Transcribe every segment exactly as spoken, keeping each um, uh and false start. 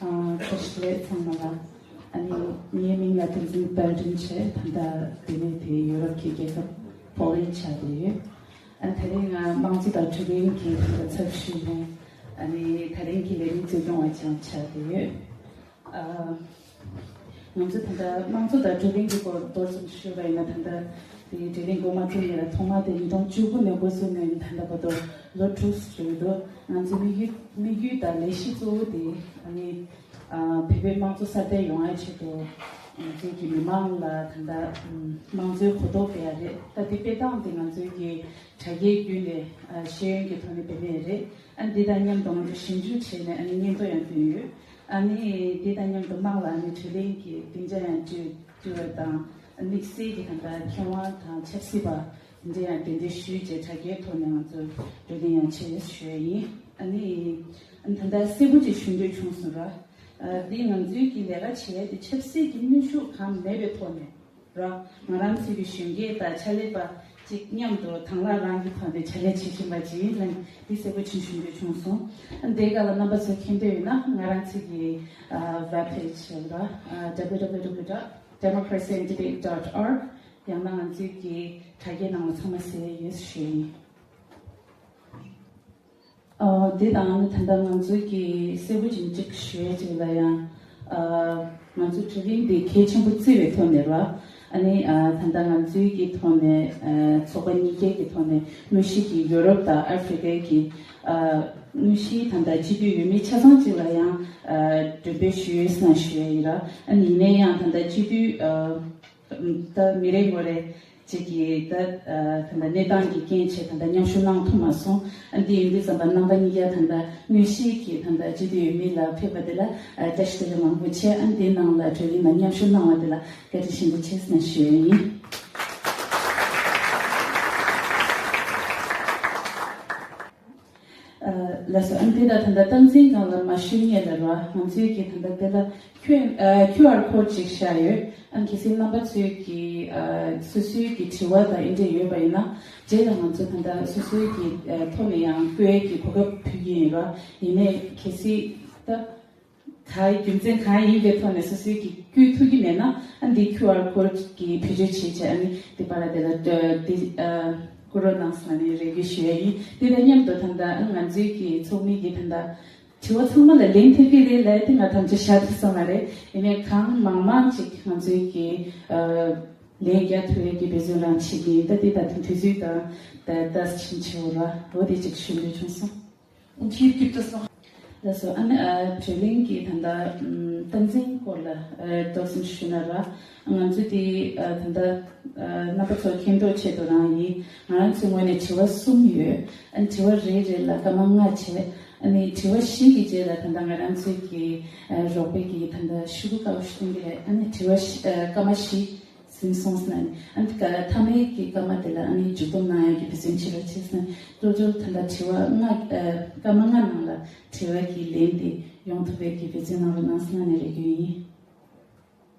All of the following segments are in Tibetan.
ཨ། བཀྲ་ཤིས་བདེ་ལེགས་ཚང་མ་ལ། ཨ་ནི་ངའི་མིང་ལ་བསྟན་འཛིན་དཔལ་སྒྲོན་བྱས། ད་ལྟ་དེ་ནས་དེ་ཡུ་རོབ་ཀྱི་རྒྱལ་ཁབ་པོ་ལན་ཆགས་བསྡད་ཡོད། ཨ། དེ་རིང་ང་དམངས་གཙོ་དང་བགྲོ་གླེང་གི་ད་ལྟ་ཚབ་ཞུས་ནས། ཨ་ནི་དེ་རིང་གི་ལས་རིམ་གཙོ་སྐྱོང་བ་ཅིག་ཆགས་བསྡད་ཡོད། ཨ། ང་ཚོ་ད་ལྟ་དམངས་གཙོ་དང་བགྲོ་གླེང་གི་སྐོར་མདོར་ཙམ་ཞུས་པ་ཡིན་ན། ད་ལྟ་དེ་བགྲོ་གླེང་འགོ་མ་བཙུགས་སྔོན་ལ་ཐོག་མ་དེ་ཉིས་སྟོང་བཅུ་དགུ་ནས་འགོ་བཙུགས་ནས་ད་ལྟ་བར་དུ་ལོ་དྲུག་ཙམ་འགྲོ་གི་འདུག་ང་ཚོའི་དམིགས་ཡུལ་དམིགས་ཡུལ་དང་ལས་གཞི་གཙོ་བོ་དེ། ཨ་ནི། ཨ། བོད་པའི་དམངས་གཙོ་སྲ་བརྟན་ཡོང་བའི་ཆེད་དུ་ང་ཚོའི་གི་མི་མང་ལ་ད་ལྟ་དམངས་གཙོའི་གོ་རྟོགས་སྤེལ་ཡ་རེད། ད་དེ་སྤེལ་སྟངས་དེ་ང་ཚོའི་གི་དྲ་རྒྱའི་བརྒྱུད་ནས། ཨ། ཤེས་ཡོན་གྱི་ཐོག་ནས་སྤེལ་ནས་རེད། ཨ། འདི་དང་མཉམ་དུ་ང་ཚོ་ཞིབ་འཇུག་བྱས་ནས། ཨ་ནི་སྙན་ཐོ་ཡང་བཏོན་ཡོད། ཨ་ནི་འདི་དང་མཉམ་དུ་དམངས་ལ་ཨ་ནི་བགྲོ་གླེང་གི་སྡིངས་ཆ་ཡང་བསྐྲུན་བསྐྲུན་པ་དང་། དམིགས་བསལ་གྱི་ད་ལྟ་མཁས་དབང་དང་ཆབ་སྲིད་པ་དེ་འདྲ་ཡང་གདན་འདྲེན་ཞུས་བྱས་དྲ་རྒྱའི་ཐོག་ནས་ང་ཚོ་བགྲོ་གླེང་ཡང་བྱས་ཞུ་ཡ་ཡིན། ཨ་ནི་ད་ལྟ་གསལ་པོ་ཅིག་ཞུ་འདོད་བྱུང་སོང་ར། ཨ། འདི་ང་ཚོའི་གི་ལས་ཀ་བྱེད་ཡ་དེ་ཆབ་སྲིད་ཀྱི་གནོན་ཤུགས་གང་མེད་པའི་ཐོག་ནས་ར། ང་རང་ཚོའི་གི་གཞོན་སྐྱེས་དང་ཕྱག་ལས་པ་གཅིག་མཉམ་དུ་དང་བླངས་རང་གི་ཐོག་ནས་ཕྱག་ལས་བྱེད་བཞིན་པ་ཅིག་ཡིན་ལ། འདི་གསལ་པོ་ཅིག་ཞུ་འདོད་བྱུང་སོང་། ཨ། འདིའི་སྒང་ལ་རྣམ་པ་ཚོ་མཁྱེན་འདོད་ཡོད་ན། ང་རང་ཚོའི་གི་ཨ་ཝེབ་པེ་ཇི་ར། ཨ། W W W dot democracy and debate dot org ཡང་ན་ང་ཚོའི་གི་དྲ་རྒྱའི་ནང་ལ་ཚང་མ་གསལ་ཡོད་ཞུ་ཡིན། ཨ། དེ་དང་ད་ལྟ་ང་ཚོའི་གི་གསལ་པོ་ཅིག་ཅིག་ཞུ་ཡ་ཅིག་ལ་ཡང་། ཨ། ང་ཚོ་བགྲོ་གླེང་འདི་གལ་ཆེན་པོ་བརྩི་བའི་ཐོག་ནས་ར། ཨ་ནི། ཨ། ད་ལྟ་ང་ཚོའི་གི་ཐོག་ནས། ཨ། ཚོགས་པ་གཉིས་ཀའི་གི་ཐོག་ནས་དངོས་གཞི་གི་ཡུ་རོབ་དང་ཨ་ཧྥེ་རི་ཀའི་གི། ཨ། དངོས་གཞི་ད་ལྟ་སྤྱི་འཐུས་འོས་མི་ཆ་ཚང་ཅིག་ལ་ཡང་། ཨ། མགྲོན་འབོད་ཞུས་ཡོད་ཟེར་ཞུ་ཡ་ཡིན་ར། ཨ་ནི་ཡིན་ན་ཡང་ད་ལྟ་སྤྱི་འཐུས། ཨ། ད་མི་རེ་ངོ་རེ་གཅིག་གིས་ད། ཨ། ད་ལྟ་གནས་སྟངས་ཀྱི་རྐྱེན་བྱས་ད་ལྟ་མཉམ་ཞུགས་གནང་ཐུབ་མ་སོང་། ཨ། འདི་ཡིན་དུས་ཙམ་པ་རྣམ་པ་གཉིས་ཀ་ད་ལྟ་དངོས་གཞི་གི་ད་ལྟ་སྤྱི་འཐུས་འོས་མི་ལ་ཕེབས་པ་དེ་ལ། ཨ། བཀྲ་ཤིས་བདེ་ལེགས་མང་པོ་བྱས། ཨ། འདིའི་ནང་ལ་བགྲོ་གླེང་ལ་མཉམ་ཞུགས་གནང་བ་དེ་ལ་བཀའ་དྲིན་ཆེན་པོ་ཆེ་ཟེར་ཞུ་ཡ་ཡིན། ཨ། ལགས་སོ། ཨ། འདི་ལ་ད་ལྟ་སྟངས་འཛིན་སྒང་ལ་མ་ཞུས་སྔོན་ལ་ར། ང་ཚོའི་གི་ད་ལྟ་དེ་ལ་ཁྱོད། ཨ། ཀིའུ་ཨར་ཀོཌ་ཅིག་བཞག་ཡོད། ཨ། གལ་སྲིད་རྣམ་པ་ཚོས་གི། ཨ། སོ་སོའི་གི་དྲི་བ་དང་ཨེ་འདྲ་ཡོད་པ་ཡིན་ན། རྗེས་ལ་ང་ཚོ་ད་ལྟ་སོ་སོའི་གི། ཨ། ཐོག་ནས་ཡང་བསྐོ་ཡས་ཀྱི་གོ་སྐབས་ཕུལ་གྱི་ཡིན་ར། ཡིན་ནའི་གལ་སྲིད་ད་ག་རྒྱུ་མཚན་གང་ཡིན་པའི་ཐོག་ནས་སོ་སོའི་གི་བསྐོ་ཐུབ་ཀྱི་མེད་ན། ཨ། འདི་ཀིའུ་ཨར་ཀོཌ་གི་བེད་སྤྱོད་བྱེད་བྱས། ཨ་ནི་འདི་པར་དེ་ལ་འདི། ཨ། བསྐུར་རོགས་གནང་ཟེར་ནས་རེ་སྐུལ་ཞུ་ཡ་ཡིན། དེ་དང་མཉམ་དུ་ད་ལྟ་ང་ཚོའི་གི་ཚོགས་མི་གི་ད་ལྟ་དྲི་བ་ཚང་མ་ལ་ལན་ཐེབས་ཀྱི་རེད་ལབ་དེ་ང་ཐམས་ཅད་ཤར་ཐུབ་ས་མ་རེད། ཡིན་ནའི་གང་མང་མང་ཅིག་ང་ཚོའི་གི། ཨ། ལན་རྒྱག་ཐུབ་ཡས་ཀྱི་འབད་བརྩོན་རང་བྱེད་ཀྱི་ཡིན། ད་དེ་ད་དུང་དུས་ཚོད་དང་ད་ད་ཕྱིན་ཆེ་བ་ར། འོ་དེ་ཅིག་ཞུ་འདོད་བྱུང་སོང་། ལགས་སོ། ཨ་ནི། ཨ། བགྲོ་གླེང་གི་ད་ལྟ། ཨམ། སྟངས་འཛིན་སྐོར་ལ། ཨ། མདོར་ཙམ་ཞུས་ན་ར། ང་ཚོ་དེ། ཨ། ད་ལྟ། ཨ། རྣམ་པ་ཚོ་མཁྱེན་རྟོགས་ཆེད་དུ་རང་ཡིན། ང་རང་ཚོའི་ངོས་ནས་དྲི་བ་གསུམ་ཡོད། ཨ་ནི་དྲི་བ་རེ་རེ་ལ་སྐར་མ་ལྔ་བྱས། ཨ་ནི་དྲི་བ་བཞི་གི་རྗེས་ལ་ད་ལྟ་ང་རང་ཚོའི་གི། ཨ། རོགས་པའི་གི་ད་ལྟ་ཤོག་གུ་ཁག་ཞིག་སྟོན་གྱི་རེད། ཨ་ནི་དྲི་བ་བཞི། ཨ། སྐར་མ་བཞི་ཟིན་སོང་ཟེར་ན། ཨ་ནི་ད་མཐའ་མའི་གི་སྐར་མ་དེ་ལ་ཨ་ནི་མཇུག་སྡོམ་གནང་ཡག་གི་འབད་བརྩོན་བྱེད་རོགས་བྱེད་ཟེར་ན། ཏོག་ཏོག་ད་ལྟ་དྲི་བ་ལྔ། ཨ། སྐར་མ་ལྔ་ནང་ལ་དྲི་བ་གི་ལན་དེ་ཡོང་ཐུབ་པའི་གི་འབད་བརྩོན་གནང་རོགས་གནང་ཟེར་ན་ནས་རེ་སྐུལ་ཡིན།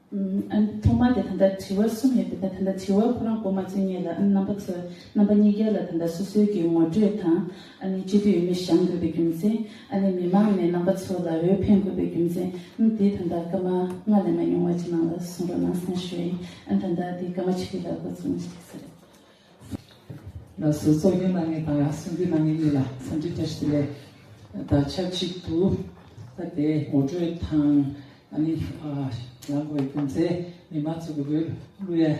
ཨམ། ཨ་ནི་ཐོག་མ་དེ་ད་ལྟ་དྲི་བ་གསུམ་ཡོད་པ་དང་། ད་ལྟ་དྲི་བ་ཁོ་རང་འགོ་མ་བཙུགས་སྔོན་ལ། ཨ་ནི་རྣམ་པ་ཚོ་རྣམ་པ་གཉིས་ཀ་ལ་ད་ལྟ་སོ་སོའི་གི་ངོ་སྤྲོད་དང་། ཨ་ནི་སྤྱི་འཐུས་འོས་མི་བཞེངས་དགོས་པའི་རྒྱུ་མཚན། ཨ་ནི་མི་མང་ནས་རྣམ་པ་ཚོ་ལ་འོས་འཕེན་དགོས་པའི་རྒྱུ་མཚན། ཨ་ནི་དེ་ད་ལྟ་སྐར་མ་ལྔ་ལས་མ་ཉུང་བ་ཅིག་ནང་ལ་གསུང་རོགས་གནང་ཟེར་ཞུ་ཡིན། ཨ་ནི་ད་ལྟ་དེ་སྐར་མ་ཆིག་ལ་འགོ་བཙུགས་ནས་ཞུ་གི་ཟེར། ལགས་སོ། གཙོ་སྐྱོང་གནང་མཁན་དང་གསུང་སྐྱོང་གནང་མཁན་གཉིས་ལ་འཚམས་འདྲི་བཀྲ་ཤིས་བདེ་ལེགས། ད་ཆབས་ཅིག་ཏུ་ད་དེ་ངོ་སྤྲོད་དང་། ཨ་ནི། ཨ། ལངས་དགོས་རྒྱུ་མཚན། མི་མང་ཚོ་གི་འོས་བླུག་ཡ།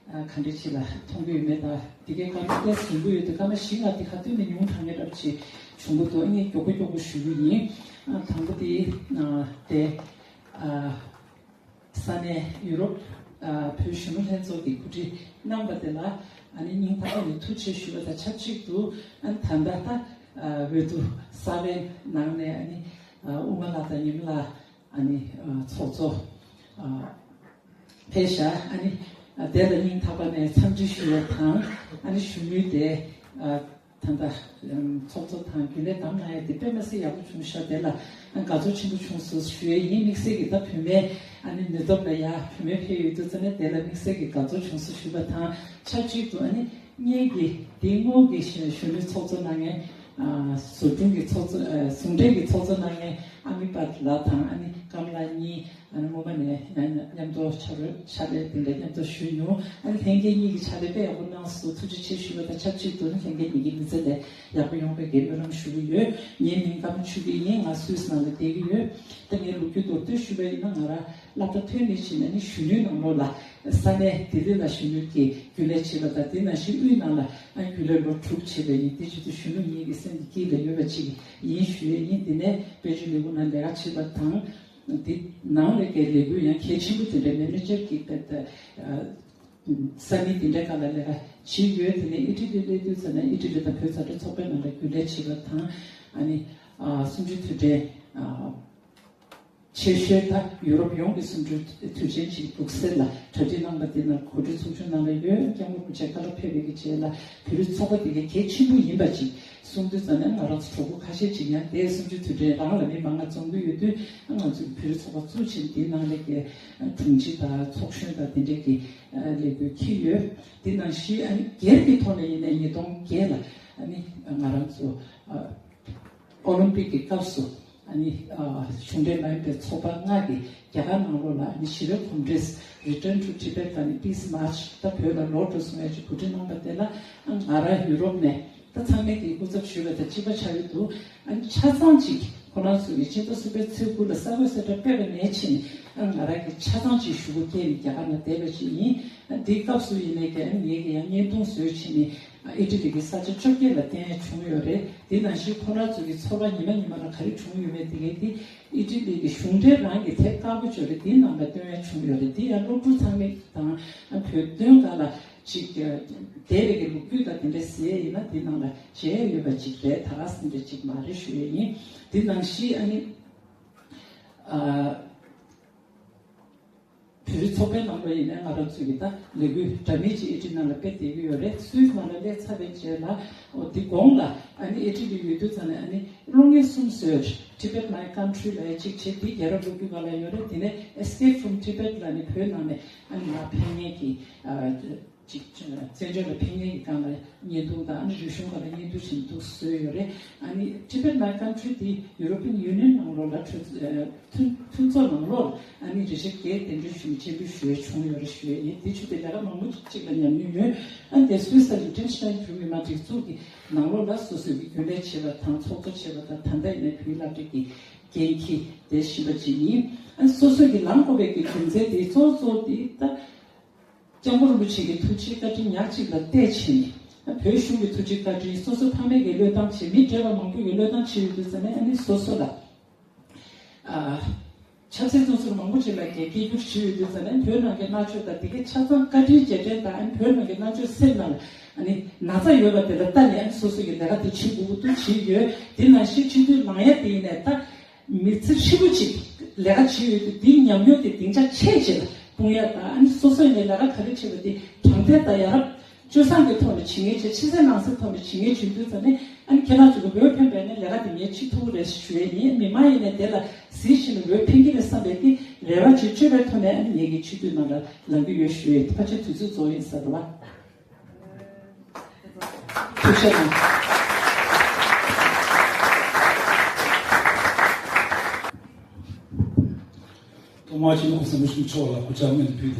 ཨ། ག་འདྲ་ཅིག་ལ་མཐོང་གི་ཡོད་མེད། ད་དེ་གའི་སྐར་མ་ཏོག་ཙམ་ཉུང་གི་ཡོད་དུས། སྐར་མ་བཞི་ལྔ་དེ་ག་དུས་ནས་ཉུང་དྲགས་མཁན་འདྲ་ཅིག་བྱུང་གི་འདུག་ཨ་ནི་མགྱོགས་པོ་མགྱོགས་པོ་ཞུ་གི་ཡིན། ཨ། དང་པོ་དེ། ཨ། དེ། ཨ། ས་གནས་ཡུ་རོབ། ཨ། བོད་གཞོན་ནུ་ལྷན་ཚོགས་ཀྱིས་གོ་སྒྲིག་གནང་བ་དེ་ལ་ཨ་ནི་སྙིང་ཐག་པ་ནས་ཐུགས་རྗེ་ཆེ་ཞུ་བ་དང་ཆབས་ཅིག་ཏུ། ཨ་ནི་ད་ལྟ་ད། ཨ། འོས་བསྡུ་གསར་པའི་ནང་ནས་ཨ་ནི། ཨ། དབུ་མ་ལགས་དང་ཉི་མ་ལགས་ཨ་ནི། ཨ། ཚོགས་གཙོ། ཨ། ཕེབས་ཤག་ཨ་ནི། ཨ། དེ་ལ་སྙིང་ཐག་པ་ནས་འཚམས་འདྲི་ཞུ་བ་དང་། ཨ་ནི་ཞུ་མུས་དེ། ཨ། ད་ལྟ། ཨམ། ཚོགས་གཙོ་དང་རྒྱུན་ལས་བདམས་གནང་ཡ་དེ་དཔེ་མ་སྲིད་ཡག་པོ་བྱུང་ཤག་དེ་ལ་དགའ་ཚོར་ཆེན་པོ་བྱུང་སོང་ཞུ་ཡ་ཡིན། དམིགས་བསལ་གྱི་ད་བུད་མེད་ཨ་ནི་ནུས་སྟོབས་ལ་ཡ་བུད་མེད་ཕེབས་ཡོད་དུས་ཙ་ནས་དེ་ལ་དམིགས་བསལ་གྱི་དགའ་ཚོར་བྱུང་སོང་ཞུ་བ་དང་ཆབས་ཅིག་ཏུ། ཨ་ནི་སྔོན་གྱི་དེ་སྔོན་གྱི་གཞོན་གཞོན་ནུའི་ཚོགས་གཙོ་གནང་མཁན་ ཨ། བཟོ་སྐྲུན་གྱི་ཚོགས་གཙོ། ཨ། ཟུང་འབྲེལ་གྱི་ཚོགས་གཙོ་གནང་མཁན་ཨ་མི་པད་ལགས་དང་ཨ་ནི་ཀམ་ལགས་གཉིས། ཨ་ནི་སྔོན་མ་ནས་ཡང་མཉམ་དུ་ཕྱག་རོགས་ཕྱག་ལས་དེ་འདྲ་མཉམ་དུ་ཞུས་མྱོང་། ཨ་ནི་ལྷན་རྒྱས་གཉིས་ཀྱིས་ཕྱག་ལས་དཔེ་ཡག་པོ་གནང་སོང་། ཐུགས་རྗེ་ཆེ་ཞུ་བ་དང་ཆབས་ཅིག་ཏུ་ནི་ལྷན་རྒྱས་གཉིས་ཀྱི་མི་ཚེ་ལས་ཡག་པོ་ཡོང་བའི་གི་སྨོན་ལམ་ཞུ་གི་ཡོད། ངའི་མིང་ཀརྨ་ཆོས་སྐྱིད་ཡིན། ང་སུད་སི་ནང་ལ་བསྡད་ཀྱི་ཡོད། ད་ངའི་ལོ་རྒྱུས་མདོར་བསྡུས་ཞུས་པ་ཡིན་ན། ང་རང་སློབ་གྲྭ་ཐོན་ནས་ཕྱིན་ནས་ནི་གཞོན་ནུའི་ནང་ལོགས་ལ་ས་གནས་ལྡི་ལི་ལ་གཞོན་ནུ་གི་རྒྱུན་ལས་བྱས་པ་དང་། དེ་ནང་བཞིན་དབུས་ནང་ལ་རྒྱུན་ལས་ལོ་དྲུག་བྱས་པ་ཡིན། དེ་བྱེད་དུས་གཞོན་ནུ་ངེད་ཀྱི་སེམས་ཀྱི་དཀྱིལ་ལ་ཡོད་པ་ཅིག་ཡིན་ཞུ་ཡས་ཡིན། དེ་ནས་དཔལ་འབྱོར་ལས་ཁུངས་ནང་ལས་ཀ་བྱེད་པ་དང་། དེ་ནང་ལས་ཀའི་ལས་འགུལ་ཡང་གལ་ཆེན་པོ་དེ་འདྲའི་མེ་ནེ་ཇར་གྱི་ད་ད་ས་མིག་དེ་འདྲའི་སྒང་ལ་ལས་ཀ་བྱེད་ཡོད། དེ་ནས་ཨི་ཊ་ལི་སླེབས་དུས་ཙམ་ནས་ཨི་ཊ་ལི་དང་བོད་མཛའ་འབྲེལ་ཚོགས་པའི་ནང་ལ་རྒྱུན་ལས་བྱེད་པ་དང་། ཨ་ནི་ཨ་གསུམ་བཅུའི་དུས་དྲན་ཨ་ཆེ་ཤོས་ད་ཡུ་རོབ་ཡོངས་ཀྱི་གསུམ་བཅུའི་དུས་ཆེན་ཅིག་སྦུག་སེལ་ལ་གྲ་སྒྲིག་གནང་པ་དེ་ནང་གོ་སྒྲིག་ཚོགས་ཆུང་ནང་ལ་ཡོད། སྐྱབས་མགོན་རིན་པོ་ཆེ་ཁ་ལག་ཕེབས་པའི་གི་རྗེས་ལ་བོད་རིགས་ཚོགས་པ་དེ་གའི་གལ་ཆེན་པོ་ཡིན་པ་ཅིག་གསུང་དུས་ཙམ་ནས། ང་རང་ཚོ་གྲོགས་པོ་ཁ་ཤས་ཅིག་ཡང་དེ་གསུམ་བཅུའི་དུས་དྲན་རང་ལ་མི་མང་ང་འཛོམས་ཀྱི་ཡོད་དུས། ང་ཚོའི་བོད་རིགས་ཚོགས་པ་བཙུགས་ཕྱིན། དེའི་ནང་ལས་ཀའི་དྲུང་ཆེ་དང་ཚོགས་གཞོན་དང་དེ་འདྲས་ཀྱི་ལས་འགུལ་འཁྱེར་ཡོད། དེ་ནང་བཞིན་ཨ་ནི་སྒེར་གྱི་ཐོག་ནས་ཡིན་ནའི་ཉིས་སྟོང་བརྒྱད་ལ་ཨ་ནི་ང་རང་ཚོ་ཨ་ཨོ་ལིམ་པིག་གི་སྐབས་སུ་ཨ་ནི་ཨ་གཞུང་འབྲེལ་མ་ཡིན་པའི་ཚོགས་པ་ལྔ་གིས་རྒྱ་གར་ནང་ལོགས་ལ་ཨ་ནི་ཞི་བའི་གོམ་བགྲོད། Return to Tibet ཨ་ནི་Peace March ད་བོད་ལ་ལོག་འགྲོ་གསུང་ཡ་ཅིག་གོ་སྒྲིག་གནང་པ་དེ་ལ། ཨ་ང་རང་ཡུ་རོབ་ནས་ད་ཚང་མས་ཀྱི་སྐུ་ཚབ་ཞུས་པ་དང་གཅིག་པ་ཆགས་ཀྱི་འདུག་ཨ་ནི་ཆ་ཚང་ཅིག་ཁོ་རང་ཚོ་གི་ཕྱི་ཟླ་གསུམ་པའི་ཚེས་དགུ་ལ་གསར་འགོད་གསལ་བསྒྲགས་སྤེལ་བ་ནས་ཕྱིན། ཨ་ང་རང་གི་ཆ་ཚང་ཅིག་ཞུ་སྒོ་བསྐྱལ་ནས་རྒྱ་གར་ནང་བསྡད་པ་ཅིག་ཡིན། ཨ་འདིའི་སྐབས་སུ་ཡིན་ནའི་ཀྱང་ངེད་ཀྱིས་ཡང་བརྙན་ཐུང་བཟོས་ཕྱིན་ནས་ཨི་ཊ་ལི་གི་ས་ཆ་བཅོ་བརྒྱད་ལ་བསྟན་ཡ་བྱུང་ཡོད་རེད། དེ་ནང་བཞིན་ཁོ་རང་ཚོ་གི་ཚོར་བ་ཉི་མ་ཉི་མ་ལ་ག་རེ་བྱུང་ཡོད་མེད་དེ་གའི་དེ་ཨི་ཊ་ལི་གི་གཞུང་འབྲེལ་རང་གི་དེབ་དཀར་པོ་ཅིག་ཡོད་རེད། དེའི་ནང་ལ་བཏོན་ཡ་བྱུང་ཡོད་རེད། དེ་ཡང་སློབ་ཕྲུག་ཚང་མ་དང་བོད་དོན་སྒང་ལ་ཅིག་འདས་པའི་གི་ལོ་རྒྱུས་དང་དེ་འདྲ་ཟེར་ཡ་ཡིན་ན་དེའི་ནང་ལ་མཇལ་ཡ་ཡོད་པ་ཅིག་རེད། ད་ག་ཟེ་འདྲ་ཅིག་མ་རེད་ཞུ་ཡ་ཡིན། དེ་ནང་བཞིན་ཨ་ནི་ཨ་བོད་རིགས་ཚོགས་པའི་ནང་ལོགས་ཡིན་ནའི་ང་རང་ཚོ་གི་ད་ལས་འགུལ་འདྲ་མིན་ཅིག་ཨི་ཊ་ལི་ནང་ལ་སྤེལ་བསྡད་ཀྱི་ཡོད་རེད། སུད་སི་ནང་ལ་སླེབས་ཚར་བའི་རྗེས་ལ། འོ་དེ་གོང་ལ་ཨ་ནི་ཨི་ཊ་ལི་ཡོད་དུས་ཙམ་ནས་ཨ་ནི་གློག་བརྙན་གསུམ་བཟོས། Tibet My Country ལབ་ཡ་གཅིག་བྱས། དེ་རྒྱལ་རབས་སློབ་ཕྲུག་སྒང་ལ་ཡོད་རེད། དེ་ནས་Escape from Tibet ལབ་ནས་བོད་ནང་ནས་ཨ་ནི་ང་ཕེབས་མཁན་གྱི་ཨ་ཅིག་བཙན་བྱོལ་ལ་ཕེབས་མཁན་གྱི་སྒང་ལ་བརྙན་ཐུང་དང་། ཨ་ནི་རིག་གཞུང་སྒང་ལ་བརྙན་ཐུང་ཞིག་འདུག་བཟོས་ཡོད་རེད། ཨ་ནི་Tibet My Country དེ་European Union ནང་ལོགས་ལ་གྲོས་ཨ་མཐུན་མཐུན་ཚོགས་ནང་ལོགས་ལ་ཨ་ནི་རེ་ཞིག་གས་གདན་འདྲེན་ཞུས་ནས་སྤྱན་འབུལ་ཞུ་ཡ་བྱུང་ཡོད་རེད་ཞུ་ཡ་ཡིན། དེ་ཆུ་དེ་ལས་ཀ་མང་པོ་ཅིག་ལ་ཉམས་མྱོང་ཡོད། ཨ་ནི་དེ་སུད་སི་ལི་ཊེན་ཤི་ཊེན་བོད་མི་མང་སྒྲིག་འཛུགས་ཀྱི་ནང་ལོགས་ལ་སོ་སོའི་གི་རྒྱུན་ལས་བྱེད་པ་དང་ཚོགས་གཙོ་བྱེད་པ་དང་། ད་ལྟ་ཡིན་ན་བོད་སློབ་གྲྭ་གི་འགན་འཁྱེར་བསྡད་བཞིན་པ་ཅིག་ཡིན། ཨ་ནི་སོ་སོ་གི་ལངས་དགོས་པའི་གི་རྒྱུ་མཚན་དེ་གཙོ་བོ་གཙོ་བོ་དེ་ད། སྐྱབས་མགོན་རིན་པོ་ཆེ་གི་ཐུགས་རྗེ་བཀའ་དྲིན་ཉག་གཅིག་ལ་བལྟས་བྱས་ནས། བོད་གཞུང་གི་ཐུགས་རྗེ་བཀའ་དྲིན། སོ་སོ་ཕ་མེས་ཀྱི་བློས་བཏང་བྱས། མི་བགྲེས་པ་མང་པོ་ཡི་བློས་བཏང་བྱས་ཡོད་དུས་ཙམ་ནས་ཨ་ནི་སོ་སོ་ལ་ཨ་ཆབ་སྲིད་བཙོན་ཟུར་མང་པོ་ཅིག་ལ་རྒྱ་སྐད་སྒྱུར་བྱས་ཡོད་དུས་ཙམ་ནས་བོད་ནང་གི་མནར་གཅོད་དང་དེ་གའི་ཆ་ཚང་བཀའ་དྲིན་རྗེས་དྲན་དང་། ཨ་ནི་བོད་ནང་གི་མནར་གཅོད་སེམས་ནང་ལ་ཨ་ནི་ན་ཚ་ཡོད་པ་དེ་ལ་ལྟ་ནས་ཨ་ནི་སོ་སོ་གི་ལས་ཀ་དེ་བྱེད་དགོས་ཀྱི་འདུག་བྱས་ཡོད། དེ་ནང་བཞིན་སྤྱི་འཐུས་ལངས་ཡ་དེ་ཡིན་ནའི་ད། མི་ཚེ་ཧྲིལ་པོ་ཅིག་ལས་ཀ་བྱེད་ཡོད་དུས་འདིའི་ཉམས་མྱོང་དེ་སྡིངས་ཆ་ཆེ་ཅིག་ལ་སྤུངས་ཡ་དང་། ཨ་ནི་སོ་སོ་ཡིན་ནའི་ལས་ཀ་ག་རེ་བྱེད་པ་དེ་དྲང་བདེན་དང་ཡ་རབས་སྤྱོད་བཟང་གི་ཐོག་ནས་བྱེད་མཁན་བྱས། ཕྱི་གསལ་ནང་གསལ་ཐོག་ནས་བྱེད་མཁན་བྱེད་དུས་ཙམ་ནས་ཨ་ནི་ཁྱེད་རང་ཚོ་གི་འོས་འཕེན་པ་ཡིན་ནའི་ལས་ཀ་དེ་ངས་བྱེད་ཐུབ་ཀྱི་རེད་ཞུ་ཡས་ཡིན། མི་མང་ཡིན་ནའི་དེ་ལ་གཟིགས་བཞིན་འོས་འཕེན་གྱི་རེད་བསམ་པའི་དེ་རེ་བ་བྱེད་སྤྱོད་པའི་ཐོག་ནས་ཨ་ནི་ངེད་ཀྱི་སྤྱི་འཐུས་ནང་ལ་ལངས་ཀྱི་ཡོད་ཞུ་ཡས། ཕལ་ཆེར་དུས་ཚོད་རྫོགས་ཡིན་ས་རེད་བ། ཐུགས་རྗེ་གནང་། ཐོག་མར་སྤྱི་ནོར་གོང་ས་སྐུ་ཞབས་མཆོག་ལ་སྐུ་ཕྱག་སྔོན་དུ་ཕུལ་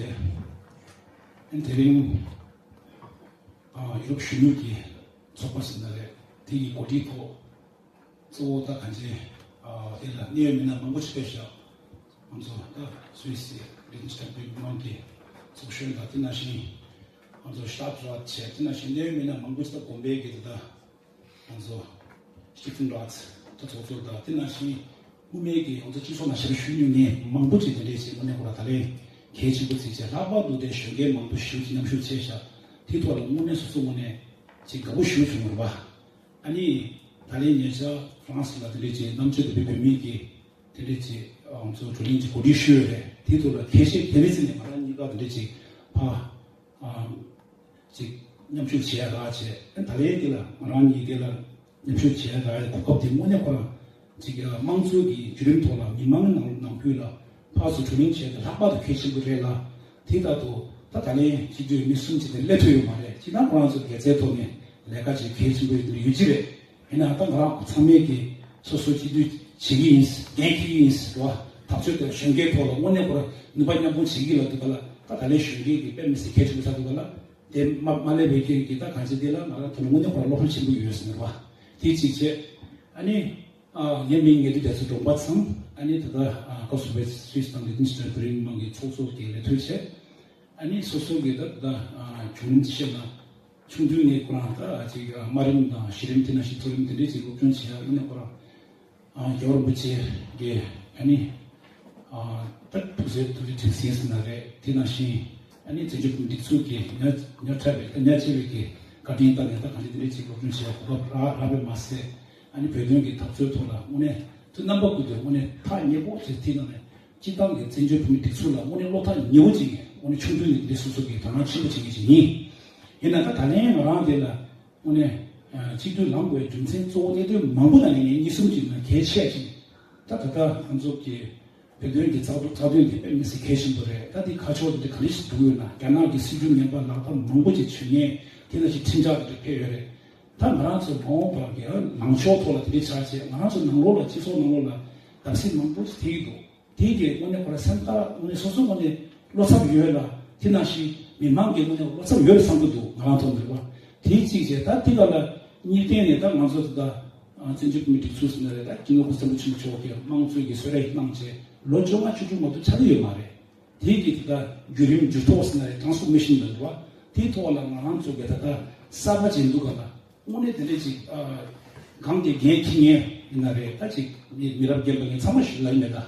ཏེ། དེ་རིང་ཨ་ཡུ་རོབ་གཞོན་ནུ་གི་ཚོགས་པ་ཟེར་ན་རེད། དེ་ཡི་གོ་སྒྲིག་ཐོག་གཙོ་བོ་ད་གང་ཅི་ཨ་དེ་ལ་གནད་ཡོད་མི་སྣ་མང་པོ་ཞིག་ཕེབས་ཤག་ང་ཚོ་ད་སུད་སི་ལིན་ཆེན་པའི་མི་མང་གི་ཚོགས་གཞོན་དང་། དེ་ནང་བཞིན་ང་ཚོ་ཤ་ཏྲ་བྱས། དེ་ནང་བཞིན་གནད་ཡོད་མི་སྣ་མང་པོ་ཞིག་ད་དགོན་པའི་གི་ད་ང་ཚོ་སི་ཊི་ཕིན་རཱད་ད་ཚོགས་གཙོ་དང་། དེ་ནང་བཞིན་དབུ་མའི་གི་ང་ཚོ་སྤྱི་ཚོགས་ནང་ཞབས་ཞུ་མྱོང་མཁན་མང་པོ་ཅིག་དེ་འདྲས་ཅིག་དངོས་གནས་ཁོ་རང་ད་ལན་གལ་ཆེན་པོ་བརྩིས་བྱས། ལྷག་པར་དུ་དེ་གཞོན་སྐྱེས་མང་པོ་ཞིག་ཅིག་མཉམ་ཞུགས་བྱས་ཤག་དེ་ཐོག་ལ་དངོས་གནས་སོ་སོ་དངོས་གནས་ཅིག་དགའ་པོ་ཞེ་པོ་བྱུང་བ་རེད་པ། ཨ་ནི་ད་ལན་ཉེ་ཆར་ཧྥ་རན་སི་ལ་དེ་འདྲས་ཅིག་རྣམ་དཔྱོད་ལྡན་པའི་བུད་མེད་ཀྱི་དེ་འདྲས་ཅིག་ང་ཚོ་བགྲོ་གླེང་ཅིག་གོ་སྒྲིག་ཞུས་ཡོད་རེད། དེ་ཐོག་ལ་ཁ་ཤས་ག་རེ་ཟེར་ནས་ང་རང་གཉིས་ཀ་དེ་འདྲས་ཅིག་ཕར་ཨ་ཅིག་མཉམ་ཞུགས་བྱེད་ཡ་རག་བྱས། ད་ལན་དེ་ལ་ང་རང་གཉིས་དེ་ལ་མཉམ་ཞུགས་བྱེད་ཡ་རག་ཡ་གོ་སྐབས་དེ་དངོས་གནས་ཁོ་རང་ཅིག་དམངས་གཙོ་གི་བརྒྱུད་རིམ་ཐོག་ལ་མི་མང་ནང་ནང་ཁུལ་ལ་ཕར་ཚུར་བགྲོ་གླེང་བྱས་ཏེ་ལྷག་པར་དུ་གལ་ཆེན་པོ་རེད་ལ། དེ་ལྟར་དུ་ད་ད་ལན་སྤྱི་འཐུས་མི་གསུམ་ཅིག་དེ་སླེབས་ཐུབ་ཡོད་མ་རེད། སྤྱིར་ན་ཁོ་རང་ཚོ་དགེ་རྩའི་ཐོག་ནས་ལས་ཀ་ཅིག་གལ་ཆེན་པོ་ཡོད་ཀྱི་རེད། ཡིན་ན་ད་ང་རང་ཚང་མས་ཀྱི་སོ་སོ་སྤྱི་འཐུས་བྱེད་ཀྱི་ཡིན། འགན་འཁྱེར་གྱི་ཡིན་ཟེར་བ། ཐག་གཅོད་དེ་གཞོན་སྐྱེས་ཐོག་ལ་དངོས་གནས་ཁོ་རང་ནུས་པ་མཉམ་སྤུངས་བྱེད་ཀྱི་ལ་འདུག་ག་ལ། ད་ད་ལན་གཞོན་སྐྱེས་ཀྱི་དཔེ་མི་སྲིད་གལ་ཆེན་པོ་ཆགས་འདུག་ག་ལ། དེ་མ་མ་སླེབས་པའི་རྐྱེན་གྱིས་ད་གང་བྱེད་དེ་ལ་ང་རང་ཐོག་ནས་དངོས་གནས་ཁོ་རང་བློ་ཕམ་ཆེན་པོ་ཡོད་ཟེར་ནས་བ། དེ་གཅིག་བྱས། ཨ་ནི། ཨ་ངའི་མིང་ངེད་དུ་རྒྱ་མཚོ་འབྲོང་པ་ཚང་། ཨ་ནི་ད་ལྟ་ཨ་ཀོ་སི་ཝེ་སི་སུད་སི་དང་ལེག་ནིང་སི་ཊོན་བོད་རིགས་མི་མང་གི་ཚོགས་གཙོ་གི་ལས་དོན་བྱས། ཨ་ནི་སོ་སོ་གི་ད་ད་ཨ་བྱུང་རིམ་ཅིག་བཤད་ན། ཆུང་དུས་ནས་ཁོ་རང་ད་ཅིག་ཨ་དམའ་རིམ་དང་གཞི་རིམ་དེ་ནང་བཞིན་མཐོ་རིམ་དེ་འདྲའི་ཅིག་སློབ་སྦྱོང་བྱེད་ཡ་ཡིན་ན་ཁོ་རང་ཨ་རྒྱལ་བ་རིན་པོ་ཆེ་གི་ཨ་ནི་ཨ་ད་ཐུགས་སྲས་ཐུགས་རྗེ་ཁྲི་ཟིན་ཟིན་ན་རེད། དེ་ནང་བཞིན་ཨ་ནི་བཙན་བྱོལ་བོད་མིའི་སྒྲིག་འཛུགས་ཀྱི་ཉག་ཉག་ཕྲ་བའི་ཉག་ཕྱེ་བའི་གི་བཀའ་དྲིན་བཏང་ནས་ད་གང་ཅི་དེ་འདྲའི་ཅིག་སློབ་སྦྱོང་བྱེད་ཡ་གོ་སྐབས་རག་རག་པས་མ་ཟད། ཨ་ནི་བོད་དོན་གྱི་འཐབ་རྩོད་ཐོག་ལ་དངོས་གནས་ཐུགས་རྣམ་པ་ཀུན་ཏུ་དངོས་གནས་ཐག་ཉེ་པོ་ཅིག་ཐིག་ནང་ནས་སྤྱི་བཏང་གི་བཙན་བྱོལ་བོད་མིའི་སྒྲིག་འཛུགས་ལ་དངོས་གནས་བློ་ཐག་ཉེ་བོ་ཅིག་ཡིན། དངོས་གནས་ཆུང་དུས་ནས་འདི་སོ་སོ་གི་དོ་སྣང་ཆེན་པོ་བྱེད་མཁན་ཅིག་ཡིན། ཡིན་ན་ད་ད་ལན་ང་རང་དེ་ལ་དངོས་གནས་སྤྱི་འཐུས་ལངས་དགོས་རྒྱུ་མཚན་གཙོ་བོ་གནད་དོན་མང་པོ་ནང་ནས་ངས་གཉིས་གསུམ་ཅིག་ནང་གལ་ཆེ་ཅིག་ད་ད་ལྟ་ང་ཚོ་གི་བོད་དོན་གྱི་རྩ་དོན་རྩ་དོན་དེ་དཔེ་མི་སྲིད་གལ་ཆེན་པོ་རེད། ད་དེ་ཁ་ཕྱོགས་དེ་ག་རེ་ཞིག་འདུག་ཡོད་ན། རྒྱ་ནག་གི་སྲིད་ཇུས་ངན་པ་ལག་བསྟར་མང་པོ་ཅིག་བྱུང་མཁན་དེ་ནང་བཞིན་ཁྲིམས་འཆར་དེ་འདྲ་ཕེབས་ཡོད་རེད། ད་ང་རང་ཚོ་མ་འོངས་པར་གྱི་ལངས་ཕྱོགས་ཐོག་ལ་དེ་འདྲའི་ཆགས་བྱས། ང་རང་ཚོ་ནང་ལོགས་ལ་སྤྱི་ཚོགས་ནང་ལོགས་ལ་བརྡབ་གསིག་མང་པོ་ཞིག་ཐེབས་ཀྱི་འདུག་དེའི་གི་དངོས་གནས་ཁོ་རང་སེམས་ཐག་དངོས་གནས་སོ་སོ་དངོས་གནས་བློ་འཚབ་ཡོད་ལ། དེ་ནང་བཞིན་མི་མང་གི་དངོས་གནས་བློ་འཚབ་ཡོད་བསམ་གྱི་འདུག་ང་རང་ཐོག་ནས་རེད་བ། དེའི་གཅིག་བྱས། ད་དེ་ག་ལ་གཉིས་བསྟན་ནས་ད་ང་ཚོ་དེ་ད་བཙན་བྱོལ་བོད་མིའི་སྒྲིག་འཛུགས་ཟེར་ན་རེད། ད་སྤྱི་ནོར་གོང་ས་སྐྱབས་མགོན་ཆེན་པོ་མཆོག་གིས་དམངས་གཙོའི་གི་གསོལ་རས་གནང་བྱས་ལོ་བཅོ་ལྔ་བཅུ་དྲུག་མ་གཏོགས་ཆགས་ཀྱི་ཡོད་མ་རེད། དེའི་གི་དེ་ད་བརྒྱུད་རིམ་འགྱུར་ལྡོག་ཟེར་ན་རེད། ཊེ་རན་སི་ཕོར་མེ་ཤིན་ལབ་འདུག་བ། དེའི་ཐོག་ལ་ང་རང་ཚོ་གི་ད་ལྟ་གསར་པ་ཅིག་འདུག་ག་ལ། དངོས་གནས་དེ་འདྲ་ཅིག་ཨ་གང་གི་འགན་འཁྱེར་མཁན་ཡིན་ན་རེད། ད་ཅིག་མི་མི་རབས་རྒན་པ་ངས་ཚང་མ་ཞིག་ལབ་མེད། ད་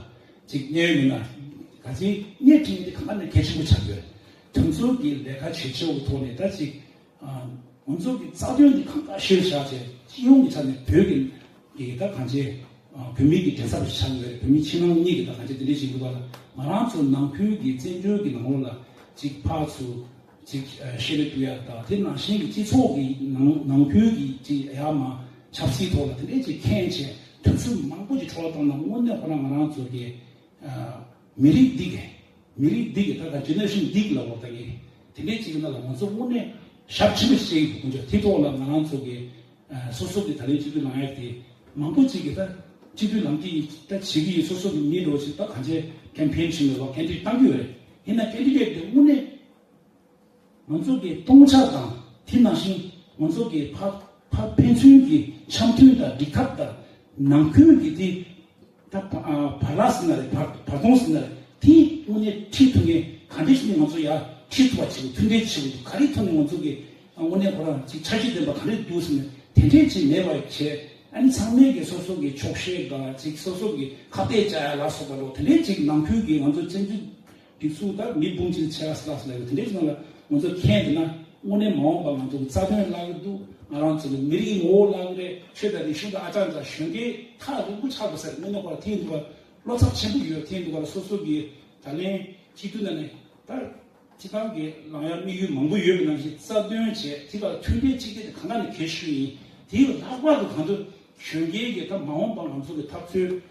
ཅིག་གནས་ཡོད་མིན་ན་ག་ཚོད་སྣེ་ཁྲིད་མཁན་དེ་གང་ག་ནས་གལ་ཆེན་པོ་ཆགས་ཡོད། དེ་ཚོ་གི་ལས་ཀ་བྱེད་ཆོག་གི་ཐོག་ནས་ད་ཅིག་ཨ་ང་ཚོ་གི་རྩ་དོན་འདི་གང་ག་གཞིར་བཞག་བྱས་སྤྱི་ཡོངས་ཀྱི་ཆ་ནས་བོད་ཀྱི་གི་ད་གང་ཅི་ཨ་བོད་མི་གི་མགྲིན་ཚབ་ཞིག་ཆགས་ཡོད་རེད། བོད་མི་ཕྱི་ནང་གཉིས་ཀྱི་ད་གང་ཅི་དེ་འདྲ་ཞིག་འདུག་ག་ལ། ང་རང་ཚོ་ནང་ཁུལ་གྱི་བཙན་བྱོལ་གྱི་ནང་ལོགས་ལ་ཅིག་ཕར་ཚུར་ཅིག་ཨ་བཤད་རེས་ཕུལ་ཡ་དང་། དེ་ནང་བཞིན་གྱི་སྤྱི་ཚོགས་ཀྱི་ནང་ནང་ཁུལ་གྱི་ཅིག་ཡར་མར་ཆབ་སྲིད་ཐོག་ལ་དེ་འདྲས་ཅིག་མཁྱེན་བྱས་དུས་ཚོད་མང་པོ་ཅིག་འཕྲོ་བརླག་བཏང་ན་དངོས་གནས་ཁོ་རང་ང་རང་ཚོ་གི་ཨ་མི་རིགས་འདི་གི་མི་རིགས་འདི་གི་ད་ལྟ་ཇེ་ནེ་རེ་ཤན་འདི་གི་ལ་འོ་ད་གི་དེ་འདྲས་ཅིག་ནང་ལ་ང་ཚོ་དངོས་གནས་ཞབས་ཕྱི་མ་བྱེད་ཀྱི་དགོངས་ཆ་དེ་ཐོག་ལ་ང་རང་ཚོ་གི་ཨ་སོ་སོ་གི་ད་ལན་སྤྱི་འཐུས་ལངས་ཡ་དེ་མང་པོ་ཅིག་གི་ད་སྤྱི་འཐུས་ལངས་ཀྱི་ད་བྱེད་ཀྱི་ཡིན། སོ་སོ་གི་མི་འགྲོ་ཅིག་ད་གང་ཅི་ཀེམ་པེན་བྱེད་མེད་པ་ཀེན་ཌི་ཌེ་ཊི་བཏང་གི་ཡོད་རེད། ཡིན་ན་ཀེན་ཌི་ཌེ་ཊི་དེ་དངོས་གནས་ང་ཚོ་གི་སྟོང་ཆ་དང་དེ་ནང་བཞིན་ང་ཚོ་གི་ཕར་ཕར་ཕན་ཚུན་གྱི་འཆམ་མཐུན་དང་འགྲིག་ཐབས་དང་ནང་ཁུལ་གྱི་དེ་ད་བར་ལ་ཟེར་ན་རེད། བར་བར་སྟོང་ཟེར་ན་རེད། དེ་དངོས་གནས་ཁྲིད་ཐུབ་མཁན་ག་འདྲས་ཞིག་ནས་ང་ཚོ་ཡར་ཁྲིད་ཐུབ་པ་བྱེད་དགོས། མཐུན་འབྲེལ་བྱེད་དགོས། ག་རེ་ཐོག་ནས་ང་ཚོ་གི་དངོས་གནས་ཁོ་རང་ཅིག་འཆར་གཞི་ལྡན་པ་ག་རེ་འདུག་ཟེར་ནས་དེ་འདྲས་ཅིག་མེད་པ་བྱས། ཨ་ནི་ཚང་མས་ཀྱི་སོ་སོ་གི་ཆོག་ཤེས་དང་ཅིག་སོ་སོ་གི་ཁ་གཏད་བཅག་ཡ་ལ་སོགས་པ་ལོ་དེ་འདྲས་ཅིག་ནང་ཁུལ་གྱི་ང་ཚོ་བཙན་བྱོལ་སྒྲིག་འཛུགས་ད་མི་འབུམ་གཅིག་ཆགས་ལ་སོགས་ལ་དེ་འདྲའི་ནང་ལ་ང་ཚོ་མཁྱེན་འདུག་ན་དངོས་གནས་མ་འོངས་པ་ང་ཚོ་རྩ་དོན་བརླག་གི་འདུག་ང་རང་ཚོ་ལ་མི་རིགས་ངོ་བོ་བརླག་གི་རེད། ཆོས་དང་རིག་གཞུང་དང་ཨ་ཅག་ཅག་གཞོན་སྐྱེས་ཐག་རིང་པོ་ཆགས་པ་ཟེར་དངོས་གནས་ཁོ་ར་ཐེངས་འདུག་བློ་འཚབ་ཆེན་པོ་ཡོད། ཐེངས་འདུག་ག་ལ་སོ་སོ་གི་ད་ལན་སྤྱི་འཐུས་ནང་ནས་ད་སྤྱི་བཏང་གི་ལངས་ཡ་དམིགས་ཡུལ་མང་པོ་ཡོད་པའི་ནང་བཞིན་རྩ་དོན་བྱས་དེ་ག་ལ་མཐུན་སྒྲིལ་གཅིག་སྒྲིལ་དེ་གང་ག་ནས་གལ་ཆེ་ཤོས་ཡིན། དེའི་ལྷག་པར་དུ་གང་ལྟར་གཞོན་སྐྱེས་ཀྱི་ད་མ་འོངས་པ་ང་ཚོ་གི་འཐབ་རྩོད།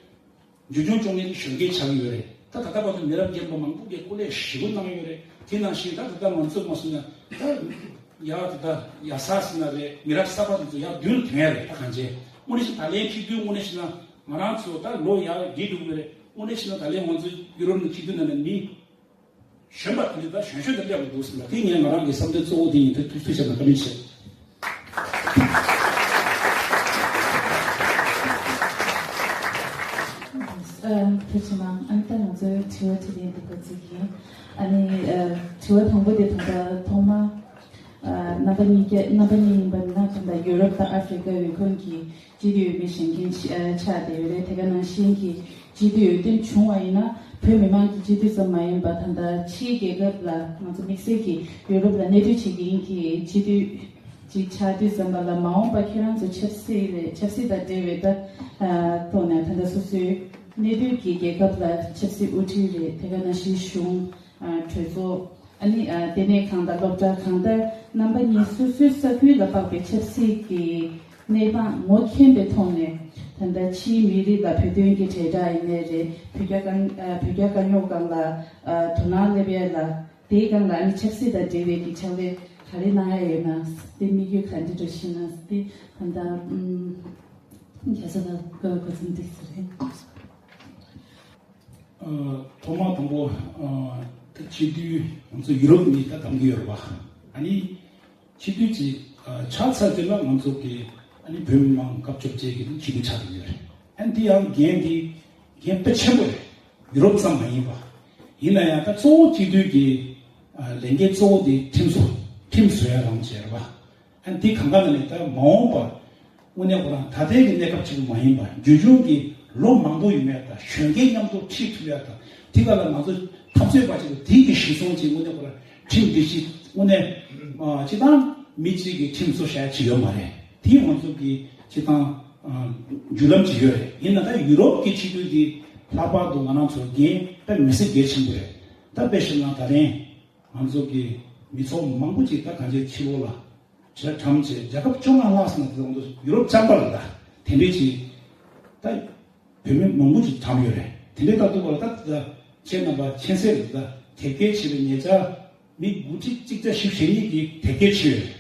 འཛིན་སྐྱོང་བྱེད་མཁན་གྱི་གཞོན་སྐྱེས་ཆགས་ཀྱི་ཡོད་རེད། ད་ད་ལྟ་བར་དུ་མི་རབས་རྒན་པ་མང་པོ་གིས་སྐུ་ལས་ཞེ་པོ་གནང་ཡོད་རེད། དེ་ནང་བཞིན་ད་ད་ལྟ་ང་ཚོ་མ་སོང་ན་ད་ཡ་ད་ད་ཡ་ས་ཟེར་ན་རེད། མི་རབས་གསར་པ་དེ་ཚོ་ཡར་མདུན་ལ་ཐོན་ཡ་རེད། ད་གང་བྱས་དངོས་གནས་བྱས་ན་ད་ལན་ཁྱེད་ཚོའི་དངོས་གནས་བྱས་ན་ང་རང་ཚོ་ད་ལོ་ཡར་རྒས་འགྲོ་གི་རེད། དངོས་གནས་བྱས་ན་ད་ལན་ང་ཚོ་ཡུ་རོབ་ནས་ཁྱེད་ཚོའི་ནང་ནས་མི་གཞོན་པ་དེ་འདྲ་དང་གཞོན་གཞོན་དེ་སླེབས་འདུག་ཟེར་ན། དེ་ངས་ང་རང་གི་བསམ་ཚུལ་གཙོ་བོ་དེ་ཡིན། དེ་ཐུགས་ཐུགས་ཆེ་ན་བཀའ་དྲིན་ཆེ། ཨ་ཐུགས་རྗེ་གནང་། ཨ་ནི་ད་ང་ཚོའི་དྲི་བ་དྲིས་ལན་འདི་འགོ་འཛུགས་ཡིན། ཨ་ནི་ཨ་དྲི་བ་དང་པོ་དེ་ད་ལྟ་ཐོག་མ་ཨ་རྣམ་པ་གཉིས་ཀྱི་རྣམ་པ་གཉིས་ཡིན་པ་ན་ད་ལྟ་ཡུ་རོབ་དང་ཨ་ཧྥེ་རི་ཀ་འོས་ཁོངས་ཀྱི་སྤྱི་འཐུས་འོས་མི་བཞེངས་མཁན་ཆ་ཆགས་བསྡད་ཡོད་རེད། དེ་ག་ནང་བཞིན་གྱི་སྤྱི་འཐུས་འོས་ཐོན་བྱུང་བ་ཡིན་ན་བོད་མི་མང་གི་སྤྱི་འཐུས་ཙམ་མ་ཡིན་པ་ད་ལྟ་ཕྱིའི་རྒྱལ་ཁབ་ལ་ང་ཚོ་དམིགས་བསལ་གྱི་ཡུ་རོབ་ལ་གནས་སྡོད་བྱེད་མཁན་གྱི་སྤྱི་འཐུས་ཅིག་ཆགས་དུས་ཙམ་པ་ལ་མ་འོངས་པ་ཁྱེད་རང་ཚོ་ཆབ་སྲིད་རེད། ཆབ་སྲིད་དང་འབྲེལ་བའི་ད་ཐོག་ནས་ད་ལྟ་སོ་སོའི་གནས་སྡོད་ཀྱི་རྒྱལ་ཁབ་ལ་ཆབ་སྲིད་དབུ་ཁྲིད་རེད། དེ་ག་ནང་བཞིན་གཞུང་གྲོས་ཚོགས། ཨ་ནི་ལྟེ་གནས་ཁང་དང་སློབ་གྲྭ་གང་ལྟར་རྣམ་པ་གཉིས་སོ་སོའི་ས་ཁུལ་ལ་དཔག་པའི་ཆབ་སྲིད་ཀྱི་གནས་སྟངས་ངོ་མཁྱེན་པའི་ཐོག་ནས་ད་ལྟ་ཕྱིའི་མི་རིགས་ལ་བོད་དོན་གྱི་དྲིལ་བསྒྲགས་ཡིན་ནའི་རེད། བོད་རྒྱ་དཀར་བོད་རྒྱ་དཀར་རྙོག་སྒང་ལ་དོ་སྣང་སླེབས་ཡས་ལ་དེའི་སྒང་ལ་ཨ་ནི་ཆབ་སྲིད་དང་འབྲེལ་བའི་གི་ཕྱག་ལས་ ག་རེ་གནང་ཡ་ཡོད་ན་དེ་དམིགས་ཡུལ་ག་འདྲ་འདྲ་ཞིག་ན་དེ་ད་ལྟ་ཨུམ་རྒྱལ་ས་ལ་གོ་གོ་ཚོད་འདུག་ཟེར་རེད། ཨ་ཐོག་མ་དང་པོ་ཨ་ད་སྤྱི་འཐུས་ང་ཚོ་ཡུ་རོབ་ནས་ད་བདམས་ཀྱི་ཡོད་རེད་པ། ཨ་ནི་སྤྱི་འཐུས་ཅིག་ཨ་ཆགས་ཚར་དུས་ལ་ང་ཚོ་གི་ཨ་ནི་བོད་མི་མང་སྐབས་བཅོ་བརྒྱད་ཀྱི་སྤྱི་འཐུས་ཆགས་ཀྱི་ཡོད་རེད། ཨ་ནི་དེ་ཡང་འགན་དེ་འགན་དཔེ་ཆེན་པོ་རེད། ཡུ་རོབ་ཙམ་མ་ཡིན་པ། ཡིན་ན་ཡང་ད་གཙོ་བོ་སྤྱི་འཐུས་ཀྱི་ཨ་ལས་འགན་གཙོ་བོ་དེ་ཁྲིམས་བཟོ་ཁྲིམས་བཟོ་ཡ་རང་བྱས་རེད་པ། ཨ་འདི་གང་ག་ནས་ད་མ་འོངས་པ་དངོས་གནས་ཁོ་རང་ད་ལྟའི་གི་གནས་སྐབས་གཅིག་པུ་མ་ཡིན་པ་རྒྱུན་འཁྱོངས་ཀྱི་ལོ་མང་པོ་ཡོད་མེད་དང་གཞོན་སྐྱེས་མཉམ་དུ་ཁྲིད་ཐུབ་ཡ་དང་དེ་ག་ལ་ང་ཚོ་འཐབ་རྩོད་པ་གཅིག་པུ་དེའི་གི་གཞི་བཟུང་ཅིག་དངོས་གནས་ཁོ་རང་ཁྲིམས་འདི་ཞིག་དངོས་གནས་ཨ་སྤྱི་བཏང་མི་གཅིག་གི་ཁྲིམས་བཟོ་བྱ་ཡ་ཅིག་ཡོད་མ་རེད། དེ་ང་ཚོ་གི་སྤྱི་བཏང་ཨ་བརྒྱུད་ལམ་ཅིག་ཡོད་རེད། ཡིན་ན་ད་ཡུ་རོབ་ཀྱི་སྤྱི་འཐུས་འདི་ལྷག་པར་དུ་ང་རང་ཚོ་འགན་དཔེ་མི་སྲིད་གལ་ཆེན་པོ་རེད། ད་དཔེ་བཞག་ན་ད་རིང་ང་ཚོ་གི་མི་ཚོགས་མང་པོ་ཅིག་ད་གང་ཅིའི་ཕྱི་ལོགས་ལ་བྱས་གྲམ་བྱས་རྒྱལ་ཁབ་བཅོ་ལྔ་ལྷག་ཙམ་དེ་ཚོ་ཡུ་རོབ་གཙང་པ་ལ་ད་དེ་འདྲས་ཅིག་ད་བོད་མི་མང་པོ་ཅིག་གྲམ་ཡོད་རེད། དེ་འདྲས་ད་འདུག་པ་ལ་ད་ད་ཁྱེད་རྣམ་པ་མཁྱེན་གསལ་རེད། ད་དེབ་སྐྱེལ་བྱས་པའི་ཉེ་ཆར་མི་དགུ་ཁྲི་གཅིག་བརྒྱ་བཞི་བཅུ་ཞེ་གཉིས་ཀྱིས་དེབ་སྐྱེལ་བྱས་ཡོད་རེད།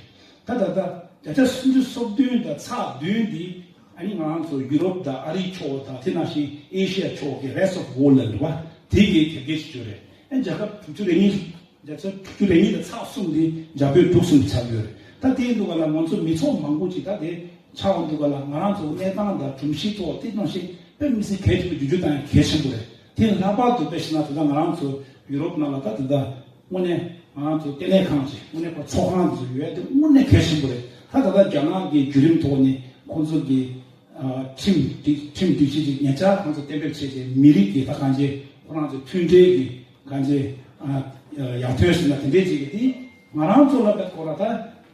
ད་ད་ད་བརྒྱ་ཆ་སུམ་ཅུ་སོ་བདུན་དང་ཚེག་བདུན་འདི་ཨ་ནི་ང་རང་ཚོ་ཡུ་རོབ་དང་ཨ་རིའི་ཕྱོགས་དང་དེ་ནང་བཞིན་ཨེ་ཤི་ཡ་ཕྱོགས་ཀྱི་rest of world ལ་འདུག་པ་དེ་གའི་དེབ་སྐྱེལ་བྱས་ཡོད་རེད། ཨ་རྒྱལ་ཁབ་དྲུག་ཅུ་རེ་གཉིས། བརྒྱ་ཆ་དྲུག་ཅུ་རེ་གཉིས་དང་ཚེག་གསུམ་འདི་རྒྱ་བོད་འབྲུག་གསུམ་དུ་ཆགས་ཡོད་རེད། ད་དེ་འདུག་ག་ལ་ང་ཚོ་མི་ཚོགས་མང་པོ་ཅིག་ད་དེ་ཆགས་འདུག་ག་ལ་ང་རང་ཚོ་གནས་སྟངས་དང་སྒྲོམ་གཞི་ཐོག་དེ་ནང་བཞིན་དཔེ་མི་སྲིད་གལ་ཆེན་པོ་འགྱུར་རྒྱུ་དང་གལ་ཆེན་པོ་རེད། དེ་ལྷག་པར་དུ་དཔེ་བཞག་ན་ད་ལྟ་ང་རང་ཚོ་ཡུ་རོབ་ནང་ལ་ད་དེ་ད་དངོས་གནས་ང་རང་ཚོ་ལྟེ་གནས་ཁང་ཅིག་དངོས་གནས་ཁོ་ཚོགས་ཁང་དེ་ཚོ་ཡོད་དེ་དངོས་གནས་གལ་ཆེན་པོ་རེད། ད་ད་ལྟ་རྒྱ་ནག་གི་བརྒྱུད་རིམ་ཐོག་ནས་ཁོང་ཚོ་གི་ཨ་ཁྲིམས་སྒྲིག་ཁྲིམས་སྒྲིག་གཞི་ཅིག་ཉེ་ཆར་ཁོང་ཚོ་གཏན་འབེབས་བྱས་རྗེས་མི་རིགས་ཀྱི་ད་གང་ཅི་ཁོ་རང་ཚོའི་མཐུན་འབྲེལ་གྱི་གང་ཅི་ཨ་ཡར་ཐོན་ཟེར་ན་དེ་འདྲའི་ཅིག་གི་དེ་ང་རང་ཚོ་ལ་དཔེ་ཁོ་རང་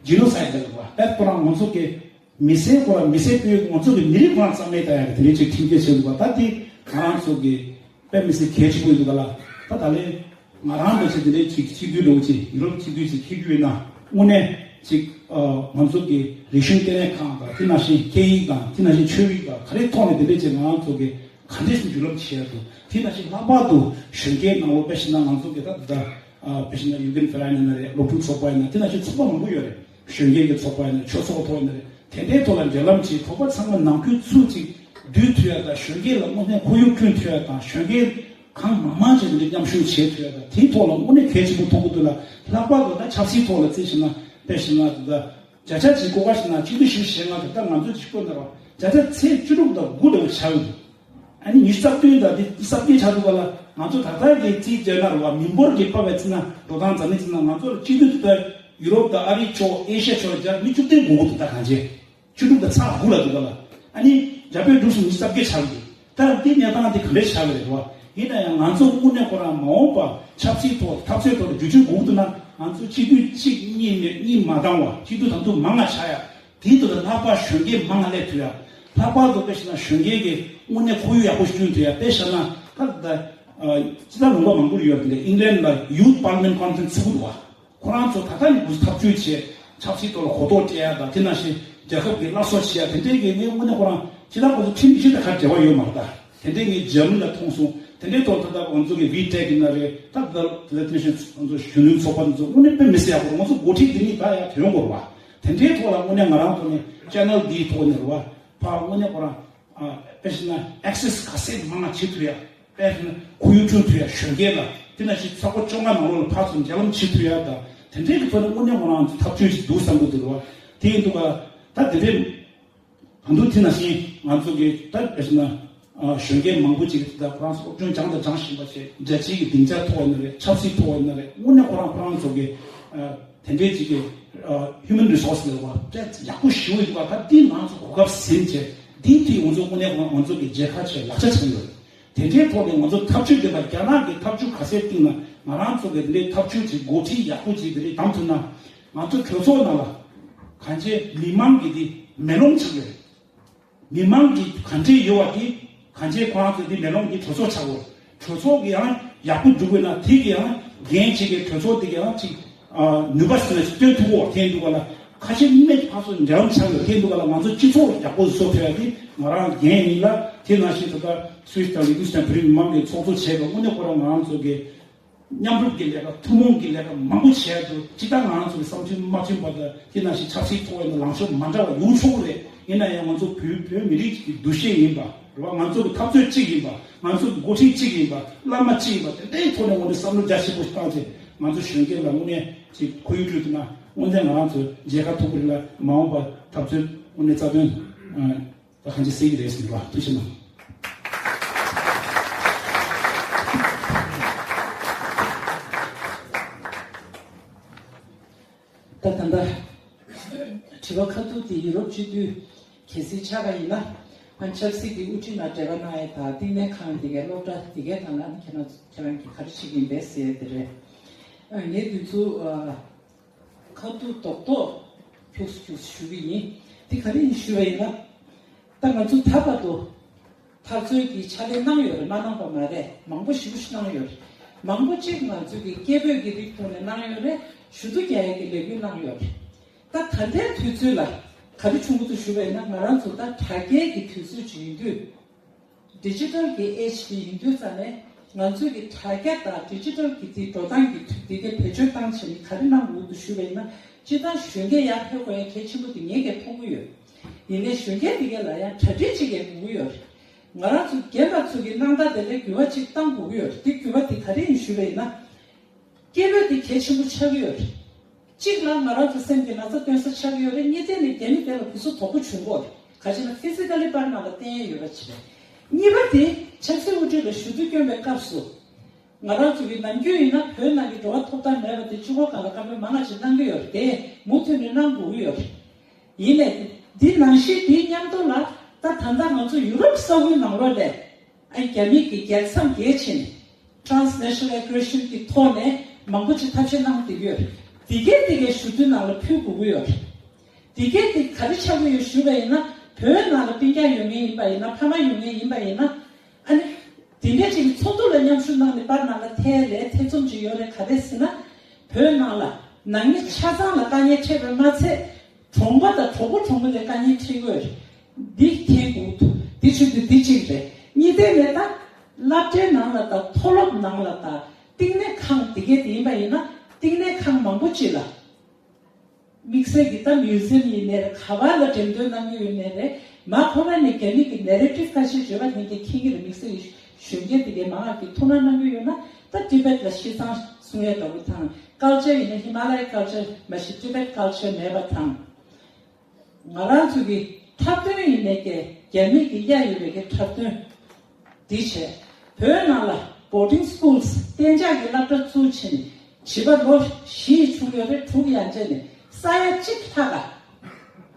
ད་genocide ལབ་པ་དཔེ་ཁོ་རང་ང་ཚོ་གི་མི་སེར་ཁོ་རང་མི་སེར་སྤེལ་ང་ཚོ་གི་མི་རིགས་ཁོ་རང་རྩ་མེད་བཏང་ཡ་གི་དེ་འདྲའི་ཅིག་ཁྲིམས་འགལ་བྱས་འདུག་པ། ད་དེ་ང་རང་ཚོ་གི་དཔེ་མི་སྲིད་གལ་ཆེན་པོ་ཡིན་འདུག་ག་ལ། ད་ད་ལན་ང་རང་འདྲ་ཞིག་དེ་འདྲའི་ཅིག་སྤྱི་འཐུས་འདྲ་བོ་ཅིག་ཡུ་རོབ་སྤྱི་འཐུས་ཅིག་འཁྱེར་རྒྱུ་ཡིན་ན་དངོས་གནས་ཅིག་ཨ་ང་ཚོ་གི་རིག་གཞུང་ལྟེ་གནས་ཁང་དང་དེ་ནང་བཞིན་སྐད་ཡིག་དང་དེ་ནང་བཞིན་ཆོས་རིག་དང་ག་རེ་ཐོག་ནས་དེ་འདྲའི་ཅིག་ང་རང་ཚོ་གི་ག་འདྲས་སེ་འགྱུར་ལྡོག་བྱེད་ཡ་འདུག་དེ་ནང་བཞིན་ལྷག་པར་དུ་གཞོན་སྐྱེས་ནང་ལོགས་དཔེ་བཞག་ན་ང་ཚོ་གི་ད་ད་ཨ་དཔེ་བཞག་ན་ཡུ་གེན་ཧྥེ་རན་ཡིན་ན་རེད། སློབ་ཕྲུག་ཚོགས་པ་ཡིན་ན་དེ་ནང་བཞིན་ཚོགས་པ་མང་པོ་ཡོད་རེད། གཞོན་སྐྱེས་ཀྱི་ཚོགས་པ་ཡིན་ན་ཆོས་ཚོགས་ཐོག་ཡིན་ན་རེད། དེ་འདྲའི་ཐོག་ལ་འབྲེལ་ལམ་བྱེད་ཚོགས་པ་ཚང་མ་ནང་ཁུལ་ཚུར་ཅིག་བསྡུ་ཐུབ་ཡ་དང་གཞོན་སྐྱེས་ལ་དངོས་གནས་ཁོར་ཡུག་བསྐྲུན་ཐུབ་ཡ་དང་གཞོན་སྐྱེས་གང་མང་མང་ཅིག་འདི་འདྲའི་མཉམ་ཞུགས་བྱེད་ཐུབ་ཡ་དང་དེའི་ཐོག་ལ་དངོས་གནས་གལ་ཆེན་པོ་མཐོང་གི་འདུག་ལ། ལྷག་པར་དུ་ད་ཆབ་སྲིད་ཐོག་ལ་བརྩིས་ཞེ་ན་དཔེ་བཞག་ན་ད་བརྒྱ་ཆ་གཅིག་བཀོད་ཁ་ཞེ་ན་སྤྱི་འཐུས་བཞི་བཅུ་ཞེ་ལྔ་དེ་ད་ང་ཚོ་གཅིག་པོ་ནས་རོ་བརྒྱ་ཆ་ཚེག་བཅུ་དྲུག་དང་དགུ་འདྲ་བོ་ཆགས་ཡོད་འདུག་ཨ་ནི་ཉི་ཤུ་རྩ་བདུན་དང་དེ་ཉི་ཤུ་རྩ་བརྒྱད་ཆགས་འདུག་ག་ལ། ང་ཚོ་ད་ལྟ་གི་རྩིས་བྱས་ན་རོ་བ་མི་འབོར་གྱི་དཔག་པའི་རྩིས་ན་འགྲོ་སྟངས་ཙམ་ནས་བརྩིས་ན་ང་ཚོ་ལ་སྤྱི་འཐུས་དེ་ལྟར་ཡུ་རོབ་དང་ཨ་རིའི་ཕྱོགས་ཨེ་ཤི་ཡ་ཕྱོགས་ལ་སྦྱར་མི་བཅུ་བདུན་འགོ་དགོས་འདུག་ད་གང་བྱས། བཅུ་དྲུག་དང་ཚེག་དགུ་ལ་འདུག་ག་ལ། ཨ་ནི་རྒྱ་བོད་འབྲུག་གསུམ་ཉི་ཤུ་རྩ་བརྒྱད་ཆགས་འདུག་ད་འདི་གནས་སྟངས་འདི་ག་འདྲས་ཆགས་ཀྱི་རེད་བ། ཡིན་ན་ཡང་ང་ཚོ་དངོས་གནས་ཁོ་རང་མ་འོངས་པ་ཆབ་སྲིད་ཐོག་འཐབ་རྩོད་ཐོག་ལ་བསྒྱུར་བཅོས་དགོས་འདུག་ན་ང་ཚོ་སྤྱི་འཐུས་གཅིག་གཉིས་མེད་གཉིས་མ་བཏང་བ་སྤྱི་འཐུས་ད་དུང་མང་ང་ཆགས་ཡ། དེའི་ཐོག་ལ་ལྷག་པར་གཞོན་སྐྱེས་མང་ང་སླེབས་ཐུབ་ཡ། ལྷག་པར་དུ་དཔེ་བཞག་ན་གཞོན་སྐྱེས་ཀྱི་དངོས་གནས་ཁོར་ཡུག་ཡག་པོ་ཞིག་བསྐྲུན་ཐུབ་ཡ། དཔེ་བཞག་ན་ད་ད་སྤྱི་ཚོགས་ལུང་པ་མང་པོར་ཡོད་པ་དེ་འདྲ་ཨིང་ལན་ལ་Youth Parliament Conference ཚུགས་འདུག་བ། ཁོ་རང་ཚོ་ད་ལྟ་ནས་འགོ་ཐག་གཅོད་བྱས་ཆབ་སྲིད་ཐོག་ལ་གོ་རྟོགས་སྤྲད་ཡ་དང་དེ་ནང་བཞིན་རྒྱལ་ཁབ་ཀྱི་སླར་གསོ་བྱེད་ཡ་དེ་འདྲའི་གི་ངས་དངོས་གནས་ཁོ་རང་སྤྱི་བཏང་ཁོ་ཚོ་ཁྲིམས་ཀྱི་ཆེད་དུ་ག་འབྲེལ་བ་ཡོད་མ་རེད་ད། དེ་འདྲའི་ངས་འཇར་མན་ལ་མཐོང་སོང་། དེ་འདྲའི་ཐོག་ད་ལྟ་ང་ཚོ་གི་བི་ཊེག་ཡིན་ན་རེད་ད་ད་ལྟ་དེ་ལ་དེ་བཞིན་ང་ཚོ་གཞོན་ནུའི་ཚོགས་པ་འདི་ཚོ་དངོས་གནས་དཔེ་མི་སྲིད་ཡག་པོ་རེད། ང་ཚོ་འགོ་ཁྲིད་འདི་ནས་ད་ཡར་ཐོན་དགོས་རེད་བ། དེ་འདྲའི་ཐོག་ལ་དངོས་གནས་ང་རང་ཐོག་ནས་ཅེ་ནལ་འདིའི་ཐོག་ནས་རེད་བ་ཕར་དངོས་གནས་ཁོ་རང་ཨ་དཔེ་བཞག་ན་ཨེག་སེ་སི་ག་ཚད་མང་ང་བྱེད་ཐུབ་ཡ། དཔེར་ན་ཁོར་ཡུག་བསྐྲུན་ཐུབ་ཡ་གཞོན་སྐྱེས་ལ་དེ་ནང་བཞིན་ཚོགས་པ་བཅོ་ལྔ་ནང་ལོགས་ལ་ཕར་ཚུར་འབྲེལ་ལམ་བྱེད་ཐུབ་ཡ་དང་དེ་འདྲའི་གི་ཐོག་ནས་དངོས་གནས་ང་རང་ཚོ་ཐག་གཅོད་ཅིག་འདུག་བསམ་གི་འདུག་རེད་བ། དེ་ཡིན་དུས་ད་དེ་འདྲའི་གང་འདུག་དེ་ནང་བཞིན་ང་ཚོ་གི་ད་དཔེར་ན་གཞོན་སྐྱེས་མང་པོ་ཅིག་ད་ཁོ་རང་ཚོ་སློབ་སྦྱོང་སྦྱངས་དང་སྦྱང་བཞིན་པ་བྱས་རྒྱལ་སྤྱིའི་གི་སྡིངས་ཆ་ཐོག་ཡིན་ན་རེད་ཆབ་སྲིད་ཐོག་ཡིན་ན་རེད་དངོས་གནས་ཁོ་རང་ཁོ་རང་ཚོ་གི་དེ་འདྲའི་ཅིག་གི་ཨ་human resource ལབ་པ་དཔེ་ཡག་པོ་ཞེ་པོ་ཡོད་པ་ད་འདི་ང་ཚོ་གོ་སྐབས་ཟིན་བྱས་འདི་དེ་ང་ཚོ་དངོས་གནས་ང་ཚོ་གི་རྒྱལ་ཁ་ཆེ་ལག་ཆ་ཆགས་ཡོད་རེད། དེ་འདྲའི་ཐོག་ནས་ང་ཚོ་ཐབས་ཇུས་དེ་ལ་རྒྱ་ནག་གི་ཐབས་ཇུས་ག་ཚད་བཏིང་ན་ང་རང་ཚོ་གི་འདི་འདྲའི་ཐབས་ཇུས་ཅིག་འགོ་ཁྲིད་ཡག་པོ་ཅིག་འདི་འདྲའི་བདམས་ཐུབ་ན་ང་ཚོ་གྲོས་ཚོགས་ནང་ལ་གང་ཅི་མི་མང་གི་འདི་མེ་ལོང་ཆགས་ཡོད་རེད། མི་མང་གི་གང་འདྲའི་ཡོད་པ་དེ་གང་ཅི་ཁོ་རང་ཚོ་དེ་མེ་ལོང་གི་གྲོས་ཚོགས་ཆགས་དགོས། གྲོས་ཚོགས་ཀྱི་ཡང་ཡག་པོ་འགྲུབ་དགོས་ན་དེ་གི་ཡང་འགན་བྱེད་ཀྱི་གྲོས་ཚོགས་དེ་གི་ཡང་ཅིག་ཨ་ནུས་པ་ཟེར་ན་ཅིག་སྟོན་ཐུབ་དགོས་དེ་འདུག་ག་ལ། ཁ་ཤས་མི་མེད་ཕར་ཚུར་འབྲེལ་ལམ་ཆགས་ཡོད་དེ་འདུག་ག་ལ། ང་ཚོ་སྤྱི་ཚོགས་ཡག་པོ་བཟོ་ཐུབ་ཡ་དེ་ང་རང་འགན་ཡིན་ལ། དེ་ནང་བཞིན་ད་ལྟ་སུད་སི་དང་ལི་ཏུ་སི་དང་བོད་རིགས་མི་མང་གི་ཚོགས་གཙོ་བྱས་པ་དངོས་གནས་ཁོ་རང་ང་རང་ཚོ་གི་ མཉམ་རུབ་ཀྱི་ལས་ཀ། ཐུན་མོང་གི་ལས་ཀ་མང་པོ་བྱས་འདུག་ཅི་ལྟར་ང་རང་ཚོ་གི་བསམ་ཚུལ་མ་མཐུན་པ་དང་དེ་ནང་བཞིན་ཆབ་སྲིད་ཐོག་ཡིན་ན་ལངས་ཕྱོགས་མ་འདྲ་བ་ཡོང་ཆོག་གི་རེད། ཡིན་ན་ཡང་ང་ཚོ་བོད་བོད་མི་རིགས་ཀྱི་འདུ་ཤེས་ཡིན་པ་རེད་བ། ང་ཚོ་གི་འཐབ་རྩོད་གཅིག་ཡིན་པ། ང་ཚོ་གི་འགོ་ཁྲིད་གཅིག་ཡིན་པ། བླ་མ་གཅིག་ཡིན་པ། དེ་འདྲའི་ཐོག་ནས་ངོ་ནས་བསམ་བློ་རྒྱ་ཆེན་པོ་བཏང་སྟེ་ང་ཚོ་གཞོན་སྐྱེས་ལ་དངོས་གནས་ཅིག་ཁོར་ཡུག་སྤྲོད་ཐུབ་ན་དངོས་གནས་ང་རང་ཚོ་མཇལ་ཁ་ཐོབ་ཀྱི་རེད་ལ། མ་འོངས་པ་འཐབ་རྩོད་དངོས་གནས་རྩ་དོན་ད་གང་ཅི་སྲིད་ཀྱི་རེད་ཟེར་བ། ཐུགས་རྗེ་གནང་། ད་ད་ལྟ་དྲི་བ་ཁ་ཐུག་དེ་ཡུ་རོབ་སྤྱི་འཐུས་གལ་སྲིད་ཆགས་པ་ཡིན་ན། ཨ། ཆབ་སྲིད་ཀྱི་དབུ་ཁྲིད་ནང་འབྲེལ་བ་གནང་ཡས་དང་། བསྟི་གནས་ཁང་དེ་གའི་སློབ་གྲྭ་དེ་གའི་ཐང་ལ་ཁྱེད་རང་ཁྱེད་རང་གིས་ག་རེ་བྱེད་ཀྱི་ཡིན་པས་ཟེར་ཡས་དེ་རེད། ཨ། ངས་དུས་ཚོད་ཨ། ཁ་ཐུག་རྡོག་རྡོག་ཁྱུགས་སུ་ཁྱུགས་སུ་ཞུ་གི་ཡིན། འདི་ག་རེ་ཡིན་ཞུ་བ་ཡིན་ན། ད་ང་ཚོ་ད་བར་དུ་འཐབ་རྩོད་ཀྱི་ཕྱག་ལས་གནང་ཡོད་རེད། མ་གནང་པ་མ་རེད། མང་པོ་ཞེ་པོ་ཞིག་གནང་ཡོད་རེད། མང་པོ་གཅིག་ང་ཚོས་ཀྱི་སྐད་འབོད་ཀྱི་རིགས་ཐོག་ནས་གནང་ཡོད་རེད། ཞུ་གཏུག་རྒྱག་ཡས་ཀྱི་ལས་འགུལ་གནང་ཡོད་རེད། ད་ད་ལྟའི་དུས་ཚོད་ལ་ག་རེ་བྱུང་གི་འདུག་ཞུ་བ་ཡིན་ན། ང་རང་ཚོ་ད་དྲ་རྒྱའི་གི་དུས་ཚོད་ཅིག་ཡིན་དུས། ཌི་ཇི་ཊལ་གྱི་ཨེ་ཇི་དེ་ཡིན་དུས་ཙང་ནས། ང་ཚོས་ཀྱི་དྲ་རྒྱ་དང་ཌི་ཇི་ཊལ་གྱི་དེ་འགྲོ་སྟངས་ཀྱི་དུས་དེ་གའི་བེད་སྤྱོད་བཏང་བྱས་ནས་ག་རེ་གནང་དགོས་འདུག་ཞུས་པ་ཡིན་ན། སྤྱིར་བཏང་གཞོན་སྐྱེས་ཡར་ཕེབས་དགོས་ཡ་གལ་ཆེན་པོ་དེ་ངས་ཀྱང་མཐོང་གི་ཡོད། ཡིན་ནའི་གཞོན་སྐྱེས་དེ་གའི་ལ་ཡང་གྲ་སྒྲིག་ཅིག་ཡང་དགོས་ཀྱི་ཡོད་རེད། ང་རང་ཚོ་རྒན་པ་ཚོ་གི་སྣང་དག་དེ་ལ་འགྱུར་བ་ཅིག་གཏང་དགོས་ཀྱི་ཡོད་རེད། དེ་འགྱུར་བ་དེ་ག་རེ་ཡིན་ཞུས་པ་ཡིན་ན། སྐད་འབོད་དེ་གལ་ཆེན་པོ་ཆགས་ཀྱི་ཡོད་རེད། གཅིག་ལ་ང་རང་ཚོ་སེམས་ཀྱི་ན་ཚ་སྟོན་ས་ཆགས་ཀྱི་ཡོད་རེད། གཉིས་ཐད་ནས་རྒྱ་མི་དེ་ལ་གུ་སུ་དོག་པོ་བྱུང་གོ་རེད། ག་ཅི་ན་ཕི་སི་ཀ་ལི་པར་ནང་ལ་བསྟན་ཡས་ཡོད་པ་ཅིག་རེད། གཉིས་པ་དེ་ཆབ་སྲིད་དབུ་ཁྲིད་ལ་ཞུ་གཏུག་བསྐྱོན་པའི་སྐབས་སུ། ང་རང་ཚོ་གི་ནམ་རྒྱུན་ཡིན་ན་བོད་ནང་གི་འགྲོ་བ་ཐོབ་ཐང་མེད་པ་དེ་གཅིག་པོ་གང་ལ་བཀའ་མོལ་མང་ང་ཅིག་གནང་གི་ཡོད་རེད། དེ་མུ་མཐུད་ནས་གནང་དགོས་ཀྱི་ཡོད་རེད། ཡིན་ནའི་འདི་ནང་བཞིན་འདིའི་མཉམ་དུ་ལ་ད་ད་ལྟ་ང་ཚོ་ཡུ་རོབ་ས་ཁུལ་ནང་ལོགས་ལས། ཨ། རྒྱ་མི་གི་རྒྱལ་མཚམས་བརྒལ་ཕྱིན། transnational aggression གྱི་ཐོག་ནས་མང་པོ་ཅིག་ཐབས་ཤེས་གནང་བསྡད་ཡོད་རེད། དེ་གས་དེ་གས་ཞུ་གཏུག་ནང་ལ་ཕུལ་དགོས་ཀྱི་ཡོད་རེད། དེ་གས་དེ་ག་རེ་ཆགས་ཀྱི་ཡོད་ཞུ་བ་ཡིན་ན། བོད་ནང་ལ་སྤུན་ཀྱག་ཡོད་མཁན་ཡིན་པ་ཡིན་ན། ཕ་མ་ཡོད་མཁན་ཡིན་པ་ཡིན་ན། ཨ་ནི། དེ་འདྲས་ཅིག་གི་ཚོགས་འདུ་ལ་མཉམ་ཞུགས་གནང་ནས་པར་ནང་ལ་ཐེ་ལེ་ཐེ་ཚོམ་ཅིག་ཡོད་རེད། ག་རེ་ཟེར་ན། བོད་ནང་ལ་ནང་མི་ཆ་ཚང་ལ་དཀའ་ངལ་འཕྲད་པ་མ་ཚད། གྲོང་པ་དང་གྲོགས་པོ་གྲོགས་མོ་ལ་དཀའ་ངལ་འཕྲད་ཀྱི་ཡོད་རེད། འདི་མཁྱེན་དགོས་འདུག་འདི་ཆུ་དུས་འདི་གཅིག་རེད། གཉིས་ཐད་ནས་ད་སློབ་གྲྭའི་ནང་ལ་དང་མཐོ་སློབ་ནང་ལ་དང་བསྟི་གནས་ཁང་དེ་གས་དེ་ཡིན་པ་ཡིན་ན། བསྟི་གནས་ཁང་མང་པོ་ཅིག་ལ་དམིགས་བསལ་གྱི་ད་མིའུ་ཛིམ་ཡིན་ནའི་རེད། ག་བ་ལ་འགྲེམས་སྟོན་གནང་གི་ཡོད་ནའི་རེད། མ་ཁོ་རང་ནས་རྒྱ་མི་གི་ནེ་རེ་ཊིབ་ཁ་ཤས་བརྗོད་པ་ལྷན་རྒྱས་མཁྱེན་གྱི་རེད། དམིགས་བསལ་གྱི་གཞོན་སྐྱེས་དེ་གས་མང་ང་གི་ཐུགས་སྣང་གནང་གི་ཡོད་ན། ད་ཏི་བེད་ལ་ཤི་ཚང་གསུང་ཡས་འདྲ་བོ་དང་། ཀལ་ཅར་ཡིན་ན་ཧི་མ་ལ་ཡའི་ཀལ་ཅར་མ་གཞི་ཏི་བེད་ཀལ་ཅར་མེད་པ་དང་། ང་རང་ཚོ་གི་འཁྲབ་སྟོན་ཡིན་ནའི་ཀྱེ་རྒྱ་མི་གི་གཡའ་ཡོད་པའི་གི་འཁྲབ་སྟོན་འདི་བྱས། བོད་ནང་ལ་boarding schools གཏན་འཇགས་ཀྱི་སློབ་གྲྭ་བཙུགས་ཕྱིན། བྱིས་པ་ལོ་བཞི་བྱུང་ཡོད་རེད། དྲུག་ཡན་ཆད་ནས་ས་ཡ་གཅིག་ལྷག་ག་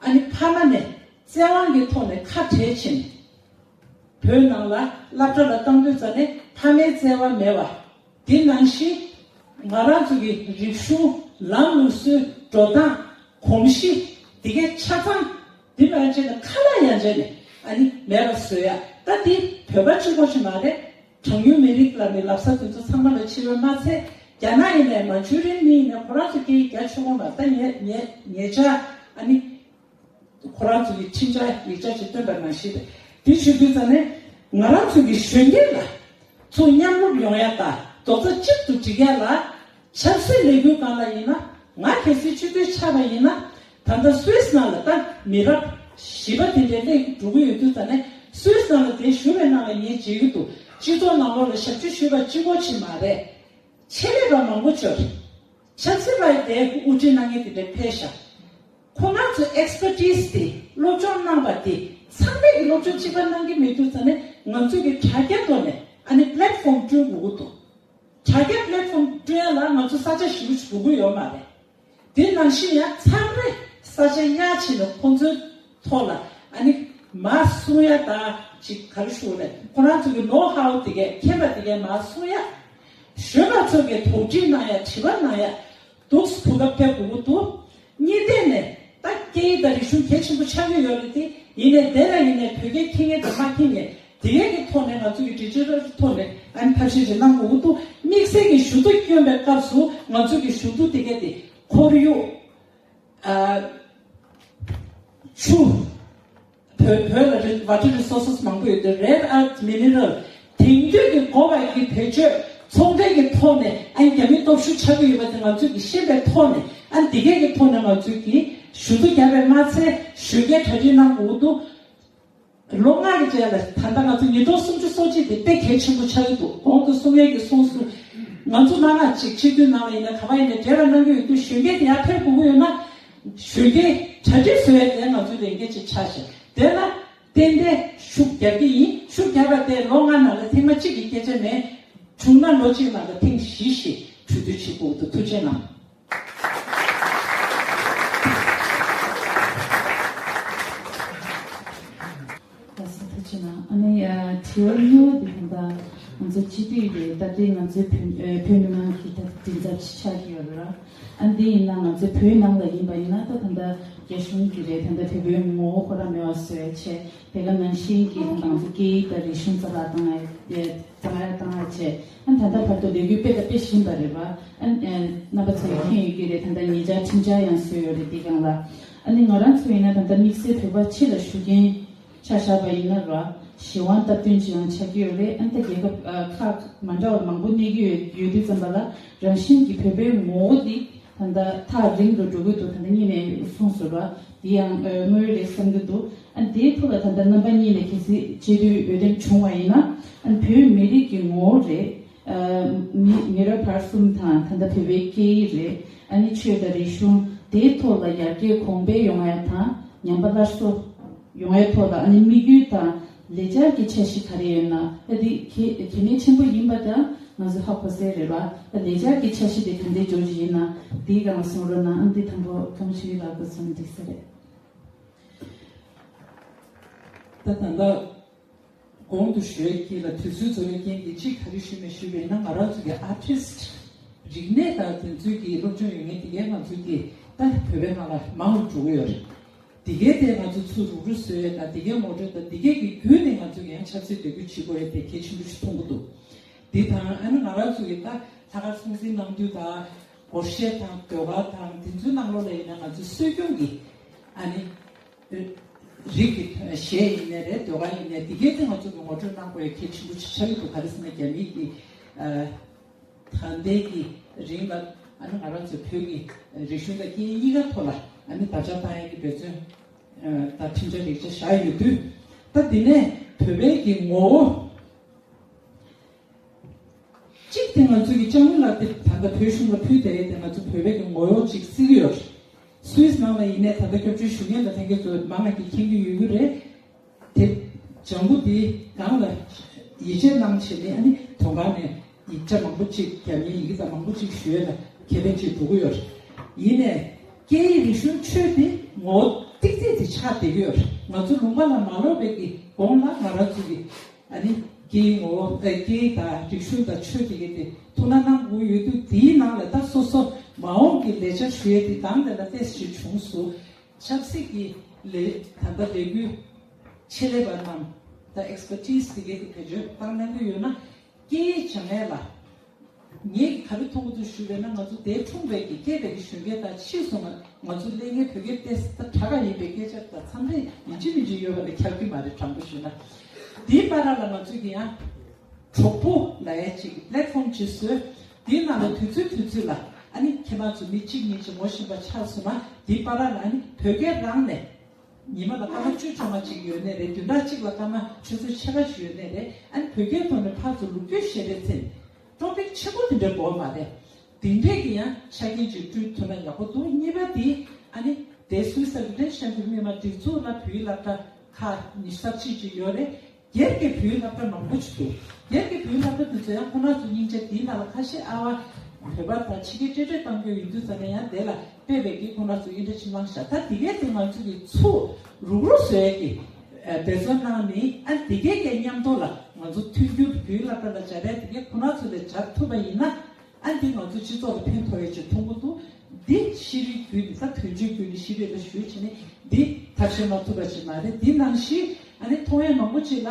ཨ་ནི་ཕ་མ་ནས་བཙན་དབང་གི་ཐོག་ནས་ཁ་བྲལ་ཕྱིན། བོད་ནང་ལ་སློབ་གྲྭ་ལ་བཏང་དུས་ཙ་ནས་ཕ་མའི་བརྩེ་བ་མེད་པ། དེ་ནང་བཞིན་ང་རང་ཚོ་གི་རིག་གཞུང་། ལམ་ལུགས་སྲོལ། འགྲོ་སྟངས། གོམས་གཤིས་དེ་གའི་ཆ་ཚང་འདི་མ་བྱས་ན་ཁ་ལག་ཡང་བྱས་ནས་ཨ་ནི་མེད་པ་བཟོ་ཡ། ད་འདི་བོད་པ་གཅིག་པོ་ཞིག་མ་རེད། གྲངས་ཉུང་མི་རིགས་ལ་ནི་ལབ་ས་དེ་ཚོ་ཚང་མ་ལ་ཕྱི་རོལ་མ་ཚད། རྒྱ་ནག་ཡིན་ནའི་མན་ཇུ་རི་ཡན་མི་ཡིན་ནའི་ཁོ་རང་ཚོ་སྐད་ཡིག་རྒྱ་ཆེ་བོ་མ། ད་ཉེ་ཉེ་ཉེ་ཆར་ཨ་ནི། ཁོ་རང་ཚོ་གི་འཕྲིན་བཅར་ཡིག་ཆ་ཅིག་བཏོན་པ་ནང་བཞིན་རེད། དེ་བྱེད་དུས་ཙ་ནས་ང་རང་ཚོ་གི་གཞོན་སྐྱེས་ལ་ཚུར་མཉམ་རུབ་ཡོང་ཡ་དང་རྡོག་རྩ་གཅིག་ཏུ་སྒྲིལ་ཡ་ལ། ཆབ་སྲིད་ལས་འགུལ་སྒང་ལ་ཡིན་ན། ང་གལ་སྲིད་སྤྱི་འཐུས་ཆགས་པ་ཡིན་ན། ད་ལྟ་སུད་སི་ནང་ལ་ད་མི་རབས་བཞི་པ་དེ་འདྲའི་སླེབས་འགྲོ་གི་ཡོད་དུས་ཙ་ནས། སུད་སི་ནང་ལ་དེ་ཞུ་བའི་ནང་ལ་ངས་མཇལ་གྱི་འདུག་སྤྱི་ཚོགས་ནང་ལོགས་ལ་ཞབས་ཕྱི་ཞུས་པ་གཅིག་པོ་ཅིག་མ་རེད། ཆེད་ལས་པ་མང་པོ་ཅིག་ཆབ་སྲིད་པ་དེ་དབུ་ཁྲིད་གནང་མཁན་དེ་འདྲ་ཕེབས་ཤག་ཁོ་རང་ཚོའི་ཨེགས་པར་ཊིས་དེ། སློབ་སྦྱོང་གནང་བ་དེ་ཚང་མས་ཀྱི་སློབ་སྦྱོང་གཅིག་པ་གནང་གི་མེད་དུས་ཙ་ནས། ང་ཚོས་ཀྱི་དྲ་རྒྱ་ཐོག་ནས་ཨ་ནི་པི་ལེཊ་ཕོམ་བསྐྲུན་དགོས་ཀྱི་འདུག་དྲ་རྒྱ་པི་ལེཊ་ཕོམ་བསྐྲུན་ཡ་ལ་ང་ཚོ་ས་ཆ་ཞེ་པོ་ཞིག་དགོས་ཀྱི་ཡོད་མ་རེད། དེ་ནང་བཞིན་ཡང་མཚམས་རེ་ས་ཆ་གཡར་ཕྱིན་ནས་ཁོང་ཚོའི་ཐོག་ལ་ཨ་ནི་མར་གསུང་ཡ་དང་། ཅིག་ག་རེ་ཞུ་དགོས་རེད། ཁོ་རང་ཚོ་གི་ནོ་ཧའུ་དེ་གས། མཁྱེན་པ་དེ་གས་མར་གསུང་ཡ། གཞོན་པ་ཚོ་གིས་དོགས་འདྲི་གནང་ཡ། དྲི་བ་གནང་ཡ། འདུག་སེ་གོ་སྐབས་ཕེབས་དགོས་ཀྱི་འདུག་གཉིས་ཐད་ནས་ད་སྐད་ཡིག་དང་རིག་གཞུང་གལ་ཆེན་པོ་ཆགས་ཀྱི་ཡོད་རེད་དེ། ཡིན་ནའི་དེ་ལ་ཡིན་ནའི་བོད་སྐད་མཁྱེན་མཁན་དང་མ་མཁྱེན་མཁན་དེ་གའི་གི་ཐོག་ནས། ང་ཚོ་གི་ཌི་ཇི་ཊལ་ཐོག་ནས་ཨ་ནི་ཐབས་ཤེས་ཅིག་གནང་དགོས་ཀྱི་འདུག་དམིགས་བསལ་གྱི་ཞུ་གཏུག་བསྐྱོན་པའི་སྐབས་སུ་ང་ཚོ་གི་ཞུ་གཏུག་དེ་གའི་དེ་ཁོར་ཡུག་ཨ་ཆུ། བོད་བོད་ལ་རི་ཝ་ཊར་རི་སོར་སེ་སི་མང་པོ་ཡོད་དེ། རེར་ཨར་ཐི་མི་ནི་རལ། དེང་དུས་ཀྱི་དགོས་པ་གི་བེད་སྤྱོད་ ཚོང་འབྲེལ་གྱི་ཐོག་ནས་ཨ་ནི་རྒྱ་མི་སྟོབས་ཤུགས་ཆགས་ཀྱི་ཡོད་པ་དེ་ང་ཚོས་ཀྱི་ཤེས་པའི་ཐོག་ནས། ཨ་ནི་འདི་གས་ཀྱི་ཐོག་ནས་ང་ཚོས་ཀྱི་ཞུ་གཏུག་བརྒྱབ་པས་མ་ཚད་གཞོན་སྐྱེས་གྲ་སྒྲིག་གནང་དགོས་འདུག་ལོ་ལྔ་གི་རྗེས་ལ་ད་ལྟ་ང་ཚོ་ཉིས་སྟོང་སུམ་ཅུ་སོ་གཅིག་དེ་དཔེ་གལ་ཆེན་པོ་ཆགས་ཀྱི་འདུག་གོང་དུ་གསུང་ཡས་ཀྱི་གསུང་སོང་། ང་ཚོ་མང་ང་ཅིག་སྤྱི་འཐུས་ནང་ལ་ཡིན་ན་ག་པར་ཡིན་ན་འབྲེལ་བ་གནང་གི་ཡོད་དུས་གཞོན་སྐྱེས་དེ་ཡར་ཕེབས་དགོས་ཀྱི་ཡོད་ན། གཞོན་སྐྱེས་གྲ་སྒྲིག་བཟོ་ཡས་དེ་ང་ཚོའི་ལས་འགན་ཅིག་ཆགས་ཤག་དེ་ལ་ཏན་ཏན་ཤུགས་རྒྱབ་ཀྱི་ཡིན། ཤུགས་རྒྱབ་པ་དེ་ལོ་ལྔ་ནང་ལ་ཐེངས་མ་གཅིག་གི་སྐད་ཆ་མེད། བྱུང་ན་ལོ་གཅིག་ནང་ལ་ཐེངས་བཞི་ཞིག་གྲོས་བསྡུར་བྱེད་དགོས་འདུག་ཐུགས་རྗེ་གནང་། ལགས་སོ། ཐུགས་རྗེ་གནང་། ཨ་ནི་ཨ་དྲི་བ་གཉིས་པ་དེ་ད་ལྟ་ང་ཚོ་སྤྱི་འཐུས་རེད། ད་ལྟའི་ང་ཚོའི་བོད་ཨ་བོད་མི་མང་གི་ད་མགྲིན་ཚབ་ཆགས་ཀྱི་ཡོད་རེད་ར། ཨ་འདི་ཡིན་ན་ང་ཚོའི་བོད་ནང་ལ་ཡིན་པ་ཡིན་ན་ད་ད་ལྟ་རྒྱ་གཞུང་གི་རེད། ད་ལྟ་བོད་པའི་ངོ་བོ་ཁོ་རང་མེད་པ་བཟོ་ཡ་བྱས། དེ་ག་ནང་བཞིན་གྱི་ད་ང་ཚོ་སྐད་ཡིག་དང་རིག་གཞུང་རྩ་བརླག་བཏང་ཡ་རྩ་བརླག་བཏང་ཡ་བྱས། ཨ་ད་ལྟ་བར་དུ་ལས་འགུལ་སྤེལ་དང་སྤེལ་བཞིན་པ་རེད་པ། ཨ་རྣམ་པ་ཚོས་མཁྱེན་ཡོད་ཀྱི་རེད། ད་ལྟ་ཉེ་ཆར་ཁྲིམས་འཆར་ཡང་བཟོས་ཡོད་རེད། འདི་སྒང་ལ་ཨ་ནི་ང་རང་ཚོ་ཡིན་ན་ད་ལྟ་དམིགས་བསལ་བོད་པ་ཕྱི་ལ་བཞུགས་མཁན་ཆ་བཞག་པ་ཡིན་ན་ར་གཞན་དབང་སྟབས་བསྟུན་ཅིག་ཡང་ཆགས་ཀྱི་ཡོད་རེད། ཨ་ནི་ད་རྒྱལ་ཁབ་ཨ་ཁག་མ་འདྲ་བ་མང་པོ་གནས་ཀྱི་ཡོད་ཡོད་དུས་ཙམ་པ་ལ་རང་བཞིན་གྱིས་བོད་པའི་ངོ་བོ་འདི་ད་ལྟ་ཐག་རིང་དུ་འགྲོ་གི་འདུག་ད་ལྟ་སྔོན་ནས་གསུངས་སོང་ར། འདི་ཡང་ཨ་དངོས་ཡོད་རེད་བསམ་གྱི་འདུག་ཨ་དེའི་ཐོག་ལ་ད་ལྟ་རྣམ་པ་གཉིས་ནས་གལ་སྲིད་སྤྱི་འཐུས་འོས་འདེམས་བྱུང་བ་ཡིན་ན་ཨ་བོད་མི་རིགས་ཀྱི་ངོ་བོ་རེད། ཨ་མི་མི་རབས་བར་གསུམ་དང་ད་ལྟ་བོད་པའི་སྐད་ཡིག་རེད། ཨ་ནི་ཆོས་དང་རིག་གཞུང་དེའི་ཐོག་ལ་ཡར་རྒྱས་གོང་འཕེལ་ཡོང་ཡ་དང་ཉམས་པ་སླར་གསོ་ཡོང་ཡ་ཐོག་ལ་ཨ་ནི་དམིགས་ཡུལ་དང་ལས་འཆར་གྱི་འཆར་གཞི་ག་རེ་ཡོད་ན་ཨ་དེ་གལ་གལ་གནད་ཆེན་པོ་ཡིན་པ་དང་ང་ཚོ་ཧ་གོ་གསལ་རེད་པ། ཨ་ལས་འཆར་གྱི་འཆར་གཞི་དེ་ག་འདྲའི་འཇོག་རྒྱུ་ཡིན་ན་དེའི་སྒང་ལ་གསུང་རོགས་གནང་། ཨ་འདི་དང་པོ་ཀམ་ཆུའི་ལགས་གོ་ཚོད་འགྲིག་ས་རེད། ད་ད་ལྟ་གོང་དུ་ཞུ་ཡས་ཀྱི་ལ་དུས་ཚོད་རྫོགས་པའི་རྐྱེན་གྱིས་གཅིག་ག་རེ་ཞུས་མེད་ཞུས་པས་ན་ང་རང་ཚོ་གི་ཨར་ཊིསི་རིག་གནས་དང་དེ་ཚོའི་གི་སློབ་སྦྱོང་ཡོད་མཁན་དེ་གའི་ང་ཚོ་གི་ད་བོད་པའི་ནང་ལ་མང་རུ་འགྲོ་གི་ཡོད་རེད། དེ་གའི་དེ་ང་ཚོ་ཚུར་རུག་རུ་བཟོས་ཡས་དང་དེ་གའི་ངོ་སྤྲོད་དང་དེ་གའི་གི་བརྒྱུད་ནས་ང་ཚོ་གི་ཡང་ཆབ་སྲིད་འབྲེལ་མཐུད་བྱེད་དགོས་ཡས་དེ་གལ་ཆེན་པོ་ཞིག་མཐོང་གི་འདུག་འདི་དང་ཨ་ནི་ང་རང་ཚོ་གི་ད་ལྷག་དཀར་སྲུང་བརྩི་གནང་དུས་དང་སྒོར་གཞས་དང་ཟློས་གར་དང་དེ་ཚོའི་ནང་ལོགས་ལ་ཡིན་ན་ང་ཚོ་སྲོལ་རྒྱུན་གྱི་ཨ་ནི་རིགས་ཀྱི་གཞས་ཡིན་ནའི་རེད། ཟློས་གར་ཡིན་ནའི་དེ་གའི་དེ་ང་ཚོ་གི་ངོ་སྤྲོད་གནང་དགོས་ཡ་གལ་ཆེན་པོ་ཆགས་ཀྱི་འདུག་ག་རེ་ཟེར་ན་རྒྱ་མིའི་གི་ཨ་ད་ལྟའི་གི་རིང་ལ་ཨ་ནི་ང་རང་ཚོ་བོད་ཀྱི་རིག་གཞུང་དང་སྐད་ཡིག་གཉིས་ཀ་ཐོག་ལ་ཨ་ནི་དར་ཆ་བཏང་ཡ་གི་འབད་བརྩོན་ཨ་དང་ཁྲིམས་འཆར་ལེགས་ཆ་བཞག་ཡོད་དུས། ད་འདི་ནས་བོད་པའི་གི་ངོ་བོ། གཅིག་དེ་ང་ཚོའི་གི་ལྕགས་མོ་ལགས་དེ་ད་ལྟ་བོད་གཞུང་ལ་ཕུལ་བསྡད་ཡས་དེ་ང་ཚོ་བོད་པའི་གི་ངོ་བོ་གཅིག་བརྩི་གི་ཡོད་རེད། སུད་སི་ནང་ལ་ཡིན་ནའི་ད་ལྟ་སྐྱབས་བཅོལ་ཞུ་མཁན་དང་ལྷན་རྒྱས་ཚོ་མང་ང་གིས་མཁྱེན་གྱི་ཡོད་ཀྱི་རེད། དེ་ལྗང་གུ་དེ་སྒང་ལ་ཡིད་ཆེས་གནང་བྱས་ནས་ཨ་ནི་དོན་ཁང་ནས་ཡིག་ཆ་མང་པོ་གཅིག་རྒྱ་མིའི་ཡི་གེ་དང་མང་པོ་གཅིག་ཞུ་ཡས་ལ་ཁེ་ཕན་ཅིག་འགྲོ་གི་ཡོད་རེད། ཡིན་ནའི་སྐད་ཡིག་རིག་གཞུང་ཆོས་དེ་ངོ་བོ་ཏིག་ཙེ་དེ་ཆགས་བསྡད་ཀྱི་ཡོད་རེད། ང་ཚོ་ལུང་པ་ལ་མ་ལོག་པའི་གི་གོང་ལ་ང་རང་ཚོ་གི་ཨ་ནི་སྐད་ཡིག་ངོ་བོ་ཨ་སྐད་ཡིག་དང་རིག་གཞུང་དང་ཆོས་དེ་གའི་དེ་ཐུགས་སྣང་གནང་དགོས་ཡོད་དུས། དེའི་ནང་ལ་ད་སོ་སོ་མ་འོངས་ཀྱི་ལས་འཆར་ཞུ་ཡས་དེ་དང་དེ་ལ་ཏོག་ཙམ་བྱུང་སོང་། ཆབ་སྲིད་ཀྱི་ལས་ད་ལྟ་ལས་འགུལ་ཆེད་ལས་པ་རྣམས་ད་ཨེག་སི་པར་ཊི་སི་དེ་གའི་དེ་བེད་སྤྱོད་བཏང་གནང་གི་ཡོད་ན་སྐད་ཡིག་སྦྱང་ཡས་ལ། ངས་ག་རེ་མཐོང་གི་འདུག་ཞུས་པས་ན་ང་ཚོ་དེ་འཁྲུངས་པའི་གི་སྐྱེས་པའི་གི་གཞོན་སྐྱེས་དང་ཕྱིས་སུ་ང་ང་ཚོ་སླེབས་མཁན་བོད་སྐད་ཏོག་ཙམ་ད་དྲག་ག་ཡིན་པའི་སྐད་ཆ་དང་མཚམས་རེ་ཡིན་གཅིག་མིན་གཅིག་ཡོད་པ་ལས་ཁྱབ་ཀྱི་མ་རེད། དྲང་པོ་ཞུས་ན། དེའི་བར་ལ་ང་ཚོས་ཀྱི་ཡང་གྲོགས་པོ་ལབ་ཡ་ཅིག་པི་ལེ་ཊི་ཕོམ་ཅིག་བཟོས། དེའི་ནང་ལ་དུས་ཚོད་དུས་ཚོད་ལ་ཨ་ནི་ཁྱེད་རང་ཚོ་མི་གཅིག་གཉིས་ཅིག་ངོ་ཤེས་པ་ཆགས་སོང་ན་དེའི་བར་ལ་ཨ་ནི་བོད་སྐད་རང་ནས། ཉི་མ་ལ་སྐར་མ་བཅུ་ཐམ་པ་ཅིག་ཡོད་ནའི་རེད། བདུན་ཕྲག་གཅིག་ལ་སྐར་མ་ཆུ་ཚོད་ཕྱེད་ཀ་ཞིག་ཡོད་ནའི་རེད། ཨ་ནི་བོད་སྐད་ཐོག་ནས་ཕར་ཚུར་ལོ་རྒྱུས་བཤད་པའི་ཚེ། ཊོ་པིག་ཆེན་པོ་དེ་འདྲ་དགོས་མ་རེད། དེ་འདྲས་ཀྱི་ཡང་ཆ་རྐྱེན་ཅིག་བསྐྲུན་ཐུབ་ན་ཡག་པོ་འདུག་གཉིས་པ་དེ་ཨ་ནི་དེ་སུད་སི་ལ་ལེ་ཤན་དུ་སྨྱོན་མ་སྒྲིག་འཛུགས་ལ་བོད་ཡིག་སློབ་གྲྭ་ཁག་ཉི་ཤུ་རྩ་གཅིག་ཅིག་ཡོད་རེད། སྒེར་གྱི་བོད་ཡིག་སློབ་གྲྭ་མང་པོ་ཞིག་འདུག་སྒེར་གྱི་བོད་ཡིག་སློབ་གྲྭ་དེ་ཚོ་ཡང་ཁོ་རང་ཚོ་སྙིང་རྗེ་དེའི་ནང་ལ་ཁ་ཤས་ཨ་བ་བོད་པ་དང་ཕྱི་རྒྱལ་འབྲེལ་འདྲིས་གཏོང་རྒྱུ་ཡིན་དུས་ཙམ་ནས་ཡང་དེ་ལ་དཔེ་བའི་གི་ཁོ་རང་ཚོ་ཨིན་དྲ་ཕྱི་ནང་བཞག་ད་དེ་གའི་དེ་ང་ཚོ་གི་ཚུར་རུག་རུག་བཟོ་ཡས་ཀྱི་འབད་བརྩོན་གནང་ནི་ཨ་དེ་གའི་གི་མཉམ་དུ་ལ་ང་ཚོ་མཐུན་འགྱུར་བོད་ཡིག་སློབ་གྲྭ་ལ་སྦྱར་ཡས་དེ་གའི་ཁོ་རང་ཚོ་ལས་སྦྱར་ཐུབ་པ་ཡིན་ན། ཨ་འདི་ང་ཚོ་སྤྱི་ཚོགས་ལ་ཕན་ཐོགས་ཡོད་ཅེས་མཐོང་གི་འདུག་འདི་ཤེས་རིག་བརྒྱུད་ནས་ད་དོན་གཅོད་བརྒྱུད་ནས་ཤེས་རིག་ལ་ཞུས་བྱས་ནས་འདི་ཐབས་ཤེས་མ་ཐུབ་པ་ཞིག་མ་རེད། འདི་ནང་བཞིན་ཨ་ནི་མཐོང་ཡ་མང་པོ་ཅིག་ལ་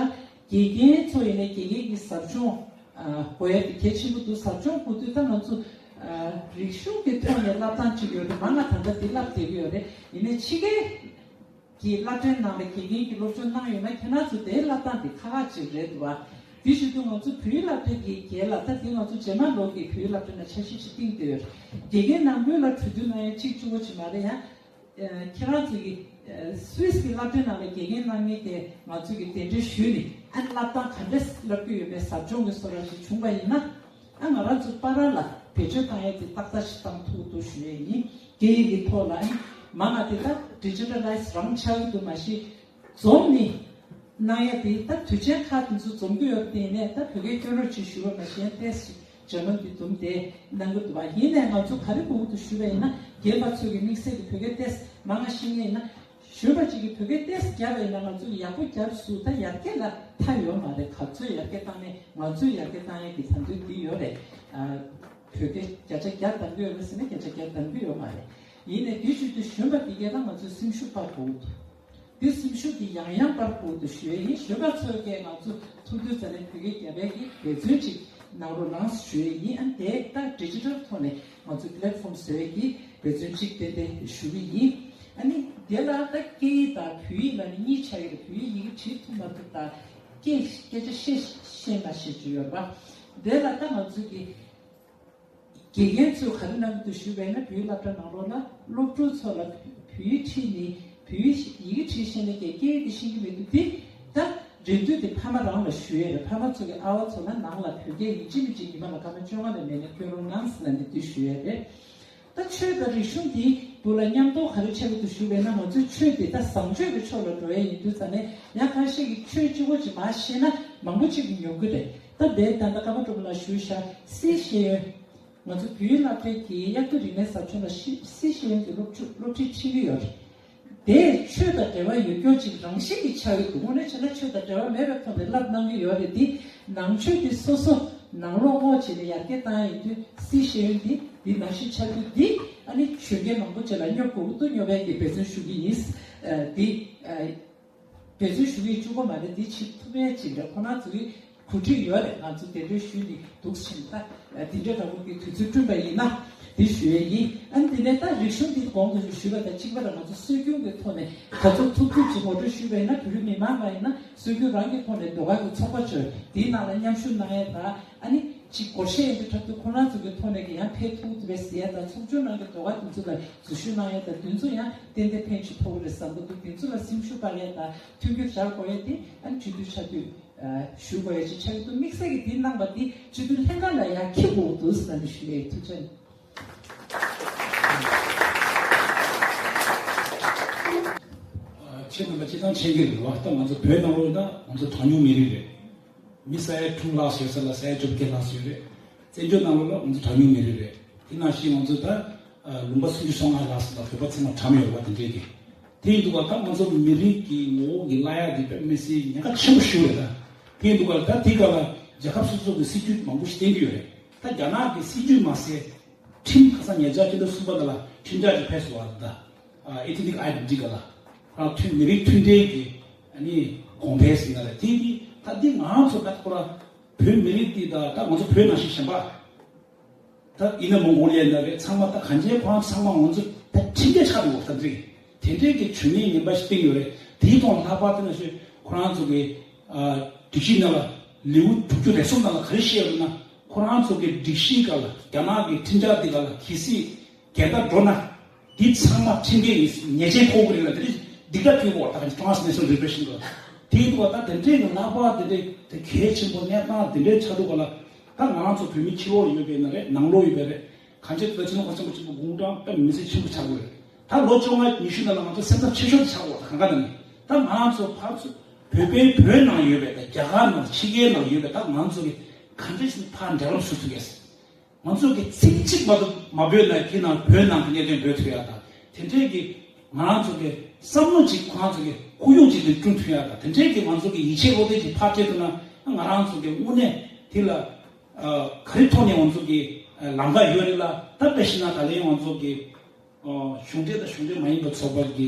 དགེ་རྒན་ཚོ་ཡིན་ནའི་དགེ་རྒན་གྱི་ཟབ་སྦྱོང་ཨ་དགོས་ཡ་དེ་གལ་ཆེན་པོ་འདུག་ཟབ་སྦྱོང་དགོས་དུས་ད་ང་ཚོ་ཨ་རིག་གཞུང་གི་ཐོག་ནས་བསླབ་སྟངས་ཅིག་ཡོད་རེད། མ་ང་ད་ལྟ་འདི་བསླབ་བསྡད་ཀྱི་ཡོད་རེད། ཡིན་ནའི་ཕྱི་རྒྱལ་གྱི་སློབ་གྲྭའི་ནང་ལ་དགེ་རྒན་གྱི་སློབ་སྦྱོང་གནང་ཡོད་ན་ཁྱེད་རང་ཚོ་དེའི་བསླབ་སྟངས་དེ་ཁག་ཁག་ཅིག་རེད་འདུག་བ། དེ་བཞིན་དུ་ང་ཚོ་བོད་ཡིག་སློབ་གྲྭའི་གི་རྒན་ལགས། ད་དེ་ང་ཚོ་རྗེས་མ་ལོ་གི་བོད་ཡིག་སློབ་གྲྭ་ནང་འཆར་གཞི་ཅིག་བཏིང་བསྡད་ཡོད་རེད། དགེ་རྒན་ནང་ཁུལ་ལ་གྲོས་བསྡུར་གནང་ཡ་གཅིག་གཅིག་པོ་ཅིག་མ་རེད་ཡ། ཨ་ཁྱེད་རང་ཚོ་གི་ཨ་སུད་སི་གི་སློབ་གྲྭའི་ནང་ལ་དགེ་རྒན་གནང་མཁན་དེ་ང་ཚོ་གི་གདན་འདྲེན་ཞུས་ནས། ཨ་ནི་བསླབ་སྟངས་ག་འདྲས་བསླབ་ཀྱི་ཡོད་པའི་ཟབ་སྦྱོང་གི་བཟོ་འདྲ་ཞིག་བྱུང་པ་ཡིན་ན། ཨ་ང་རང་ཚོ་པ་ར་ལ་བེད་སྤྱོད་བཏང་ཡ་དེ་ཏག་ཏག་ཞིག་བཏང་ཐུབ་འདུག་ཞུ་ཡས་ཡིན། སྐད་ཡིག་གི་ཐོག་ལ་ཨ་ནི་མང་ང་དེ་ད་ཌི་ཇི་ཊ་ལའི་ཛི་རང་ཆགས་ཀྱི་འདུག་མ་གཞི། འཛོམས་ནས་གནང་ཡ་དེ་ད་དུས་ཆེན་ཁག་དེ་ཚོ་འཛོམས་ཀྱི་ཡོད་པ་དེ་ནས། ད་བོད་སྐད་སྐྱོན་རོགས་ཅིག་ཞུ་བ་མ་གཞི་ཡང་ཏོག་ཙམ་ཞིག་འཇར་མན་དེ་དུམ་དེ་གནང་གི་འདུག་བ། ཡིན་ནའི་ང་ཚོ་ག་རེ་དགོས་ཀྱི་འདུག་ཞུས་པ་ཡིན་ན། རྒན་པ་ཚོས་ཀྱི་དམིགས་བསལ་གྱི་བོད་སྐད་ཏོག་ཙམ་མང་ང་ཤེས་མཁན་ཡིན་ན། གཞོན་པ་གཅིག་གིས་བོད་སྐད་ཏོག་ཙམ་བརྒྱབ་པ་ཡིན་ན་ང་ཚོ་ཡག་པོ་བརྒྱབ་སོང་། ད་ཡར་རྒྱས་ལ་མཐའ་ཡོད་མ་རེད། ག་ཚོད་ཡར་རྒྱས་བཏང་ནའི་ང་ཚོས་ཡར་རྒྱས་བཏང་ཡ་གི་ད་དུང་འདི་ཡོད་རེད། ཨ་བོད་སྐད་བརྒྱ་ཆ་བརྒྱ་གདམ་གྱི་ཡོད་རེད་ཟེར་ན་བརྒྱ་ཆ་བརྒྱ་གདམ་གྱི་ཡོད་མ་རེད། ཡིན་ནའི་དེ་བཞིན་དུ་གཞོན་པ་དེ་གས་ལ་ང་ཚོས་སེམས་ཤུགས་སྤར་དགོས་འདུག་དེ་སེམས་ཤུགས་དེ་ཡང་ཡང་སྤར་དགོས་འདུག་ཞུ་ཡས་ཡིན། གཞོན་པ་ཚོས་ཀྱིས་ང་ཚོ་ཐུག་དུས་ཙམ་ནས་བོད་སྐད་རྒྱབ་པའི་གི་འབད་བརྩོན་ཅིག་གནང་རོགས་གནང་ཞུ་ཡས་ཡིན། ཨ་ནི་དེ་ད་ཌི་ཇི་ཊལ་ཐོག་ནས་ང་ཚོ་པི་ལེཊ་ཕོམ་བཟོ་ཡས་ཀྱི་འབད་བརྩོན་ཅིག་ཏན་ཏན་ཞུ་གི་ཡིན། ཨ་ནི་དེ་ལ་ད་སྐད་ཡིག་དང་བོད་ཡིག་ལ་ནི་གཉིས་ཆགས་ཡོད་རེད། བོད་ཡིག་ཡི་གེ་བྲིས་ཐུབ་མ་ཐུབ་དང་སྐད་སྐད་ཆ་བཤད་ཤེས་མ་ཤེས་ཅིག་ཡོད་རེད་པ། དེ་ལ་ད་ང་ཚོ་གི་དགེ་རྒན་ཚོས་ག་རེ་གནང་གི་འདུག་ཞུས་པ་ཡིན་ན། བོད་ཡིག་སློབ་གྲྭ་ནང་ལོགས་ལ་སློབ་ཕྲུག་ཚོ་ལ་བོད་ཡིག་ཁྲིད་ནས། བོད་ཡིག་ཡི་གེ་བྲིས་ཤེས་ནས་ཀྱང་སྐད་ཡིག་དེ་ཤེས་ཀྱི་མི་འདུག་དེ་ད་འགྲན་བསྡུར་དེ་ཕ་མ་རང་ལ་ཞུ་ཡས་རེད། ཕ་མ་ཚོ་གི་ཨ་བ་ཚོ་ལ་ནང་ལ་བོད་སྐད་ཡིན་གཅིག་མིན་གཅིག་ཉི་མ་ལ་སྐར་མ་བཅོ་ལྔ་ལས་མེད་ན་སྐྱོན་རོགས་གནང་ཟེར་ནས་འདི་དུས་ཞུ་ཡས་རེད། ད་ཆོས་དང་རིག་གཞུང་དེའི་བར་ལ་མཉམ་དུ་ག་རེ་ཆགས་ཀྱི་འདུག་ཞུས་པ་ཡིན་ན། ང་ཚོའི་ཆོས་དེ་ད་བཟང་སྤྱོད་ཀྱི་ཕྱོགས་ལ་འགྲོ་ཡས་ཡིན་དུས་ཙམ་ནས། ཡང་ཁ་ཤས་ཀྱིས་ཆོས་གཅིག་པོ་ཅིག་མར་ཤེས་ན་མང་པོ་ཅིག་གིས་ཉོབ་ཀྱི་རེད། ད་དེ་ད་ལྟ་ཀརྨ་གྲུབ་ལགས་ཞུས་ཤག་སཱི་ཤེས་ཡོན། ང་ཚོ་བོད་ཡིག་སློབ་གྲྭའི་གི་དབྱར་དུས་རིག་གནས་ཟབ་སྦྱོང་ལ་སཱི་སཱི་ཤེས་ཡོན་གྱི་སློབ་ཕྲུག་སློབ་ཁྲིད་ཁྲིད་ཀྱི་ཡོད་རེད། དེ་ཆོས་དང་འབྲེལ་བ་ཡོད་རྒྱུ་ཅིག་རང་བཞིན་གྱིས་ཆགས་ཀྱི་འདུག་དངོས་གནས་བྱས་ན་ཆོས་དང་འབྲེལ་བ་མེད་པའི་ཐོག་ནས་བསླབ་གནང་གི་ཡོད་རེད། དེ་ནང་ཆོས་དེ་སོ་སོ་ནང་ལོགས་སྔོག་བྱས་ནས་ཡར་རྒྱས་བཏང་ཡ་ཡིན་དུས། སཱི་ཤེས་ཡོན་དེ་འདི་ནང་བཞིན་ཆགས་རྒྱུ་འདི་ཨ་ནི་གཞོན་སྐྱེས་མང་པོ་ཅིག་ལ་སྙོབ་དགོས་ཀྱི་འདུག་སྙོབ་ཡ་གི་འབད་བརྩོན་ཞུ་གི་ཡིན། ཨ་འདི་ཨ་འབད་བརྩོན་ཞུ་གི་ཡིན། གཅིག་པོ་མ་རེད། འདི་བྱེད་ཐུབ་ཡ་ཅིག་རེད། ཁོ་རང་ཚོ་གི་གོ་སྒྲིག་ཡོད་རེད། ང་ཚོ་གདན་འདྲེན་ཞུས་ནས་འདུག་ཕྱིན། ད་འདི་འདྲ་འདྲ་པོ་གི་དུས་ཚོད་བསྐྲུན་པ་ཡིན་ན་འདི་ཞུ་ཡས་ཡིན། ཨ་ནི་དེ་ནས་ད་རིག་གཞུང་འདི་གོང་དུ་ཞུས་པ་དང་གཅིག་པ་རེད། ང་ཚོ་སྲོལ་རྒྱུན་གྱི་ཐོག་ནས་ག་ཚོད་ཐུབ་ཐུབ་ཅིག་ངོ་སྤྲོད་ཞུས་པ་ཡིན་ན། བོད་རིགས་མི་མང་ལ་ཡིན་ན་སྲོལ་རྒྱུན་རང་གི་ཐོག་ནས་ཟློས་གར་གྱི་ཚོགས་པ་ཅིག་ཡོད། དེའི་ནང་ལ་མཉམ་ཞུགས་གནང་ཡས་དང་། ཨ་ནི་ཅིག་སྒོར་གཞས་ཡིན་དུས་ཐབས་དུས་ཁོ་རང་ཚོ་གི་ཐོག་ནས་ཀྱི་ཡང་ཕེབས་ཐུབ་ཐུབ་པའི་ཟེར་ཡ་དང་། ཚོགས་ཆུང་ནང་གི་ཟློས་གར་དེ་ཚོ་ལ་འཛུལ་ཞུགས་གནང་ཡ་དང་། དེ་ཚོ་ཡང་ཏན་ཏན་ཕན་ཅིག་ཐོགས་ཀྱི་རེད་བསམ་གྱི་འདུག་དེ་ཚོ་ལ་སེམས་ཤུགས་སྤར་ཡ་དང་མཐུན་འགྱུར་སྦྱར་དགོས་ཡ་དེ་ཨ་ནི་སྤྱི་འཐུས་ཆགས་དུས་ཨ་ཞུ་དགོས་ཡ་ཅིག་ཆགས་ཀྱི་འདུག་དམིགས་བསལ་གྱི་དེ་གནང་བ་དེ་སྤྱི་འཐུས་ལྷན་ཁང་ལ་ཡང་འཁྱེར་དགོས་འདུག་ཟེར་ནས་ཞུ་ཡ་ཡིན། ཐུགས་རྗེ་ཆེ། ཁྱེད་རྣམ་པ་སྤྱིར་བཏང་མཁྱེན་གྱི་རེད་བ། ད་ང་ཚོ་བོད་ནང་ལོགས་ད་ང་ཚོ་གྲངས་ཉུང་མི་རིགས་རེད། མི་ས་ཡ་དྲུག་ལྷག་ཙམ་ཡོད་ས་ལ་ས་ཡ་བཅོ་བརྒྱད་ལྷག་ཙམ་ཡོད་རེད། བཙན་བྱོལ་ནང་ལོགས་ལ་ང་ཚོ་གྲངས་ཉུང་མི་རིགས་རེད། དེ་ནང་བཞིན་ང་ཚོ་ད་ཨ་ལུང་པ་སུམ་ཅུ་སོ་ལྔ་ལྷག་ཙམ་ལ་བོད་པ་ཚང་མ་གྲམ་ཡོད་པ་དེ་འདྲས་ཀྱི། དེ་ཡིན་དུས་ད་ང་ཚོ་མི་རིགས་ཀྱི་ངོ་བོ་གི་བརླག་ཡ་དེ་དཔེ་མི་སྲིད་ཉེན་ཁ་ཆེན་པོ་ཞིག་རེད་ད། དེ་ཡིན་དུས་ད་དེ་ག་ལ་རྒྱལ་ཁབ་སོ་སོ་གི་སྲིད་ཇུས་མང་པོ་ཞིག་བཏིང་གི་ཡོད་རེད། ད་རྒྱ་ནག་གི་སྲིད་ཇུས་མ་ཟད། ཁྲིམས་ཁ་སང་ཉེ་ཆར་སྤྱི་ཟླ་གསུམ་པ་ནང་ལ་ཁྲིམས་འཆར་ཅིག་ཕེབས་སོང་བ་ད། ཨེ་ཐི་ནིག་ཨའི་ཌེན་ཊི་ཊི་ག་ལ། རང་མཐུན་མི་རིགས་མཐུན་སྒྲིལ་གྱི་ཨ་ནི་གོང་འཕེལ་ཟེར་ན་རེད། དེ་དེ་ད་འདི་ང་རང་ཚོ་ད་ཁོ་རང་བོད་མི་རིགས་འདི་ད་ད་ང་ཚོ་བོད་ནང་བཞིན་གཞན་པ་ད་ཡིན་ན་མོང་གོ་ལི་ཡ་ན་རེད། ཚང་མ་ད་གང་ཅི་ཁོ་རང་ཚང་མ་ང་ཚོ་ད་ཁྲིམས་འགལ་ཆགས་འདུག་ད་འདི་དེ་འདྲའི་གི་བྱུས་ངན་ངན་པ་ཞིག་བཏིང་ཡོད་རེད། དེའི་ཐོག་ལྷག་པར་དུ་ན་ཞུ་ཁོ་རང་ཚོ་གི་ཨ་སྒྲིག་གཞི་ནང་ལ་ལེའུ་དྲུག་ཅུ་རེ་གསུམ་ནང་ལ་ག་རེ་བཤད་ཡོད་ན། ཁོ་རང་ཚོ་གི་སྒྲིག་གཞིའི་སྒང་ལ་རྒྱ་ནག་གི་ཁྲིམས་འཆར་འདི་སྒང་ལ་གལ་སྲིད་འགལ་ཟླ་འགྲོ་ན། འདི་ཚང་མ་ཁྲིམས་འགལ་ཡིན། ཉེས་ཆད་ཕོག་གི་རེད་ལ། དེ་རིང་སྡིག་ལྟ་ཕུལ་དགོས་ད་ག་Transnational Repression གི་དེ་ཡིན་དུས་ད་དེ་འདྲའི་གི་ལྷག་པར་དེ་འདྲའི་དེ་གལ་ཆེན་པོ་གནས་སྟངས་དེ་འདྲའི་ཆགས་འདུག་ག་ལ། ད་ང་རང་ཚོ་བོད་མི་ཕྱི་ལོགས་ཡོད་པའི་ན་རེད། ནང་ལོགས་ཡོད་པའི་རེད། གང་ཅི་ད་ཕྱི་ལོགས་ཁ་ཆེན་པོ་ཆེན་པོ་དགུང་གྲངས་དཔེ་མི་སྲིད་ཆེན་པོ་ཆགས་དགོས་རེད། ད་ལོ་བཅོ་ལྔ་ཉི་ཤུ་ནང་ལ་ང་ཚོ་སེམས་ཐག་ཆོད་ཆོད་དུ་ཆགས་དགོས་ད་གང་ག་ནས་ནི། ད་ང་རང་ཚོ་ཕར་ཚུར་བོད་པའི་བོད་ནང་ཡོད་པའི་ད་རྒྱ་གར་ནང་ཕྱི་རྒྱལ་ནང་ཡོད་པའི་ད་ང་ཚོ་གི་གང་འདྲ་ཞིག་ཕར་འབྲེལ་ལམ་བཟོ་ཐུབ་ཡས། ང་ཚོ་གི་ཚིག་གཅིག་མ་གཏོགས་མ་འབོད་ན་དེ་ནང་བོད་ནང་གི་གནད་དོན་འབོད་ཐུབ་ཡ་དང་། དེ་འདྲའི་གི་ང་རང་ཚོ་གི་བསམ་བློ་ཅིག་ཁོ་རང་ཚོ་གི་ཁོར་ཡུག་ཅིག་དེ་བསྐྲུན་ཐུབ་ཡ་དང་། དེ་འདྲའི་གི་ང་ཚོ་གི་ཡིད་ཆེས་བློ་གཏད་ཅིག་ཕར་སྤྲད་ཐུབ་ན། ང་རང་ཚོ་གི་དངོས་གནས་དེ་ལ་ཨ་ག་རེ་ཐོག་ནས་ང་ཚོ་གི་ཨ་ལམ་ཁ་ཡོད་རེད་ལ། ད་དཔེ་བཞག་ན་ད་ལན་ང་ཚོ་གི་ཨ་གཞུང་འབྲེལ་དང་གཞུང་འབྲེལ་མ་ཡིན་པའི་ཚོགས་པ་གི་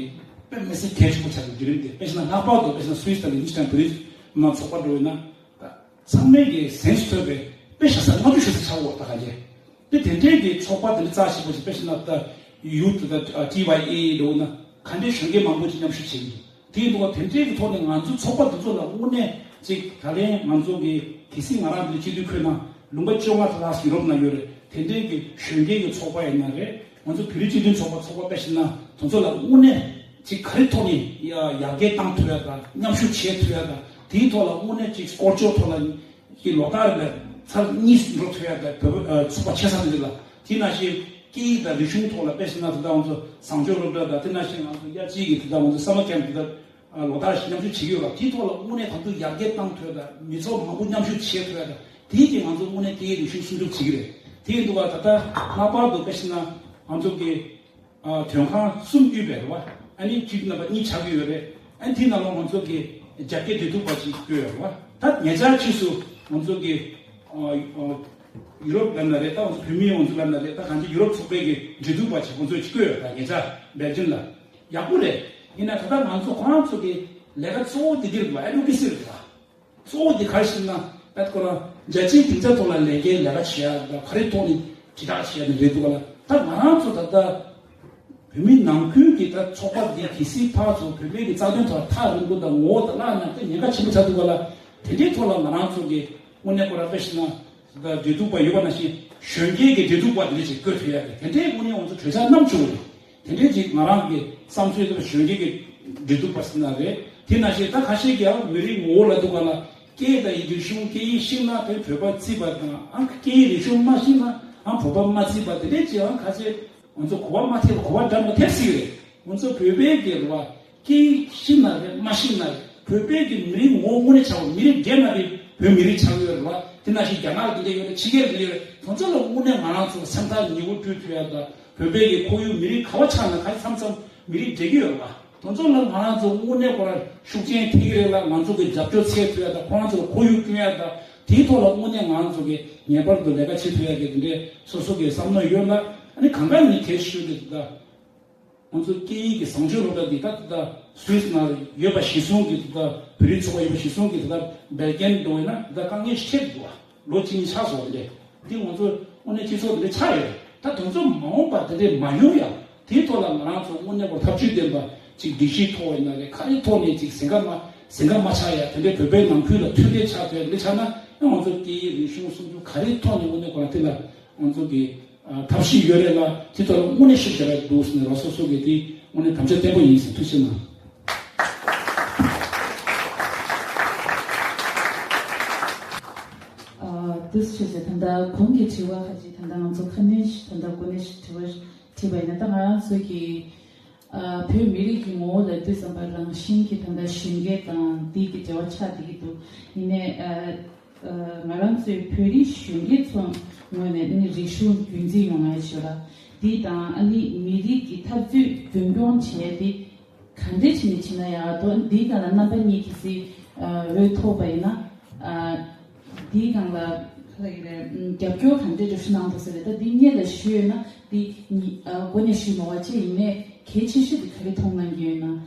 དཔེ་མི་སྲིད་གལ་ཆེན་པོ་ཆགས་པའི་བརྒྱུད་རིམ་དེ། དཔེ་བཞག་ན་ལྷག་པར་དུ་དཔེ་བཞག་ན་སུད་སི་དང་ལིན་ཅི་ཊན་བོད་རིགས་མི་མང་ཚོགས་པ་འགྲོ་ཡོད་ན། ད་ཚང་མས་ཀྱི་གཟེངས་སུ་ཐོན་པའི་དཔེ་བཞག་ས་ལྔ་བཅུ་ཞེ་ས་ཆགས་འོག་ད་ག་རེ། དེ་དེ་འདྲའི་གི་ཚོགས་པ་དེ་འདྲ་རྩ་ཆེན་པོ་ཞིག་དཔེ་བཞག་ན་ད་ཡུ་ཐི་དང་ཊི་ཝའི་ཨེ་འགྲོ་ན་ག་འདྲའི་གཞོན་སྐྱེས་མང་པོ་ཅིག་མཉམ་ཞུགས་བྱེད་ཀྱི་འདུག་དེ་ཡིན་དུས་དེ་འདྲའི་གི་ཐོག་ནས་ང་ཚོ་ཚོགས་པ་དེ་ཚོ་ལ་དངོས་གནས་ གཅིག་ད་ལན་ང་ཚོ་གི་གལ་སྲིད་ང་རང་འདི་སྤྱི་འཐུས་འཁོད་ན་ལུང་པ་བཅོ་ལྔ་ལྷག་ཡུ་རོབ་ན་ཡོད་རེད། དེ་འདྲའི་གི་གཞོན་སྐྱེས་ཀྱི་ཚོགས་པ་ཡིན་ན་རེད། ང་ཚོ་བོད་རིགས་སྤྱི་མཐུན་ཚོགས་པ་ཚོགས་པ་དཔེ་བཞག་ན་དེ་ཚོ་ལ་དངོས་གནས་གཅིག་ག་རེ་ཐོག་ནས་ཡར་རྒྱས་བཏང་ཐུབ་ཡ་དང་མཉམ་ཞུགས་བྱེད་ཐུབ་ཡ་དང་དེའི་ཐོག་ལ་དངོས་གནས་གཅིག་སྐོར་ཅོག་ཐོག་ལ་གི་ལོ་ལྟར་ལ་ཚར་གཉིས་འགྲོ་ཐུབ་ཡ་དང་བོད་ཚོགས་པ་ཆེ་ས་དེ་ལ་དེ་ནང་བཞིན་སྐད་ཡིག་དང་རིག་གཞུང་ཐོག་ལ་དཔེ་བཞག་ན་དེ་དག་ང་ཚོ་བཟང་སྤྱོད་སློབ་གྲྭ་དང་དེ་ནང་བཞིན་ང་ཚོ་དབྱར་སྤྱི་གི་དེ་དག་ང་ཚོ་སམ་མར་ཀེམ་དེ་དག་ལོ་ལྟར་ཞིག་མཉམ་ཞུགས་བྱེད་ཀྱི་ཡོད་ལ་དེའི་ཐོག་ལ་དངོས་གནས་ད་དུང་ཡར་རྒྱས་བཏང་ཐུབ་ཡ་དང་མི་ཚོགས་མང་པོ་མཉམ་ཞུགས་བྱེད་ཐུབ་ཡ་དང་དེའི་གི་ང་ཚོ་དངོས་གནས་སྐད་ཡིག་རིག་གཞུང་སྲུང་སྐྱོབ་བྱེད་ཀྱི་རེད། དེ་ཡིན་དུས་ཀ་ད་ལྟ་ལྷག་པར་དུ་དཔེ་བཞག་ན་ང་ཚོ་གི་ཨ་དོན་ཁང་གསུམ་དབུས་པའི་རེད་བ། ཨ་ནི་སྤྱི་འཐུས་རྣམ་པ་གཉིས་ཆགས་ཀྱི་ཡོད་རེད། ཨ་ནི་དེའི་ནང་ལ་ང་ཚོ་གི་རྒྱ་སྐད་འབྲེལ་གཏུག་པ་ཅིག་བསྐོས་ཡོད་རེད་བ། ད་ཉེ་ཆར་ཕྱིས་སུ་ང་ཚོ་གི་ཨ་ཨ་ཡུ་རོབ་ལབ་ན་རེད། ད་ང་ཚོ་བོད་མི་ང་ཚོ་ལབ་ན་རེད། ད་གང་ཅི་ཡུ་རོབ་ཚོགས་པའི་གི་འབྲེལ་གཏུག་པ་ཅིག་ང་ཚོས་ཅིག་བསྐོས་ཡོད་རེད། ད་ཉེ་ཆར་སྦེལ་ཇམ་ལ་ཡག་པོ་རེད། ཡིན་ན་ད་ལྟ་ང་ཚོ་ཁོ་རང་ཚོ་གི་ལས་ཀ་གཙོ་བོ་དེ་འདི་རེད་བ། ཨེ་ཌི་ཝོ་ཀེ་སི་རེད་བ། གཙོ་བོ་དེ་ག་རེ་ཞིག་ན་ད་ཁོ་རང་རྒྱལ་སྤྱིའི་སྡིངས་ཆ་ཐོག་ལ་ལས་ཀའི་ལས་ཀ་བྱེད་ཡ་དང་ག་རེ་ཐོག་ནས་དྲིལ་བསྒྲགས་བྱེད་ཡ་ནི་རེད་འདུག་ག་ལ། ད་ང་རང་ཚོ་ད་ལྟ་བོད་མི་ནང་ཁུལ་གྱི་ད་ཚོགས་པ་འདི་གལ་སྲིད་ཕར་ཚུར་བོད་པའི་གི་རྩ་དོན་ཐོག་ཐག་རིང་པོ་དང་ངོ་བོ་དང་བརླག་ན་དེ་ཉེན་ཁ་ཆེན་པོ་ཆགས་འདུག་ག་ལ། དེ་འདྲའི་ཐོག་ལ་ང་རང་ཚོ་གི་དངོས་གནས་ཁོ་རང་དཔེ་བཞག་ན་ད་འབྲེལ་གཏུག་པ་ཡོད་པ་ནང་བཞིན་གཞོན་སྐྱེས་ཀྱི་འབྲེལ་གཏུག་པ་འདི་འདྲ་ཞིག་བསྐོས་ཐུབ་ཡ་རེད། དེ་འདྲའི་དངོས་གནས་ང་ཚོ་གྲོས་འཆར་བསྣམས་བྱུང་བ་རེད། དེ་འདྲའི་ཅིག་ང་རང་གི་བསམ་ཚུལ་དེ་གཞོན་སྐྱེས་ཀྱི་འབྲེལ་གཏུག་པ་ཟེར་ན་རེད། དེ་ནང་བཞིན་ད་ཁ་ཤས་ཀྱིས་ཡང་མི་རིགས་ངོ་བོ་ལབ་འདུག་ག་ལ། སྐད་དང་རིག་གཞུང་སྐད་ཡིག་ཤེས་ན་དེ་བོད་པ་བརྩི་བ་དང་ཨང་སྐད་ཡིག་རིག་གཞུང་མ་ཤེས་ན་ཨང་བོད་པ་མ་བརྩི་བ་དེ་འདྲའི་ཅིག་ཡང་ཁ་ཤས་ང་ཚོ་གོ་བ་མ་ཐེབས་གོ་བ་འདྲ་མ་ཐེབས་སྲིད་རེད། ང་ཚོ་བོད་པའི་སྐད་རེད་བ། སྐད་ཡིག་ཤེས་ན་རེད་མ་ཤེས་ན་རེད། བོད་པའི་གི་མི་རིགས་ངོ་བོ་དངོས་གནས་ཆགས་པ་མི་རིགས་སྒེར་ན་དེ་བོད་མི་རིགས་ཆགས་ཡོད་རེད་བ། དེ་ནང་བཞིན་རྒྱ་ནག་དེ་འདྲ་ཡོད་རེད། ཕྱི་རྒྱལ་དེ་འདྲ་ཡོད་རེད། ང་ཚོ་ལ་དངོས་གནས་ང་རང་ཚོ་སེམས་ཐག་ཉེ་བོ་སྤྲོད་ཐུབ་ཡ་དང་བོད་པའི་གི་ཁོར་ཡུག་མི་རིགས་ག་བ་ཆགས་ན་ག་མཚམས་མཚམས་མི་རིགས་འབྲེལ་གྱི་ཡོད་རེད་བ། དེ་ཚོ་ལ་ང་རང་ཚོ་དངོས་གནས་ཁོ་རང་ཤུགས་རྐྱེན་ཐེབས་ཀྱི་རེད་ལ་ང་ཚོ་གི་རྒྱབ་སྐྱོར་འཚོལ་ཐུབ་ཡ་དང་ཁོ་རང་ཚོ་ལ་ཁོར་ཡུག་བསྐྲུན་ཡ་དང་དེའི་ཐོག་ལ་དངོས་གནས་ང་རང་ཚོ་གི་ངེས་པར་དུ་ལས་ཀ་བྱེད་ཐུབ་ཡ་གི་དེ་འདྲའི་སོ་སོ་གི་བསམ་མནོ་ཡོད་ལ། ཨ་ནི་གང་ག་ནི་གལ་ཆེ་ཤོས་དེ་ད་ང་ཚོ་སྐད་ཡིག་གི་བཟང་སྤྱོད་སློབ་གྲྭ་འདི་ད་ད་སུད་སི་ནང་ཡོད་པ་གཞིར་བཟུང་གི་ད་བོད་རིགས་ཚོགས་པ་ཡོད་པ་གཞིར་བཟུང་གི་ད་སྦེལ་ཇམ་འགྲོ་བས་ན་ད་དཀའ་ངལ་ཞིག་འཕྲད་འདུག་བ། ལོ་གཅིག་གཉིས་ཆགས་སོང་སྟེ། འདི་ང་ཚོ་དངོས་གནས་སྤྱི་ཚོགས་འདི་འདྲ་ཆགས་ཡོད་རེད། ད་དེ་ཚོ་མ་འོངས་པར་དེ་འདྲས་མ་ཡོང་ཡ། དེའི་ཐོག་ལ་ང་རང་ཚོ་དངོས་གནས་པར་ཐབས་ཇུས་ལྡན་པ་ཅིག་སྒྲིག་གཞིའི་ཐོག་ཡིན་ན་རེད། ག་རེའི་ཐོག་ནས་ཅིག་ཟིང་ཁ་མ་ཟིང་ཁ་མ་ཆགས་ཡ། དེ་འདྲའི་བོད་པའི་ནང་ཁུལ་ལ་མཐུན་སྒྲིལ་ཆགས་ཐུབ་ཡ་འདི་ཆགས་ན་ཡང་ང་ཚོ་སྐད་ཡིག་རིག་གཞུང་སྲུང་སྐྱོབ་ག་རེའི་ཐོག་ནས་དངོས་གནས་ཁོ་རང་དེ་ལ་ང་ཚོ་གི་ཨ་ཐབས་ཤེས་ཡོད་རེད་ལ། དེ་ཐོག་ལ་དངོས་གནས་ཤུགས་རྒྱབ་ཡ་འདུག་ཟེར་ནས་རང་སོ་སོ་གི་དེ་དངོས་གནས་དམ་བཅའ་བརྟན་པོ་ཡིན་ཟེར། ཐུགས་རྗེ་གནང་། ཨ་དུས་ཆེ་ཟེར། ད་ལྟ་གོང་གི་དྲི་བ་ཁ་ཅིག་ད་ལྟ་ང་ཚོ་ཁ་སྣོན་ཞིག་ད་ལྟ་གོ་གནས་ཞིག་དྲི་བ་དྲིས་པ་ཡིན་ན། ད་ང་རང་ཚོ་གི་ཨ་བོད་མི་རིགས་ཀྱི་ངོ་བོ་ལ་དུས་ཙམ་པ་རང་བཞིན་གྱི་ད་ལྟ་གཞོན་སྐྱེས་དང་དེ་གི་འབྲེལ་བ་ཆགས་བསྡད་ཀྱི་འདུག་ཡིན་ནའི་ཨ་ཨ་ང་རང་ཚོའི་བོད་རིགས་གཞོན་སྐྱེས་ཚོ་ངོས་ནས་ནི་རིག་གཞུང་རྒྱུན་འཛིན་ཡོང་ཡ་ཞུ་ར། དེ་དང་ཨ་ནི་མི་རིགས་ཀྱི་འཐབ་རྩོད་རྒྱུན་སྐྱོང་བྱས་ཏེ། ག་འདྲས་བྱས་ནས་བྱེད་ན་ཡག་འདུག་འདིའི་སྒང་ལ་རྣམ་པ་གཉིས་ཀྱིས་སྲིད་འོས་ཐོབ་པ་ཡིན་ན། འདིའི་སྒང་ལ་ག་རེ་རེད། རྒྱབ་སྐྱོར་ག་འདྲས་འགྲོ་ཤི་གནང་འདུག་ཟེར་རེད། ད་འདི་སྔོན་ལ་ཞུས་ཡོད་ན་འདི་གཉིས་གོ་གནས་ཞུས་མ་བ་བྱས། ཡིན་ནའི་གལ་ཆེ་ཤོས་འདི་ག་རེ་མཐོང་གནང་གི་ཡོད་ན།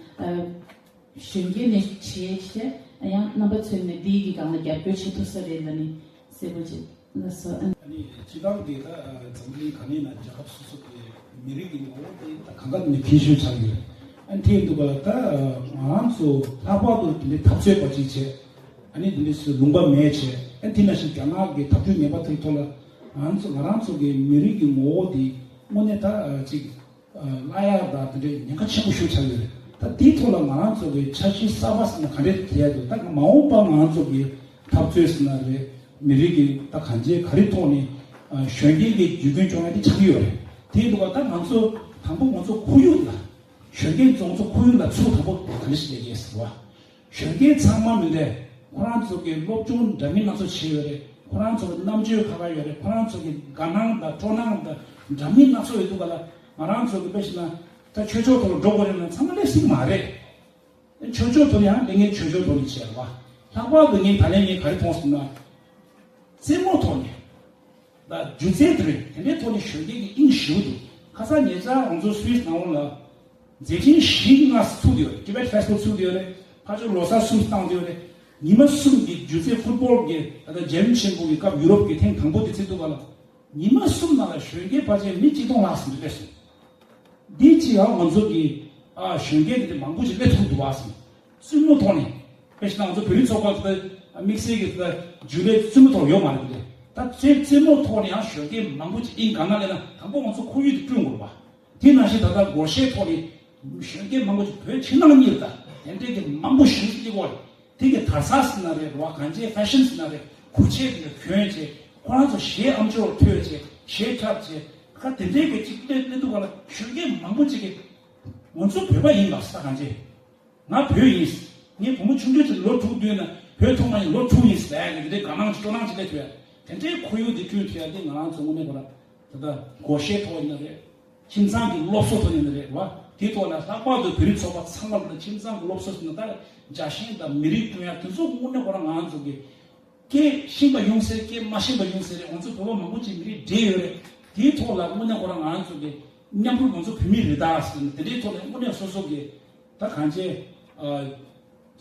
གཞོན་སྐྱེས་ནས་བྱས་བྱས་ཡང་རྣམ་པ་ཚོས་ནས་འདིའི་གི་སྒང་ལ་རྒྱབ་སྐྱོར་བྱེད་ཐུབ་ས་རེད་ལ་ནི་གསལ་པོ་བྱེད། ལགས་སོ། ཨ་ནི་སྤྱི་བཏང་གི་ད་འཛམ་གླིང་ག་ནས་ན་རྒྱལ་ཁབ་སོ་སོ་གི་མི་རིགས་ཀྱི་ངོ་བོ་དེ་ད་གང་ག་ནས་ཁྱད་ཆོས་ཆགས་ཡོད། ཨ་ནི་དེ་འདུག་ག་ལ། ད་ང་རང་ཚོ་ལྷག་པར་དུ་དེ་འདྲའི་འཐབ་རྩོད་པ་ཅིག་བྱས། ཨ་ནི་དེ་འདྲའི་སུ་ལུང་པ་མེད་བྱས། ཨ་ནི་དེ་ནང་བཞིན་རྒྱ་ནག་གི་ཐབས་ཇུས་ངན་པ་དེའི་ཐོག་ལ་ང་ཚོ་ང་རང་ཚོ་གི་མི་རིགས་ཀྱི་ངོ་བོ་དེ་དངོས་གནས་ད་ཅིག་བརླག་ཡག་དང་དེ་འདྲའི་ཉེན་ཁ་ཆེན་པོ་ཞིག་ཆགས་ཡོད་རེད། ད་དེའི་ཐོག་ལ་ང་རང་ཚོ་གི་འཆར་གཞི་གསར་པ་ཟེར་ན་ག་འདྲས་དེ་ཡ་འདུག་ད་མ་འོངས་པ་ང་རང་ཚོ་གི་འཐབ་རྩོད་ཟེར་ན་རེད། མི་རིགས་ཀྱི་ད་གང་ཅིའི་ག་རེ་ཐོག་ནས་གཞོན་སྐྱེས་ཀྱི་རྒྱུད་སྐྱོང་བྱུང་ཡ་དེ་ཆགས་ཀྱི་ཡོད་རེད། དེ་འདུག་ག་ད་ང་ཚོ་དང་པོ་ང་ཚོ་ཁོར་ཡུག་ལ་གཞོན་སྐྱེས་ཚོ་ང་ཚོ་ཁོར་ཡུག་ལ་ཚུར་དང་པོ་ག་འདྲ་ཞིག་ལས་ཀྱི་ཟེར་བ། གཞོན་སྐྱེས་ཚང་མ་མི་འདྲ། ཁོ་རང་ཚོ་གི་སློབ་སྦྱོང་འདྲ་མིན་སྣ་ཚོགས་བྱས་ཡོད་རེད། ཁོ་རང་ཚོ་གི་རྣམ་དཔྱོད་ཁག་ཁག་ཡོད་རེད། ཁོ་རང་ཚོ་གི་དགའ་སྣང་དང་སྤྲོ་སྣང་དང་འདྲ་མིན་སྣ་ཚོགས་ཡོད་འདུག་ག་ལ། ང་རང་ཚོ་གི་དཔེ་བཞག་ན་ད་ཆོས་ཕྱོགས་ཐོག་ལ་འགྲོ་དགོས་རེད་ན་ཚང་མ་སླེབས་སྲིད་མ་རེད། ཆོས་ཕྱོགས་ཐོག་ཡང་ལས་ངན་ཆོས་ཕྱོགས་ཐོག་ནས་བྱས་པ། ལྷག་པར་དུ་ངས་ད་ལན་ངས་ག་རེ་མཐོང་སོང་ན། རྩེད་མོ་ཐོག་ནས། ད་སྒྱུ་རྩལ་དེ་རེད། དེ་འདྲའི་ཐོག་ནས་གཞོན་སྐྱེས་ཀྱི་དབྱིངས་ཞིག་འདུག་ཁ་སང་ཉེ་ཆར་ང་ཚོ་སུད་སི་ནང་ལ་མཛད་འཕྲིན་བཞི་ལྔ་ཚུགས་ཡོད་རེད། Tibet Festival་ཚུགས་ཡོད་རེད། ཕར་ཕྱོགས་ལོ་གསར་སུད་སི་བཏང་ཡོད་རེད། ཉི་མ་གསུམ་གྱི་སྒྱུ་རྩལ་ཕུཊ་བོལ་གྱི་ད་ལྟ་རྒྱལ་ཡུམ་ཆེན་པོ་གི་སྐབས་ཡུ་རོབ་ཀྱི་ཐེངས་དང་པོ་དེ་ཚེ་འདུག་ག་ལ། ཉི་མ་གསུམ་ནང་ལ་གཞོན་སྐྱེས་ཕལ་ཆེར་མི་གཅིག་སྟོང་ལྷག་ཙམ་སླེབས་སོང་། འདི་ཅི་ཡང་ང་ཚོ་གི་ཨ་གཞོན་སྐྱེས་དེ་མང་པོ་ཞིག་སླེབས་ཐུབ་འདུག་བ་སོང་། རྩེད་མོ་ཐོག་ནས་དཔེ་བཞག་ན་ང་ཚོ་བོད་རིགས་ཚོགས་པ་དེ་ དམིགས་བསལ་གྱི་ད་རྒྱུན་ལས་རྩེད་མོ་ཐོག་ཡོད་མ་རེད་དེ། ད་རྩེད་རྩེད་མོ་ཐོག་ནས་ཡང་གཞོན་སྐྱེས་མང་པོ་ཅིག་ཨིན་ག་ན་ལས་ན་དང་པོ་ང་ཚོ་ཁོར་ཡུག་དེ་བསྐྲུན་དགོས་པ། དེ་ནང་བཞིན་ད་ལྟ་སྒོར་གཞས་ཐོག་ནས་གཞོན་སྐྱེས་མང་པོ་ཅིག་བོད་ཕྱི་ནང་གཉིས་ལ་ད་དེ་འདྲའི་གི་མང་པོ་ཞིག་སྐྱེ་གོ་རེད། དེ་གི་དར་ས་ཟེར་ན་རེད་རོ། གང་ཅི་ཕེ་ཤན་ཟེར་ན་རེད། གུར་ཆས་དེ་གྱོན་བྱས་ཁོ་རང་ཚོ་གཞས་ཨམ་ཅོག་ཐོས་བྱས་གཞས་འཁྲབ་བྱས་ཁ་དེ་འདྲའི་གི་ཅིག་སླེབས་སླེབས་འདུག་ག་ལ། གཞོན་སྐྱེས་མང་པོ་ཅིག་གི་ང་ཚོ་བོད་པ་ཡིན་པ་ས་གང་ཅི། ང་བོད་ཡིན། ངའི་བུ་མོ་ཆུང་ཆུང་ཅིག་ལོ་དྲུག་བདུན་ན་བོད་ཐོག་མ་ཡིན་ལོ་དྲུག་ཡིན་ཟེར་ཡ་གི་དེ་དགའ་སྣང་ཅིག་སྤྲོ་སྣང་ཅིག་སླེབས་ཐུབ་ཡ། དེ་འདྲའི་ཁོར་ཡུག་འདི་བསྐྲུན་ཐུབ་ཡ་དེ་ང་རང་ཚོ་དངོས་གནས་ཁོ་ར་ད་ལྟ་སྒོར་གཞས་ཐོག་ཡིན་ན་རེད། ཁྱིམ་ཚང་གི་སློབ་གསོ་ཐོག་ཡིན་ན་རེད་བ། དེ་ཐོག་ལ་ལྷག་པར་དུ་བོད་རིགས་ཚོགས་པ་ཚང་མ་ལ་ཁྱིམ་ཚང་གི་སློབ་གསོ་ཟེར་ན་ད་རྒྱ་ཞེན་དང་མི་རིགས་བསྐྲུན་ཡ་དེ་ཚོ་དངོས་གནས་ཁོ་ར་ང་རང་ཚོ་གི་སྐད་ཤེས་པ་ཡོང་སའི་སྐད་མ་ཤེས་པ་ཡོང་སའི་རེད། ང་ཚོ་བོད་པ་མང་པོ་ཅིག་མི་རིགས་འདྲེས་ཡོད་རེད། དེའི་ཐོག་ལ་དངོས་གནས་ཁོ་རང་ང་རང་ཚོ་གི་མཉམ་རུབ་ང་ཚོ་བོད་མི་རེད་ད་ཟེར་ནས་དེ་འདྲའི་ཐོག་ནས་དངོས་གནས་སོ་སོ་གི་ད་གང་ཅི།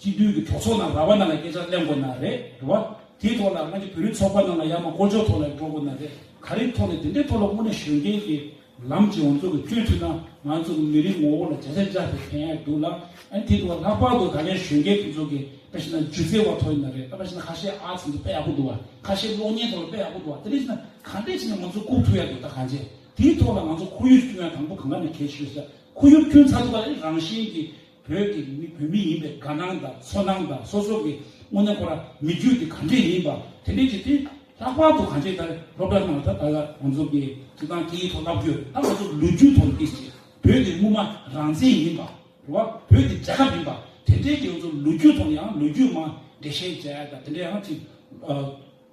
སྤྱི་འཐུས་ཀྱི་གྲོས་ཚོགས་ནང་ར་བ་ནང་ལ་སྐད་ཆ་གླེང་དགོས་ན་རེད་རེད་བ། དེའི་ཐོག་ལ་ང་ཚོ་བོད་རིགས་ཚོགས་པ་ནང་ལ་ཡར་མར་སྐོར་ཕྱོགས་ཐོག་ལ་འགྲོ་དགོས་ན་རེད། ག་རེའི་ཐོག་ནས་དེ་འདྲའི་ཐོག་ལ་དངོས་གནས་གཞོན་སྐྱེས་ཀྱི་ལམ་གྱི་ང་ཚོ་གི་བསྐྲུན་ཐུབ་ན་ང་ཚོ་གི་མི་རིགས་ངོ་བོ་ལ་བརྒྱ་ཆ་བརྒྱ་དེ་ཕན་ཡག་འདུག་ལ། ཨ་ནི་དེ་འདུག་བ། ལྷག་པར་དུ་ད་ལན་གཞོན་སྐྱེས་དེ་ཚོ་གི་དཔེ་བཞག་ན་སྒྱུ་རྩལ་བ་ཐོག་ཡིན་ན་རེད། ད་དཔེ་བཞག་ན་ཁ་ཤས་ཨར་ཚི་འདི་དཔེ་ཡག་པོ་འདུག་བ། ཁ་ཤས་གློག་བརྙན་ཐོག་ལ་དཔེ་ཡག་པོ་འདུག་བ། དེ་འདྲ་བྱས་ན་ག་འདྲས་བྱས་ནས་ང་ཚོ་བཀུག་ཐུབ་ཡག་འདུག་ད་གང་བྱས། དེའི་ཐོག་ལ་ང་ཚོ་ཁོར་ཡུག་བསྐྲུན་ཡག་དང་པོ་གང་ག་ནས་གལ་ཆེ་ཤོས་ཤ། ཁོར་ཡུག་བསྐྲུན་ཚར་འདུག་བ། རང་བཞིན་གྱི་བོད་ཀྱི་མི་བོད་མི་ཡིན་པའི་དགའ་སྣང་དང་ཚོར་སྣང་དང་སོ་སོ་གི་དངོས་གནས་ཁོ་ར་མི་རྒྱུད་དེ་ག་འདྲས་ཡིན་པ་དེ་འདྲས་ཀྱི་དེ་ལྷག་པར་དུ་གང་ཅི་ད་སློབ་གྲྭ་ནང་ད་ད་ལ་ང་ཚོ་གི་སྤྱི་བཏང་སྐད་ཡིག་ཐོག་བསླབ་རྒྱུ་ད་ང་ཚོ་ལོ་རྒྱུས་ཐོག་ནས་སྐད་ཆ་བོད་དེ་སྔོན་མ་རང་བཙན་ཡིན་པ་རེད་བ། བོད་དེ་རྒྱལ་ཁབ་ཡིན་པ་དེ་འདྲས་ཀྱི་ང་ཚོ་ལོ་རྒྱུས་ཐོག་ནས་ཡང་ལོ་རྒྱུས་མ་འགྲེལ་བཤད་བྱས་ད་དེ་འདྲས་ཡང་ཅིག་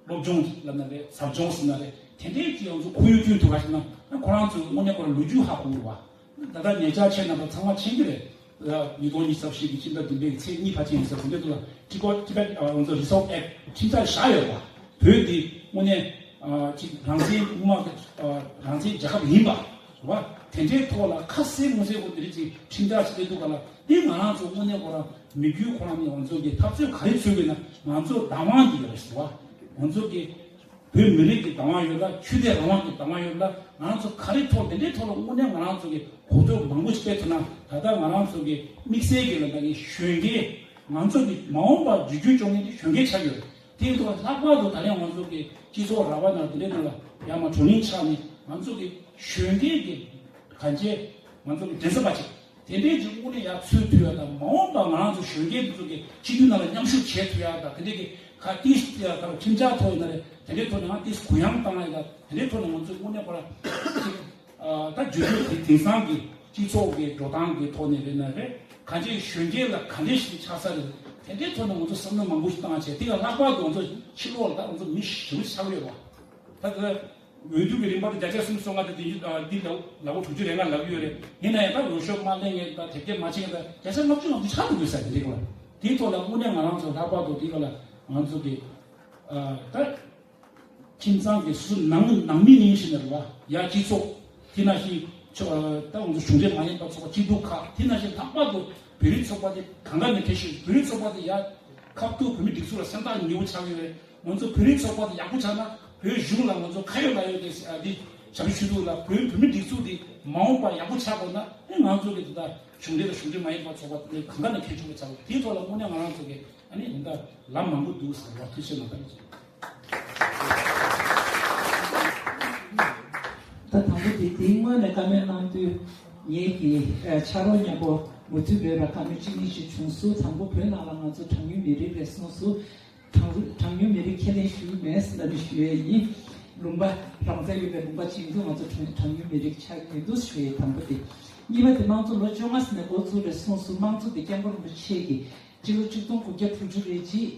སློབ་སྦྱོང་ལབ་ན་རེད། ཟབ་སྦྱོང་ཟེར་ན་རེད། དེ་འདྲའི་ཅིག་ང་ཚོ་ཁོར་ཡུག་བསྐྲུན་ཐུབ་པ་ཞིག་ན་ཁོ་རང་ཚོའི་དངོས་གནས་ཁོ་རང་ལོ་རྒྱུས་ཧ་གོ་བ། ད་ལྟ་ཉེ་ཆར་ཆེད་ན་པ་ཚང་མ་མཁྱེན་གྱི་རེད། ཉིས་སྟོང་ཉི་ཤུ་རྩ་བཞི་གི་ཕྱི་ཟླ་བདུན་པའི་ཚེས་གཉིས་ཕལ་ཆེར་ཡིན་ས་དེ་འདྲའི་དུས་ལ་ཊི་བེཊ་ཊི་བེཊ་ང་ཚོ་རི་ཛོལབ་ཨེག་ཊི་ཁྲིམས་འཆར་བཞག་ཡོད་པ། བོད་འདི་དངོས་གནས་ཅིག་རང་བཙན་དབུ་མ་རང་བཙན་རྒྱལ་ཁབ་ཡིན་པ་རེད་བ། དེ་འདྲའི་ཐོག་ལ་ཁ་གསལ་ངོ་གསལ་གོ་དེ་རིགས་ཅིག་ཁྲིམས་འཆར་ཞིག་སླེབས་འདུག་ག་ལ། དེ་ང་རང་ཚོ་དངོས་གནས་ཁོ་རང་མི་རྒྱུད་ཁོ་རང་ནས་ང་ཚོ་གི་འཐབ་རྩོད་ག་རེ་འཚོལ་དགོས་ན་ང་ཚོ་བདག་དབང་དེ་ཡོད་རེད་ཟེར་བ། ང་ཚོ་གི་བོད་མི་རིགས་ཀྱི་བདག་དབང་ཡོད་ལ། ཆོས་དད་རང་དབང་གི་བདག་དབང་ཡོད་ལ། ང་རང་ཚོ་ག་རེ་ཐོག་དེ་འདྲའི་ཐོག་ལ་དངོས་གནས་ང་རང་ཚོ་གི་གོ་རྟོགས་མང་པོ་ཞིག་སྤེལ་ཐུབ་ན་ད་ལྟ་ང་རང་ཚོ་གི་དམིགས་བསལ་གྱི་ལ་ད་གི་གཞོན་སྐྱེས་ང་ཚོ་གི་མ་འོངས་པ་འཛུལ་སྐྱོད་བཅོ་ལྔ་དེ་གཞོན་སྐྱེས་ཆགས་ཡོད་རེད། དེ་ཡིན་དུས་ལྷག་པར་དུ་ད་ལན་ང་ཚོ་གི་སྤྱི་ཚོགས་ར་བ་ནང་དེ་འདྲའི་ནང་ལ་ཡར་མར་བགྲོ་གླེང་ཆགས་ནས་ང་ཚོ་གི་གཞོན་སྐྱེས་ཀྱི་གང་ཅི་ང་ཚོ་གི་འགྲན་ས་པ་ཅིག་དེ་འདྲའི་ཅིག་དངོས་གནས་ཡར་ཚུད་ཐུབ་ཡ་དང་མ་འོངས་པ་ང་རང་ཚོ་གཞོན་སྐྱེས་དེ་ཚོ་གི་སྤྱི་འཐུས་ནང་ལ་མཉམ་ཞུགས་བྱེད་ཐུབ་ཡ་དང་དེ་འདྲའི་གི་ཁ་ཏིས་ཁྲིམས་འཆར་ཐོག་ཡིན་ན་རེད། དེ་འདྲའི་ཐོག་ནས་ང་ཏིས་གུ་ཡངས་བཏང་ཡ་དང་དེ་འདྲའི་ཐོག་ནས་ང་ཚོ་དངོས་གནས་ཁོ་ར་ཅིག་ད་བརྗོད་དུས་དེ་དེང་སང་གི་སྤྱི་ཚོགས་ཀྱི་འགྲོ་སྟངས་ཀྱི་ཐོག་ནས་རེད་ན་རེད། གང་ཅི་གཞོན་སྐྱེས་ལ་ག་འདྲས་ཤིག་ཆགས་ས་རེད། དེ་འདྲའི་ཐོག་ནས་ང་ཚོ་བསམ་བློ་མང་པོ་ཞིག་བཏང་བྱས་དེ་ལ་ལྷག་པར་དུ་ང་ཚོ་ཕྱི་ལོགས་ལ་ད་ང་ཚོ་མི་ཞེ་པོ་ཆགས་ཡོད་པ། ད་ད་འོས་བསྡུ་གི་རིམ་པ་དེ་བརྒྱ་ཆ་སུམ་ཅུ་སོ་ལྔ་དེ་དེ་འདི་ལ་ལ་འོ་དྲུག་ཅུ་རེ་ལྔ་ལབ་ཡོད་རེད། ཡིན་ན་ཡང་ད་འོས་ཤོག་མ་ལེན་མཁན་དང་དེབ་སྐྱེལ་མ་བྱེད་མཁན་ད་བརྒྱ་ཆ་ལྔ་བཅུ་ལྔ་བཅུ་ཆགས་འདུག་དགོས་ས་དེ་འདྲའི་སྐོར་དེའི་ཐོག་ལ་དངོས་གནས་ང་རང་ཚོ་ལྷག་པར་དུ་དེ་སྐོར་ལ་ང་ཚོ་གི་ད། ཁྱིམ་ཚང་གི་སུ་ནང་ནང་མི་ཡིན་ཞིག་ན་རེད་བ། ཡ་སྤྱི་ཚོགས་དེ་ནང་བཞིན་ཆོ་ད་ང་ཚོ་གཞུང་འབྲེལ་མ་ཡིན་པ་ཚོགས་པ་སྐྱིད་སྡུག་ཁག་དེ་ནང་བཞིན་ལྷག་པར་དུ་བོད་རིགས་ཚོགས་པ་དེ་གང་ག་ནས་ཕེབས་ཤིང་བོད་རིགས་ཚོགས་པ་དེ་ཡ་ཁ་ཐུག་བོད་མི་སྒྲིག་འཛུགས་ལ་སེམས་ཐག་ཉེ་བོ་ཆགས་ཡོད་རེད། ང་ཚོ་བོད་རིགས་ཚོགས་པ་དེ་ཡག་པོ་ཆགས་ན་བོད་གཞུང་ལ་ང་ཚོ་ཁ་ཡོད་ལག་ཡོད་དེ་ཨ་དེ་བྱ་བའི་ཆུ་ཐུག་ལ་བོད་བོད་མི་སྒྲིག་འཛུགས་དེ་མ་འོངས་པ་ཡག་པོ་ཆགས་དགོས་ན་ཨེ་ང་ཚོ་གི་དེ་ད་གཞུང་འབྲེལ་དང་གཞུང་འབྲེལ་མ་ཡིན་པ་ཚོགས་པ་དེ་གང་ག་ནས་ཁྱད་ཆོས་པ་ཆགས་དགོས། དེའི་ཐོག་ལ་དངོས་གནས་ང་རང་ཚོ་གི་ཨ་ནི་ད་ལམ་མང་པོ་འདུག་ཟེར་བ་ཐུགས་རྗེ་གནང་། ད་དང་པོ་དེ་དེའི་སྔོན་ནས་བཀའ་མོལ་གནང་དུས་ངེད་ཀྱི་ཨ་ཕྱག་རོགས་མཉམ་པོ་མུ་མཐུད་འབོད་པ་བཀའ་མོལ་གཅིག་གཉིས་ཤིག་བྱུང་སོང་། དང་པོ་བོད་ནང་ལ་ང་ཚོ་གྲངས་ཉུང་མི་རིགས་རེད་གསུངས་སོང་། གྲངས་གྲངས་ཉུང་མི་རིགས་ཁས་ལེན་ཞུས་མེད་ཟེར་ལབ་ནས་ཞུ་ཡས་ཡིན། ལུང་པ་རང་བཙན་ཡོད་པའི་ལུང་པ་བྱིངས་འདུག་ང་ཚོ་གྲངས་གྲངས་ཉུང་མི་རིགས་ཆགས་ཀྱི་འདུག་ཞུ་ཡས་དང་པོ་དེ། གཉིས་པ་དེ་དམངས་གཙོ་ལོ་བཅོ་ལྔ་ཟིན་ནས་འགོ་བཙུགས་རེད་གསུངས་སོང་། དམངས་གཙོ་དེ་སྐྱབས་མགོན་རིན་པོ་ཆེ་གིས་སྤྱི་ལོ་གཅིག་སྟོང་དགུ་བརྒྱ་དྲུག་ཅུ་རེ་གཅིག་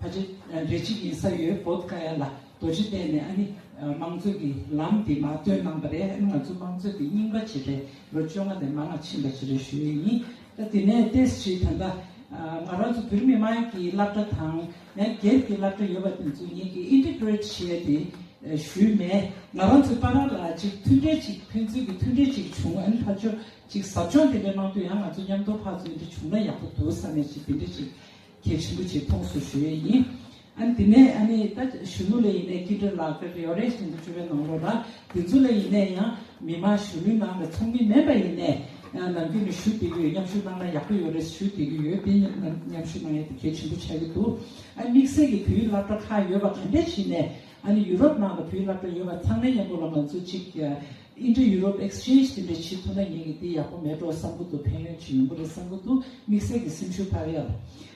ཕལ་ཆེར་རེ་གཅིག་ཡིན་ས་ཡོད། བོད་ཀ་ཡ་ལ་རྡོ་རྗེ་གདན་ནས་ཨ་ནི་དམངས་གཙོ་གི་ལམ་དེ་མར་སྟོན་གནང་པ་རེད། ཨ་ནི་ང་ཚོ་དམངས་གཙོ་དེ་རྙིང་པ་ཅིག་རེད། ལོ་བཅོ་ལྔ་དེ་མང་ང་ཕྱིན་པ་ཅིག་རེད་ཞུ་ཡས་ཡིན། ད་དེ་ནས་ཏེས་ཅིག་ད་ལྟ་ང་རང་ཚོ་བོད་མི་མང་གི་སློབ་གྲྭ་དང་ཡང་སྒེར་གྱི་སློབ་གྲྭ་ཡོད་པ་དེ་ཚོ་ངེད་ཀྱིས་ཨིན་ཊི་གྷི་རེཊ་བྱས་ཏེ་ཞུས་མེད། ང་རང་ཚོའི་བར་ལ་ཅིག་མཐུན་འབྲེལ་ཅིག་ཕན་ཚུན་གྱི་མཐུན་འབྲེལ་ཅིག་བྱུང་། ཨ་ནི་ཕར་ཕྱོགས་ཅིག་ཟབ་སྦྱོང་དེ་འདྲ་གནང་དུས་ཡང་ང་ཚོ་མཉམ་དུ་ཕར་ཚུར་འདི་བྱུང་ན་ཡག་པོ་འདུག་བསམ་ནས་ཅིག་དེ་འདྲ་ཅིག་གལ་ཆེན་པོ་ཅིག་མཐོང་སོང་ཞུ་ཡས་ཡིན། ཨ་ནི་དེ་ནས་ཨ་ནི་ད་གཞོན་ནུ་ལ་ཡིན་ནའི་སྐྱིད་འགྲོ་ལགས་ཀྱི་རེ་བ་རེ་བཞིན་དུ་བཅུ་པའི་ནང་ལོགས་ལ་དེ་ཚོ་ལ་ཡིན་ནའི་ཡང་མི་མང་གཞོན་ནུའི་ནང་ལ་ཚོགས་མི་མེད་པ་ཡིན་ནའི་ ནམ་རྒྱུན་ནས་ཞུ་བསྡད་ཀྱི་ཡོད། མཉམ་ཞུགས་གནང་ན་ཡག་པོ་ཡོད་རེད་ཞུ་བསྡད་ཀྱི་ཡོད། དེ་མཉམ་ཞུགས་གནང་ཡས་དེ་གལ་ཆེན་པོ་ཆགས་ཀྱི་འདུག་ཨ་དམིགས་བསལ་གྱི་བོད་ཡིག་སློབ་གྲྭ་ཁག་ཡོད་པ་ག་འདྲས་བྱས་ནས་ཨ་ནི་ཡུ་རོབ་ནང་ལ་བོད་ཡིག་སློབ་གྲྭ་ཡོད་པ་ཚང་མའི་མཉམ་པོ་ལ་ང་ཚོ་གཅིག་Inter-Europe Exchange དེ་འདྲ་བྱེད་ཐུབ་ན་ངེད་ཀྱི་འདི་ཡག་པོ་མེད་འགྲོ་བསམ་གྱི་འདུག་ཕན་ཡོན་ཅིག་ཡོང་གི་རེད་བསམ་གྱི་འདུག་དམིགས་བསལ་གྱི་སེམས་ཤུགས་འཕར་ཡག་ལ།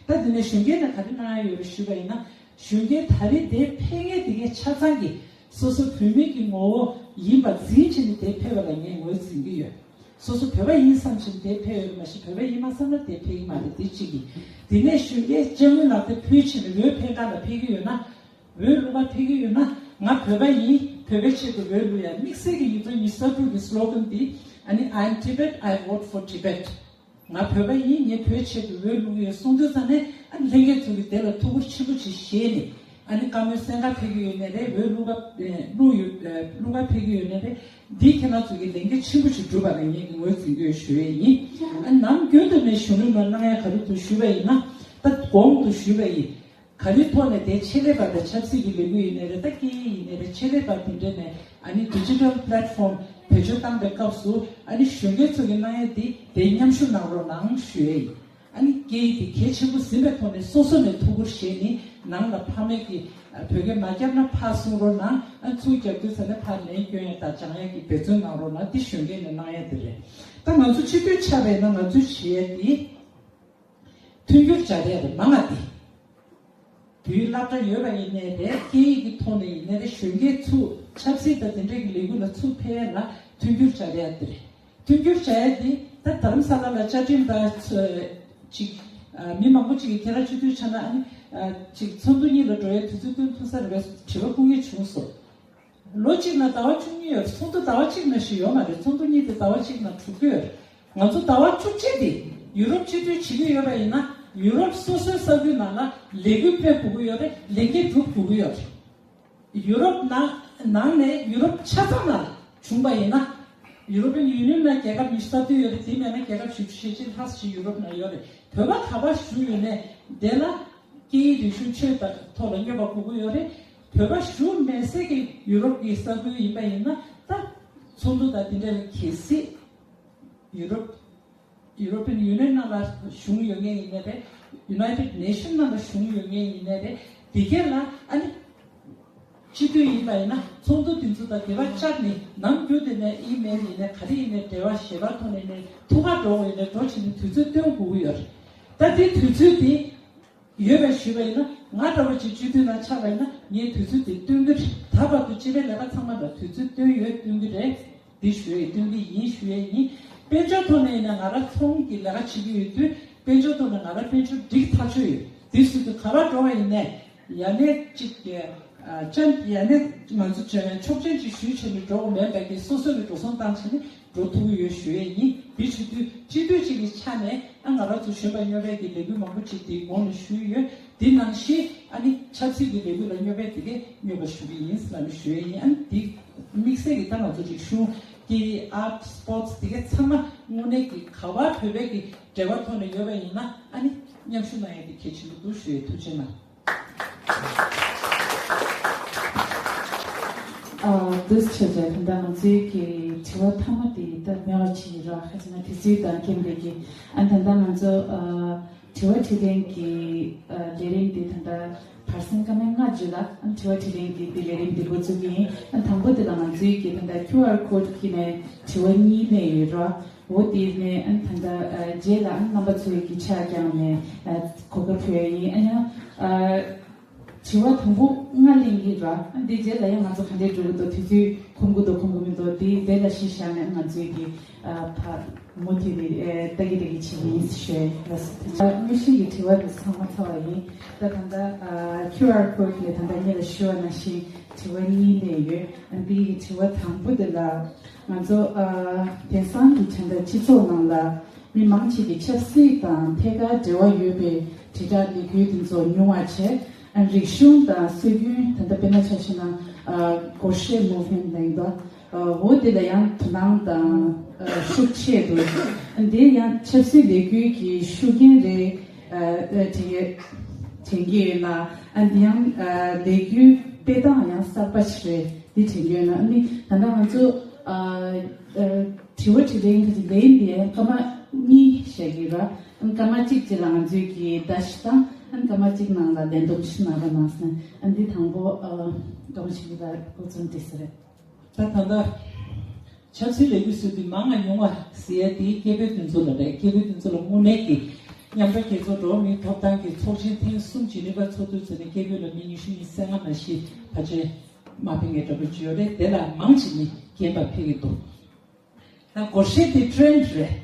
ད་དེ་ནས་གཞོན་སྐྱེས་ནས་ག་རེ་གནང་ཡ་ཡོད་རེད་ཞུས་པ་ཡིན་ན། གཞོན་སྐྱེས་ད་རེས་དེ་ཕེབས་མཁན་དེ་གའི་ཆ་ཚང་གི་སོ་སོ་བོད་མི་གི་ངོ་བོ་ཡིན་པ་འཛིན་བྱས་ནས་དེ་ཕེབས་པ་ལ་ངས་ངོས་འཛིན་གྱི་ཡོད། སོ་སོ་བོད་པ་ཡིན་བསམ་བྱས་ནས་དེ་ཕེབས་ཡོད་མ་གཞི་བོད་པ་ཡིན་མ་བསམ་ན་དེ་ཕེབས་ཀྱི་མ་རེད། དེ་གཅིག་གི། དེ་ནས་གཞོན་སྐྱེས་སྐྱབས་མགོན་ལགས་དེ་བོད་ཕྱིན་ནས་བོད་ཕེབས་ག་ལ་ཕེབས་ཀྱི་ཡོད་ན། བོད་ལུང་པ་ཕེབས་ཀྱི་ཡོད་ན་ང་བོད་པ་ཡིན། བོད་པའི་ཆེད་དུ་བོད་བླུག་ཡ། དམིགས་བསལ་གྱི་ཉིས་སྟོང་ཉི་ཤུ་རྩ་དྲུག་གི་སི་ལོ་གན་འདི་ཨ་ནི་I'm Tibet, I vote for Tibet། ང་བོད་པ་ཡིན། ངས་བོད་ཆེད་དུ་བོད་བླུག་ཡོད་གསུང་དུས་ཙ་ནས་ཨ་ནི་ལྷན་རྒྱས་ཚོ་གིས་དེ་ལ་ཐུགས་ཁུར་ཆེན་པོ་ཅིག་བཞེས་ནས་ཨ་ནི་བཀའ་མོལ་གསན་ག་ཕེབས་ཀྱི་ཡོད་ནའི་རེད། བོད་བླུག་ག་བླུག་ཡོད་བླུག་ག་ཕེབས་ཀྱི་ཡོད་ནའི་རེད། འདིས་ཁྱེད་རང་ཚོ་གི་ལས་འགན་ཆེན་པོ་ཅིག་བསྒྲུབས་པ་ལ་ངས་ཀྱི་ངོས་འཛིན་གྱི་ཡོད་ཞུ་ཡས་ཡིན། ཨ་ནི་ནམ་རྒྱུན་དུ་ནས་གཞོན་ནུ་ལ་གནང་ཡ་ག་རེ་འདུག་ཞུས་པ་ཡིན་ན། ད་གོང་དུ་ཞུས་པ་ཡིན། ག་རེའི་ཐོག་ནས་དེ་ཆེད་ལས་པ་དང་ཆབ་སྲིད་ཀྱི་ལས་འགུལ་ཡིན་ནའི་རེད། ད་སྐད་ཡིག་ཡིན་ནའི་རེད། ཆེད་ལས་པ་དེ་འདྲས་ནས་ཨ་ནི་digital platform བེད་སྤྱོད་བཏང་པའི་སྐབས་སུ་ཨ་ནི་གཞོན་སྐྱེས་ཚོ་གི་གནང་ཡས་དེ་དེ་མཉམ་ཞུགས་གནང་རོགས་གནང་ཞུ་ཡས་ཡིན། ཨ་ནི་སྐད་ཡིག་དེ་གལ་ཆེན་པོ་ཟིན་པའི་ཐོག་ནས་སོ་སོ་ནས་ཐུགས་ཁུར་བཞེས་ནས་ནང་ལ་ཕ་མས་ཀྱི་ཨ་བོད་སྐད་མ་བརྒྱབ་ན་ཕར་གསུང་རོགས་གནང་། ཨ་ཚུར་རྒྱབ་དུས་ཙ་ནས་ཕར་ལན་སྐྱོན་ཡས་དང་སྦྱང་ཡས་ཀྱི་འབད་བརྩོན་གནང་རོགས་གནང་། དེ་གཞོན་སྐྱེས་ནས་གནང་ཡས་དེ་རེད། ད་ང་ཚོ་སྤྱི་འཐུས་ཆགས་པ་ཡིན་ན་ང་ཚོས་བྱེད་ཡས་དེ། མཐུན་འགྱུར་བྱ་རེས་རེད་མ་ང་དེ། བོད་ཡིག་སློབ་གྲྭ་ཡོད་པ་ཡིན་ནའི་རེད། སྐད་ཡིག་གི་ཐོག་ནས་ཡིན་ནའི་རེད། གཞོན་སྐྱེས་ཚུར་ཆབ་སྲིད་དང་དེ་འདྲས་ཀྱི་ལས་འགུལ་ལ་ཚུར་ཕེབས་ཡ་ལ་མཐུན་འགྱུར་བྱ་རེས་དེ་རེད། མཐུན་འགྱུར་བྱ་ཡ་དེ་ད་རྡ་རམ་ས་ལ་ལ་བཅའ་ཁྲིམས་དང་ཚོ་ཅིག་ཨ་མི་མང་པོ་ཅིག་གིས་ཁྱེད་རང་སྤྱི་འཐུས་ཆགས་ན་ཨ་ནི་ཨ་ཅིག་ཚོགས་འདུ་གཉིས་ལ་འགྲོ་ཡའི་དུས་ཚོད་བཏོན་ཐུབ་ས་རེད་པས་དྲི་བ་བསྐུར་མཁན་བྱུང་སོང་། ལོ་གཅིག་ནང་ཟླ་བ་བཅུ་གཉིས་ཡོད་རེད། ཚོགས་འདུ་ཟླ་བ་གཅིག་ནང་བཞིན་ཡོད་མ་རེད། ཚོགས་འདུ་གཉིས་དེ་ཟླ་བ་གཅིག་ནང་གྲུབ་ཀྱི་ཡོད་རེད། ང་ཚོ་ཟླ་བ་བཅུ་གཅིག་དེ་ཡུ་རོབ་སྤྱི་འཐུས་བྱེད་ཀྱི་ཡོད་པ་ཡིན་ན་ཡུ་རོབ་སོ་སོའི་ས་ཁུལ་ནང་ལ་ལས་འགུལ་སྤེལ་དགོས་ཀྱི་ཡོད་རེད། ལས་འགན་སྒྲུབ་དགོས་ཀྱི་ཡོད་རེད། ཡུ་རོབ་ནང་ནང་ནས་ཡུ་རོབ་ཆ་ཚང་ནང་བྱུང་པ་ཡིན་ན་ཡུ་རོ་པན་ཡུ་ནི་ཡན་ནང་རྒྱལ་ཁབ་ཉི་ཤུ་རྩ་བདུན་ཡོད་རེད། དེ་མིན་ན་རྒྱལ་ཁབ་བཞི་བཅུ་ཞེ་གཅིག་ལྷག་ཞིག་ཡུ་རོབ་ནང་ཡོད་རེད། བོད་པ་ག་པར་བཞུགས་ཡོད་ནའི་དེ་ལ་སྐད་ཡིག་རིག་གཞུང་ཆོས་དང་ཐོག་ལ་སྙོབ་པ་དགོས་ཀྱི་ཡོད་རེད། བོད་པ་བཞུགས་མེད་སའི་གི་ཡུ་རོབ་ཀྱི་ས་ཁུལ་ཡིན་པ་ཡིན་ན་ད་ཚོགས་འདུ་དང་དེ་འདྲ་ལ་གལ་སྲིད་ཡུ་རོབ་ཡུ་རོ་པན་ཡུ་ནི་ཡན་ནང་ལ་བཞུགས་ཡོད་མཁན་ཡིན་ནའི་རེད། United Nation ནང་ལ་བཞུགས་ཡོད་མཁན་ཡིན་ནའི་རེད། དེ་གས་ལ་ཨ་ནི་སྤྱི་འཐུས་ཡིན་པ་ཡིན་ན་ཚོགས་འདུ་དེ་ཚོ་དང་དེ་བ་བཅར་ནས་ནམ་རྒྱུན་དེ་ནས་ཨི་མེལ་ཡིན་ནའི་ག་རེ་ཡིན་ནའི་འབྲེལ་བ་ཞལ་པར་ཐོག་ནས་ནས་ཐུག་ག་འགྲོ་དགོས་ཡིན་ནའི་འགྲོ་བྱས་ནས་དུས་ཚོད་སྟོན་དགོས་ཀྱི་ཡོད་རེད། ད་དེ་དུས་ཚོད་དེ་ཡོད་པ་ཞུས་པ་ཡིན་ན་ང་འདྲ་བོ་ཅིག་སྤྱི་འཐུས་ནང་ཆགས་པ་ཡིན་ན་ངས་དུས་ཚོད་དེ་སྟོན་གྱི་རེད། ད་བར་དུ་སྤྱི་པའི་ལས་ཀ་ཚང་མ་ལ་དུས་ཚོད་སྟོན་ཡོད་སྟོན་གྱི་རེད། འདི་ཞུ་ཡས་སྟོན་གྱི་ཡིན་ཞུ་ཡས་ཡིན། དཔལ་འབྱོར་ཐོག་ནས་ཡིན་ན་ང་རང་ཚོང་གི་ལས་ཀ་བྱེད་ཀྱི་ཡོད་དུས་དཔལ་འབྱོར་ཐོག་ནས་ང་རང་དཔལ་འབྱོར་འགྲིག་ཐག་ཆོད་ཡོད། འདི་སུ་དུ་ག་པར་འགྲོ་བ་ཡིན་ནས་ཡ་ནས་ཅིག་ཨ་ཅན་ཡ་ནས་ང་ཚོ་ཆོག་མཆན་ཅིག་ཞུས་བྱས་ནས་འགྲོ་དགོས་མེད་པའི་གི་སོ་སོ་གི་འགྲོ་སོང་བཏང་བྱས་ནས་འགྲོ་ཐུབ་ཀྱི་ཡོད་ཞུ་ཡས་ཡིན། འདི་བྱེད་དུས་སྤྱི་འཐུས་ཅིག་གི་ཆ་ནས་ཨ་ང་རང་ཚོ་གཞོན་པ་སྨྱོ་བའི་གི་ལས་འགུལ་མང་པོ་ཅིག་དེའི་གོང་ནས་ཞུས་ཡོད། འདི་ནང་བཞིན་ཨ་ནི་ཆབ་སྲིད་ཀྱི་ལས་འགུལ་ལ་སྨྱོ་བའི་དེ་གས་སྨྱོ་བ་ཞུ་གི་ཡིན་ཟེར་ལ་ནི་ཞུ་ཡས་ཡིན། ཨ་ནི་འདི་དམིགས་བསལ་གྱི་ད་ང་ཚོ་རིག་གཞུང་སྐད་ཡིག་ཨར་སི་པོར་ཊི་སི་དེ་གས་ཚང་མ་དངོས་གནས་ཀྱི་ག་བ་བོད་པའི་གི་འབྲེལ་བ་ཐོག་ནས་ཡོད་པ་ཡིན་ན་ཨ་ནི་མཉམ་ཞུགས་གནང་ཡས་དེ་གལ་ཆེན་པོ་འདུག་ཞུ་ཡས། ཐུགས་རྗེ་གནང་། ཨ་འདུག་ཆེ་ཆེ། ད་ལྟ་ང་ཚོའི་གི་དྲི་བ་མཐའ་མ་དེ་ད་མེད་པ་ཅིག་ཡིན་རོགས། ཁ་ཅིག་ན་དུས་ཚོད་དང་རྐྱེན་པས་ཀྱི་ཨ་ད་ལྟ་ང་ཚོ་ཨ་དྲི་བ་དྲིས་ལན་གྱི་ཨ་ལས་རིམ་དེ་ད་ལྟ་བར་གསེང་སྐར་མ་ལྔ་བརྒྱུད་ལ་ཨ་དྲི་བ་དྲིས་ལན་གྱི་དེ་ལས་རིམ་དེ་འགོ་འཛུགས་ཀྱི་ཡིན། ཨ་དང་པོ་དེ་ལ་ང་ཚོའི་གི་ད་ལྟ་ཁྱུ་ཨར་ཀོཌ་ཀྱི་ནས་དྲི་བ་གཉིས་གནས་ཡོད་རོགས། འོ་དེ་ནས་ཨ་ད་ལྟ་ཨ་རྗེས་ལ་ཨ་རྣམ་པ་ཚོའི་གི་ཕྱག་བརྐྱངས་ནས་ཨ་གོ་སྐབས་ཕུལ་ཡ་ཡིན། ཨ་ཡང་ཨ་དྲི་བ་དང་པོ་ལྔ་ལེན་གྱི་ར། ཨ་འདི་རྗེས་ལ་ཡང་ང་ཚོ་ག་འདྲས་འགྲོ་གི་འདུག་དུས་ཚོད་ཁོམ་གི་འདུག་ཁོམ་གི་མི་འདུག་དེ་དེ་ལ་གཞི་བཞག་ནས་ང་ཚོའི་གི་ཨ་ཕ་མུ་མཐུད་ནས་ཨ་ལྟ་གི་ལྟ་གི་བྱེད་ཀྱི་ཡིན་ཞུ་ཡ་ཡིན། ལགས་སོ། དངོས་གཞི་གི་དྲི་བ་དེ་ཚང་མ་ཚར་བ་ཡིན། ད་ད་ལྟ་ཨ་ཁྱུ་ཨར་ཀོཌ་ནས་ད་ལྟ་ངེད་ལ་ཞུ་བ་ནང་བཞིན་དྲི་བ་གཉིས་གནས་ཡོད། ཨ་འདི་གི་དྲི་བ་དང་པོ་དེ་ལ་ང་ཚོ་ཨ་དེང་སང་གི་ད་ལྟ་སྤྱི་ཚོགས་ནང་ལ་མི་མང་ཆེ་གི་ཆབ་སྲིད་དང་ཐད་ཀར་འབྲེལ་བ་ཡོད་པའི་དྲིལ་བསྒྲགས་ལས་འགུལ་དེ་ཚོ་ཉུང་བ་བྱས། ཨ་རིག་གཞུང་དང་སྲོལ་རྒྱུན་ད་ལྟ་དཔེར་ན་ཆ་བཞག་ན་ཨ་སྒོར་གཞས་མུ་ཝ་མེན་ཊི་ལབ་ཡིན་པ། ཨ་འོ་དེ་ལ་ཡང་དོ་སྣང་དང་ཨ་ཤུགས་ཆེ་འདུག་ཨ་འདིར་ཡང་ཆབ་སྲིད་ལས་འགུལ་གྱི་ཤུགས་རྐྱེན་རེད། ཨ་ཨ་དེ་གས་དྲན་གྱི་ཡོད་ན་ཨ་འདི་ཡང་ཨ་ལས་འགུལ་སྤེལ་སྟངས་ཡང་གསར་པ་ཞིག་རེད། འདི་དྲན་གྱི་ཡོད་ན་ཨ་ནི་ད་ལྟ་ང་ཚོ་ ཨ། ཨ། དྲི་བ་དྲིས་ལན་གྱི་ལན་དེ་སྐར་མ་གཉིས་བཞག་གི་ར། ཨ་ནི་སྐར་མ་གཅིག་ཅིག་ལ་ང་ཚོས་ཀྱི་བརྡ་ཞིག་བཏང་། ཨ་ནི་སྐར་མ་གཅིག་ནང་ལ་ལན་འདེབས་ཞིག་གནང་རོགས་གནང་ཟེར། ཨ་ནི་འདི་དང་པོ། ཨ། སྒྲོལ་མ་ཆོས་སྐྱིད་ལགས་འགོ་རྩོམ་འགྲིག་ས་རེད། ད་ད་ལྟ་ཆབ་སྲིད་ལས་འགུལ་ཟེར་དུས་མང་ང་ཉུང་ང་ཟེར་ཡ་དེ་སྐད་འབོད་དེ་ཚོ་ལ་རེད། སྐད་འབོད་དེ་ཚོ་ལ་དངོས་གནས་ཀྱི་མཉམ་འབྲེལ་རྒྱལ་ཚོགས་འགྲོ་བ་མིའི་ཐོབ་ཐང་གི་ཚོགས་ཆེན་ཐེངས་གསུམ་ཇི་ནི་ཝར་ཚོགས་དུས་ཚོད་ནས་སྐད་འབོད་ལ་མི་ཉི་ཤུ་ཉི་ཤུ་རྩ་ལྔ་ནང་བཞིན་ཕལ་ཆེར་མ་ཕེབས་མཁན་འདྲ་པོ་ཅིག་ཡོད་རེད། དེ་ལ་མང་ཆེ་ནི་རྒན་པ་ཕེབས་ཀྱི་འདུག་ད་སྒོར་གཞས་དེ་ཊྲེན་ཌི་རེད།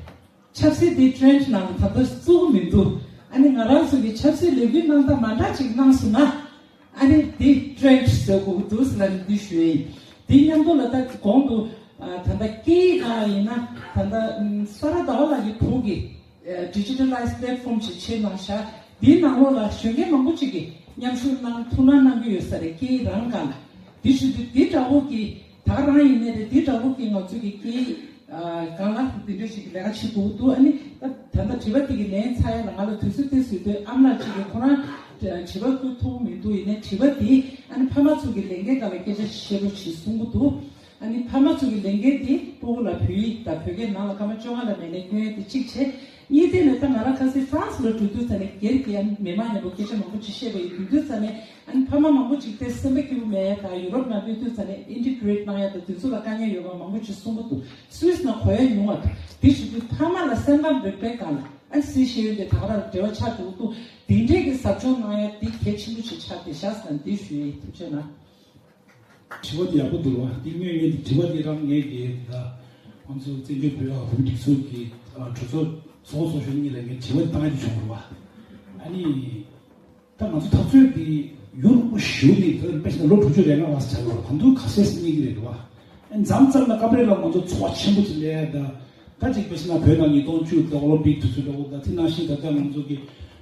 ཆབ་སྲིད་དེ་ཊྲེན་ཌི་ནང་ལ་ད་ལྟ་བཙུགས་མི་འདུག་ཨ་ནི་ང་རང་ཚོ་གི་ཆབ་སྲིད་ལས་འགུལ་གནང་སྟངས་མ་འདྲ་ཅིག་གནང་སོང་ན། ཨ་ནི་འདི་ཊྲེན་ཌི་ཟེར་དགོས་ཀྱི་འདུག་ཟེར་ལབ་ནས་འདི་ཞུ་ཡ་ཡིན། འདི་མཉམ་དུ་ལ་ད་གོང་དུ་ཨ་ད་ལྟ་སྐད་ཡིག་སྒང་ཡིན་ན་ད་ལྟ་ཨམ་ས་ར་ཟླ་བ་ལགས་ཀྱི་བུ་གི་ཨ་ཌི་ཇི་ཊལ་ལའི་ཛི་པླེ་ཊི་ཕོམ་ཞིག་ཕྱེ་གནང་ཤག་འདིའི་ནང་ལོགས་ལ་གཞོན་སྐྱེས་མང་པོ་ཅིག་གིས་མཉམ་ཞུགས་གནང་ཐུགས་སྣང་གནང་གི་ཡོད་ས་རེད། སྐད་ཡིག་རང་སྒང་ལ། འདི་ཞུ་དུས་འདི་འདྲ་བོ་གི་ད་ག་རང་ཡིན་ནའི་རེད། འདི་འདྲ་བོ་གི་ང་ཚོའི་གི་སྐད་ཡིག་ཨ་སྒང་ལ་འདི་འདྲ་ཞིག་གི་ལས་ཀ་བྱེད་དགོས་འདུག་ཨ་ནི་ད་ད་ལྟ་དྲི་བ་དེ་གི་ལན་ཚར་ཡ་ལ་ང་ལ་དུས་ཚོད་ཏོག་ཙམ་ཡོད་དུས། ཨ་མ་ལགས་གཅིག་གིས་ཁོ་རང་དྲི་བ་བསྐུར་ཐུབ་མི་འདུག་ཡིན་ནའི་དྲི་བ་དེ་ཨ་ནི་ཕ་མ་ཚོ་གི་ལས་འགན་སྒང་ལ་སྐད་ཆ་བཤད་རོགས་བྱེད་གསུང་གི་འདུག་ཨ་ནི་ཕ་མ་ཚོ་གི་ལས་འགན་དེ་སྤོ་བོ་ལ་བོད་ཡིག་དང་བོད་སྐད་ནང་ལ་སྐར་མ་བཅོ་ལྔ་ལ་མེད་ནའི་སྐྱོན་ཡ་དེ་གཅིག་བྱས། གཉིས་དེ་ནས་ད་ང་རང་ཁ་སང་ཧྥ་རན་སི་ལ་འགྲོ་དུས་ཙ་ནས་སྒེར་གྱི་ཨ་ནི་མི་མང་མཉམ་པོ་སྐད་ཆ་མང་པོ་ཅིག་བཤད་པ་ཡིན། དུས་དུས་ཙ་ནས་ཨ་ནི་ཕ་མ་མང་པོ་ཅིག་དེ་སེམས་པ་སྐྱིད་པོ་མེད་ཡ་དང་། ཡུ་རོབ་ནང་སྡོད་དུས་ཙ་ནས་ཨིན་ཊི་གྷི་རེཊ་གནང་ཡ་དང་དེ་ཚོ་ལ་དཀའ་ངལ་ཡོད་པ་མང་པོ་ཅིག་གསུང་གི་འདུག་སུད་སི་ནང་གོ་ཡ་ཉུང་བ་དང་། དེ་བྱེད་དུས་ཕ་མ་ལ་སེམས་ཁམས་རིག་པའི་སྒང་ལ་ཨ་ནི་སི་ཤེས་ཡོན་དེ་ད་ག་རང་འབྲེལ་བ་ཆགས་འགྲོ་གི་འདུག་དེ་འདྲས་ཀྱི་ཟབ་སྦྱོང་གནང་ཡ་དེ་གལ་ཆེན་པོ་ཞིག་ཆགས་བསྡད་ཤག་ཟེར་ནས་འདི་ཞུ་ཡ་ཡིན། ཐུགས་རྗེ་གནང་། དྲི་བ་འདི་ཡག་པོ་འདུག་བ། འདི་དངོས་གནས་འདི་དྲི་བ་འདི་རང་ངས་ཀྱི་ད་ང་ཚོ་བཙན་བྱོལ་བོད་པ་བུ་སྒྲིག་འཛུགས་ཀྱི་ཨ་གྲོས་ཚོགས་ཚོགས་ཚོགས་གཞོན་གཉིས་ལ་ངས་དྲི་བ་འདི་བཏང་ཡ་འདི་བྱུང་བ། ཨ་ནི་ད་ང་ཚོ་འཐབ་རྩོད་འདི་ཡུན་རིང་པོ་ཞེ་པོ་ནས་ད་དཔེ་བཞག་ན་ལོ་དྲུག་ཅུ་རེ་ལྔ་ལ་ཆགས་ཡོད་རེད། ད་དུང་ག་ཚོད་སྙིང་གི་རེད་བ། ཨ་ནི་མཚམས་མཚམས་ལ་སྐབས་རེ་ལ་ང་ཚོ་ཚོགས་པ་ཆེན་པོ་ཅིག་སླེབས་ཡ་ད། ད་ཅིག་དཔེ་བཞག་ན་བོད་ནང་ཉིས་སྟོང་བཅུ་ད་ཨོ་ལིམ་པིག་དུས་ཚོད་འདྲ་བོ་ད་དེ་ནང་བཞིན་ད་ལྟ་ང་ཚོ་གི་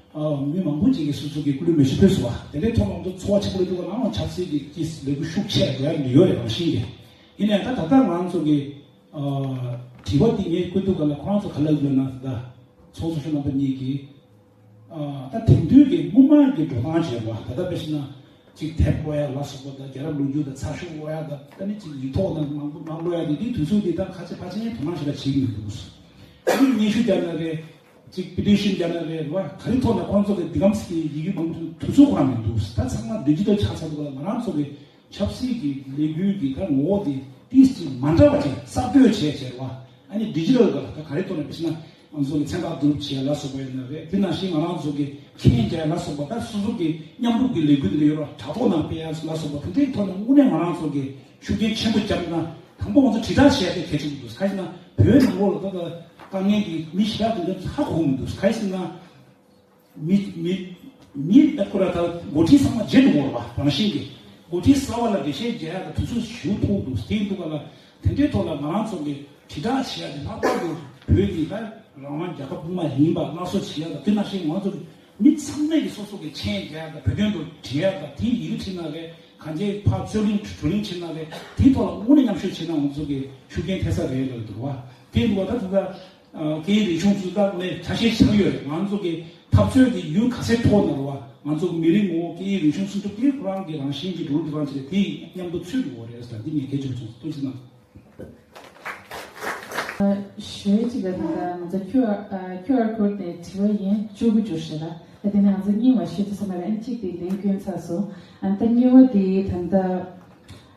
ཨ་མི་མང་པོ་ཅིག་གིས་སོ་སོ་གི་སྐུ་ལུས་མེ་མཆོད་ཕུལ་སོང་བ། དེ་འདྲའི་ཐོག་ལ་ང་ཚོ་ཚོགས་པ་ཆེན་པོ་ལས་འདུག་ག་ནང་ལ་ཆབ་སྲིད་ཀྱི་ཀྱི་ལས་འགུལ་ཤུགས་ཆེ་རྒྱག་ཡ་ཡོད་རེད་རང་བཞིན་གྱིས། ཡིན་ནའང་ད་ད་ལྟ་ང་ཚོ་གི་ཨ་དྲི་བ་འདི་ངས་བཀོད་འདུག་ག་ལ་ཁོ་རང་ཚོ་ག་ལབ་ཡོད་ན། ད་ཚོགས་གཙོ་གཞོན་རྣམ་པ་གཉིས་ཀྱིས་ཨ་ད་དེང་དུས་ཀྱི་སྔོན་མ་གི་འགྲོ་སྟངས་བྱས་པ་ད་ལྟ་དཔེ་བཞག་ན་ཅིག་དེབ་ཀློག་ཡ་ལ་སོགས་པ་དང་རྒྱལ་རབས་ལོ་རྒྱུས་དང་ཚགས་ཤོག་ཀློག་ཡ་དང་ད་ནི་ཅིག་ཡིག་ཐོག་ནང་མང་པོ་མང་ཀློག་ཡ་དེ་དེའི་དུས་ཚོད་འདི་ད་ཁ་ཆེ་ཕལ་ཆེར་དོ་སྣང་ཞེ་དྲག་བྱེད་ཀྱི་མི་འདུག་ཨ་ནི་སྙན་ཞུ་རྒྱག་ན་རེད། ཅིག་པི་ཊི་ཤན་རྒྱག་ན་རེད་བ། ག་རེ་ཐོག་ནས་ཁོང་ཚོ་གི་འདི་གམ་ཚིག་གི་ཡི་གེ་མང་པོ་དུས་ཚོད་ཁོ་རང་མི་འདུག་ད་ཚང་མ་ཌི་ཇི་ཊལ་ཆགས་ཚར་འདུག་ལ། ང་རང་ཚོ་གི་ཆབ་སྲིད་ཀྱི་ལས་འགུལ་གྱི་ད་ངོ་བོ་དེ་ཏིས་ཅིག་མ་འདྲ་བ་ཅིག་གསར་གཏོད་བྱས་བྱས་བ། ཨ་ནི་ཌི་ཇི་ཊལ་ག་ལ་ད་ག་རེ་ཐོག་ནས་དཔེ་བཞག་ན་ང་ཚོ་གི་མཚན་རྟགས་བསྡུ་རུབ་བྱས་ལ་སོགས་པ་ཡིན་ན་རེད། དེ་ནང་བཞིན་ང་རང་ཚོ་གི་མཁྱེན་རྒྱ་ལ་སོགས་པ་ད་སོ་སོ་གི་མཉམ་རུབ་ཀྱི་ལས་འགུལ་དེ་འདྲ་ཡོད་ར་དྲ་ཐོག་ནང་སྤེལ་ཡ་ལ་སོགས་པ་དེ་འདྲའི་ཐོག་ནས་དངོས་གནས་ང་རང་ཚོ་གི་ཤུགས་རྐྱེན་ཆེན་པོ་བརྒྱབ་ན། དང་པོ་ང་ཚོ་དྲིལ་བསྒྲགས་བྱས་ཏེ་གལ་ཆེན་པོ་འདུག་ག་ཡིན་ན་བོད་ནང་ལོགས་ལ་ད་ལྟ་དཀའ་ངལ་གྱི་མི་ཞེ་དྲག་དེ་འདྲ་ཧ་གོ་མི་འདུག་ག་ཡིན་ན་མི་མི་མི་ད་ཁོ་ར་ད་འགོ་ཁྲིད་ཚང་མ་བརྗེད་འགྲོ་གི་རེད་བ། རང་བཞིན་གྱིས་འགོ་ཁྲིད་གསར་བ་ལ་འགྲེལ་བཤད་རྒྱག་ཡ་དང་དུས་ཚོད་ཞེ་པོ་ཐུང་འདུག་དེ་ཡིན་དུས་ག་ལ་དེ་འདྲའི་ཐོག་ལ་ང་རང་ཚོ་གི་དྲིལ་བསྒྲགས་བྱེད་ཡ་དེ་ལྷག་པར་དུ་བོད་འདི་ད་རང་དབང་རྒྱལ་ཁབ་སྤུ་མ་ཡིན་པ་སླར་གསོ་བྱེད་ཡ་དང་། དེ་ནང་བཞིན་ང་ཚོ་མི་ཚང་མས་ཀྱི་སོ་སོ་གི་མཆན་རྒྱག་ཡ་དང་། བོད་དོན་དུ་བྲིས་ཡ་དང་། དེ་ཡི་གེ་བྲིས་ན་རེད། གང་ཅིའི་ཕར་རྩོད་གླེང་བགྲོ་གླེང་བྱེད་ན་རེད། དེའི་ཐོག་ལ་དངོས་གནས་མཉམ་ཞུགས་བྱེད་ན་ང་ཚོ་གི་ཤུགས་རྐྱེན་ཐེབས་ས་རེད་ལབ་འདུག་བ། དེ་འདུག་བ། ད་དེ་ལྟར་སྐད་ཡིག་རིག་གཞུང་ཚོ་ད་ནས་ཆ་ཤས་ཆགས་ཡོད་རེད། ང་ཚོ་གི་འཐབ་རྩོད་ཀྱི་ཡུལ་ག་ཚད་མཐོ་ན་རེད་བ། ང་ཚོ་མི་རིགས་ངོ་བོ་སྐད་ཡིག་རིག་གཞུང་སྲུང་སྐྱོབ་དེ་ཁོ་རང་གི་རང་བཞིན་གྱི་འགྲོ་ལུགས་དེ་རང་བྱས་དེ་མཉམ་དུ་ཚུད་དགོས་རེད་ཟེར། འདི་ངས་གལ་ཆེན་པོ་མཐོང་སོང་། ཐུགས་རྗེ་གནང་། ཞུ་ཡིག་ཅིག་ལ་ད་ལྟ་ང་ཚོ་ཁྱུ་ཨར་ཨ་ཁྱུ་ཨར་ཀོཌ་ནས་དྲི་བ་ཡིན་བཅུ་དགུ་འབྱོར་ཤག་ལ། ད་དེ་ནས་ང་ཚོ་རྙིང་བ་ཞུ་ཐུབ་ས་མ་རེད། ཨ་ནི་གཅིག་དེ་ལན་བསྐྱོན་ཚར་སོང་། ཨ་ནི་ད་གཉིས་པ་དེ་ད་ལྟ་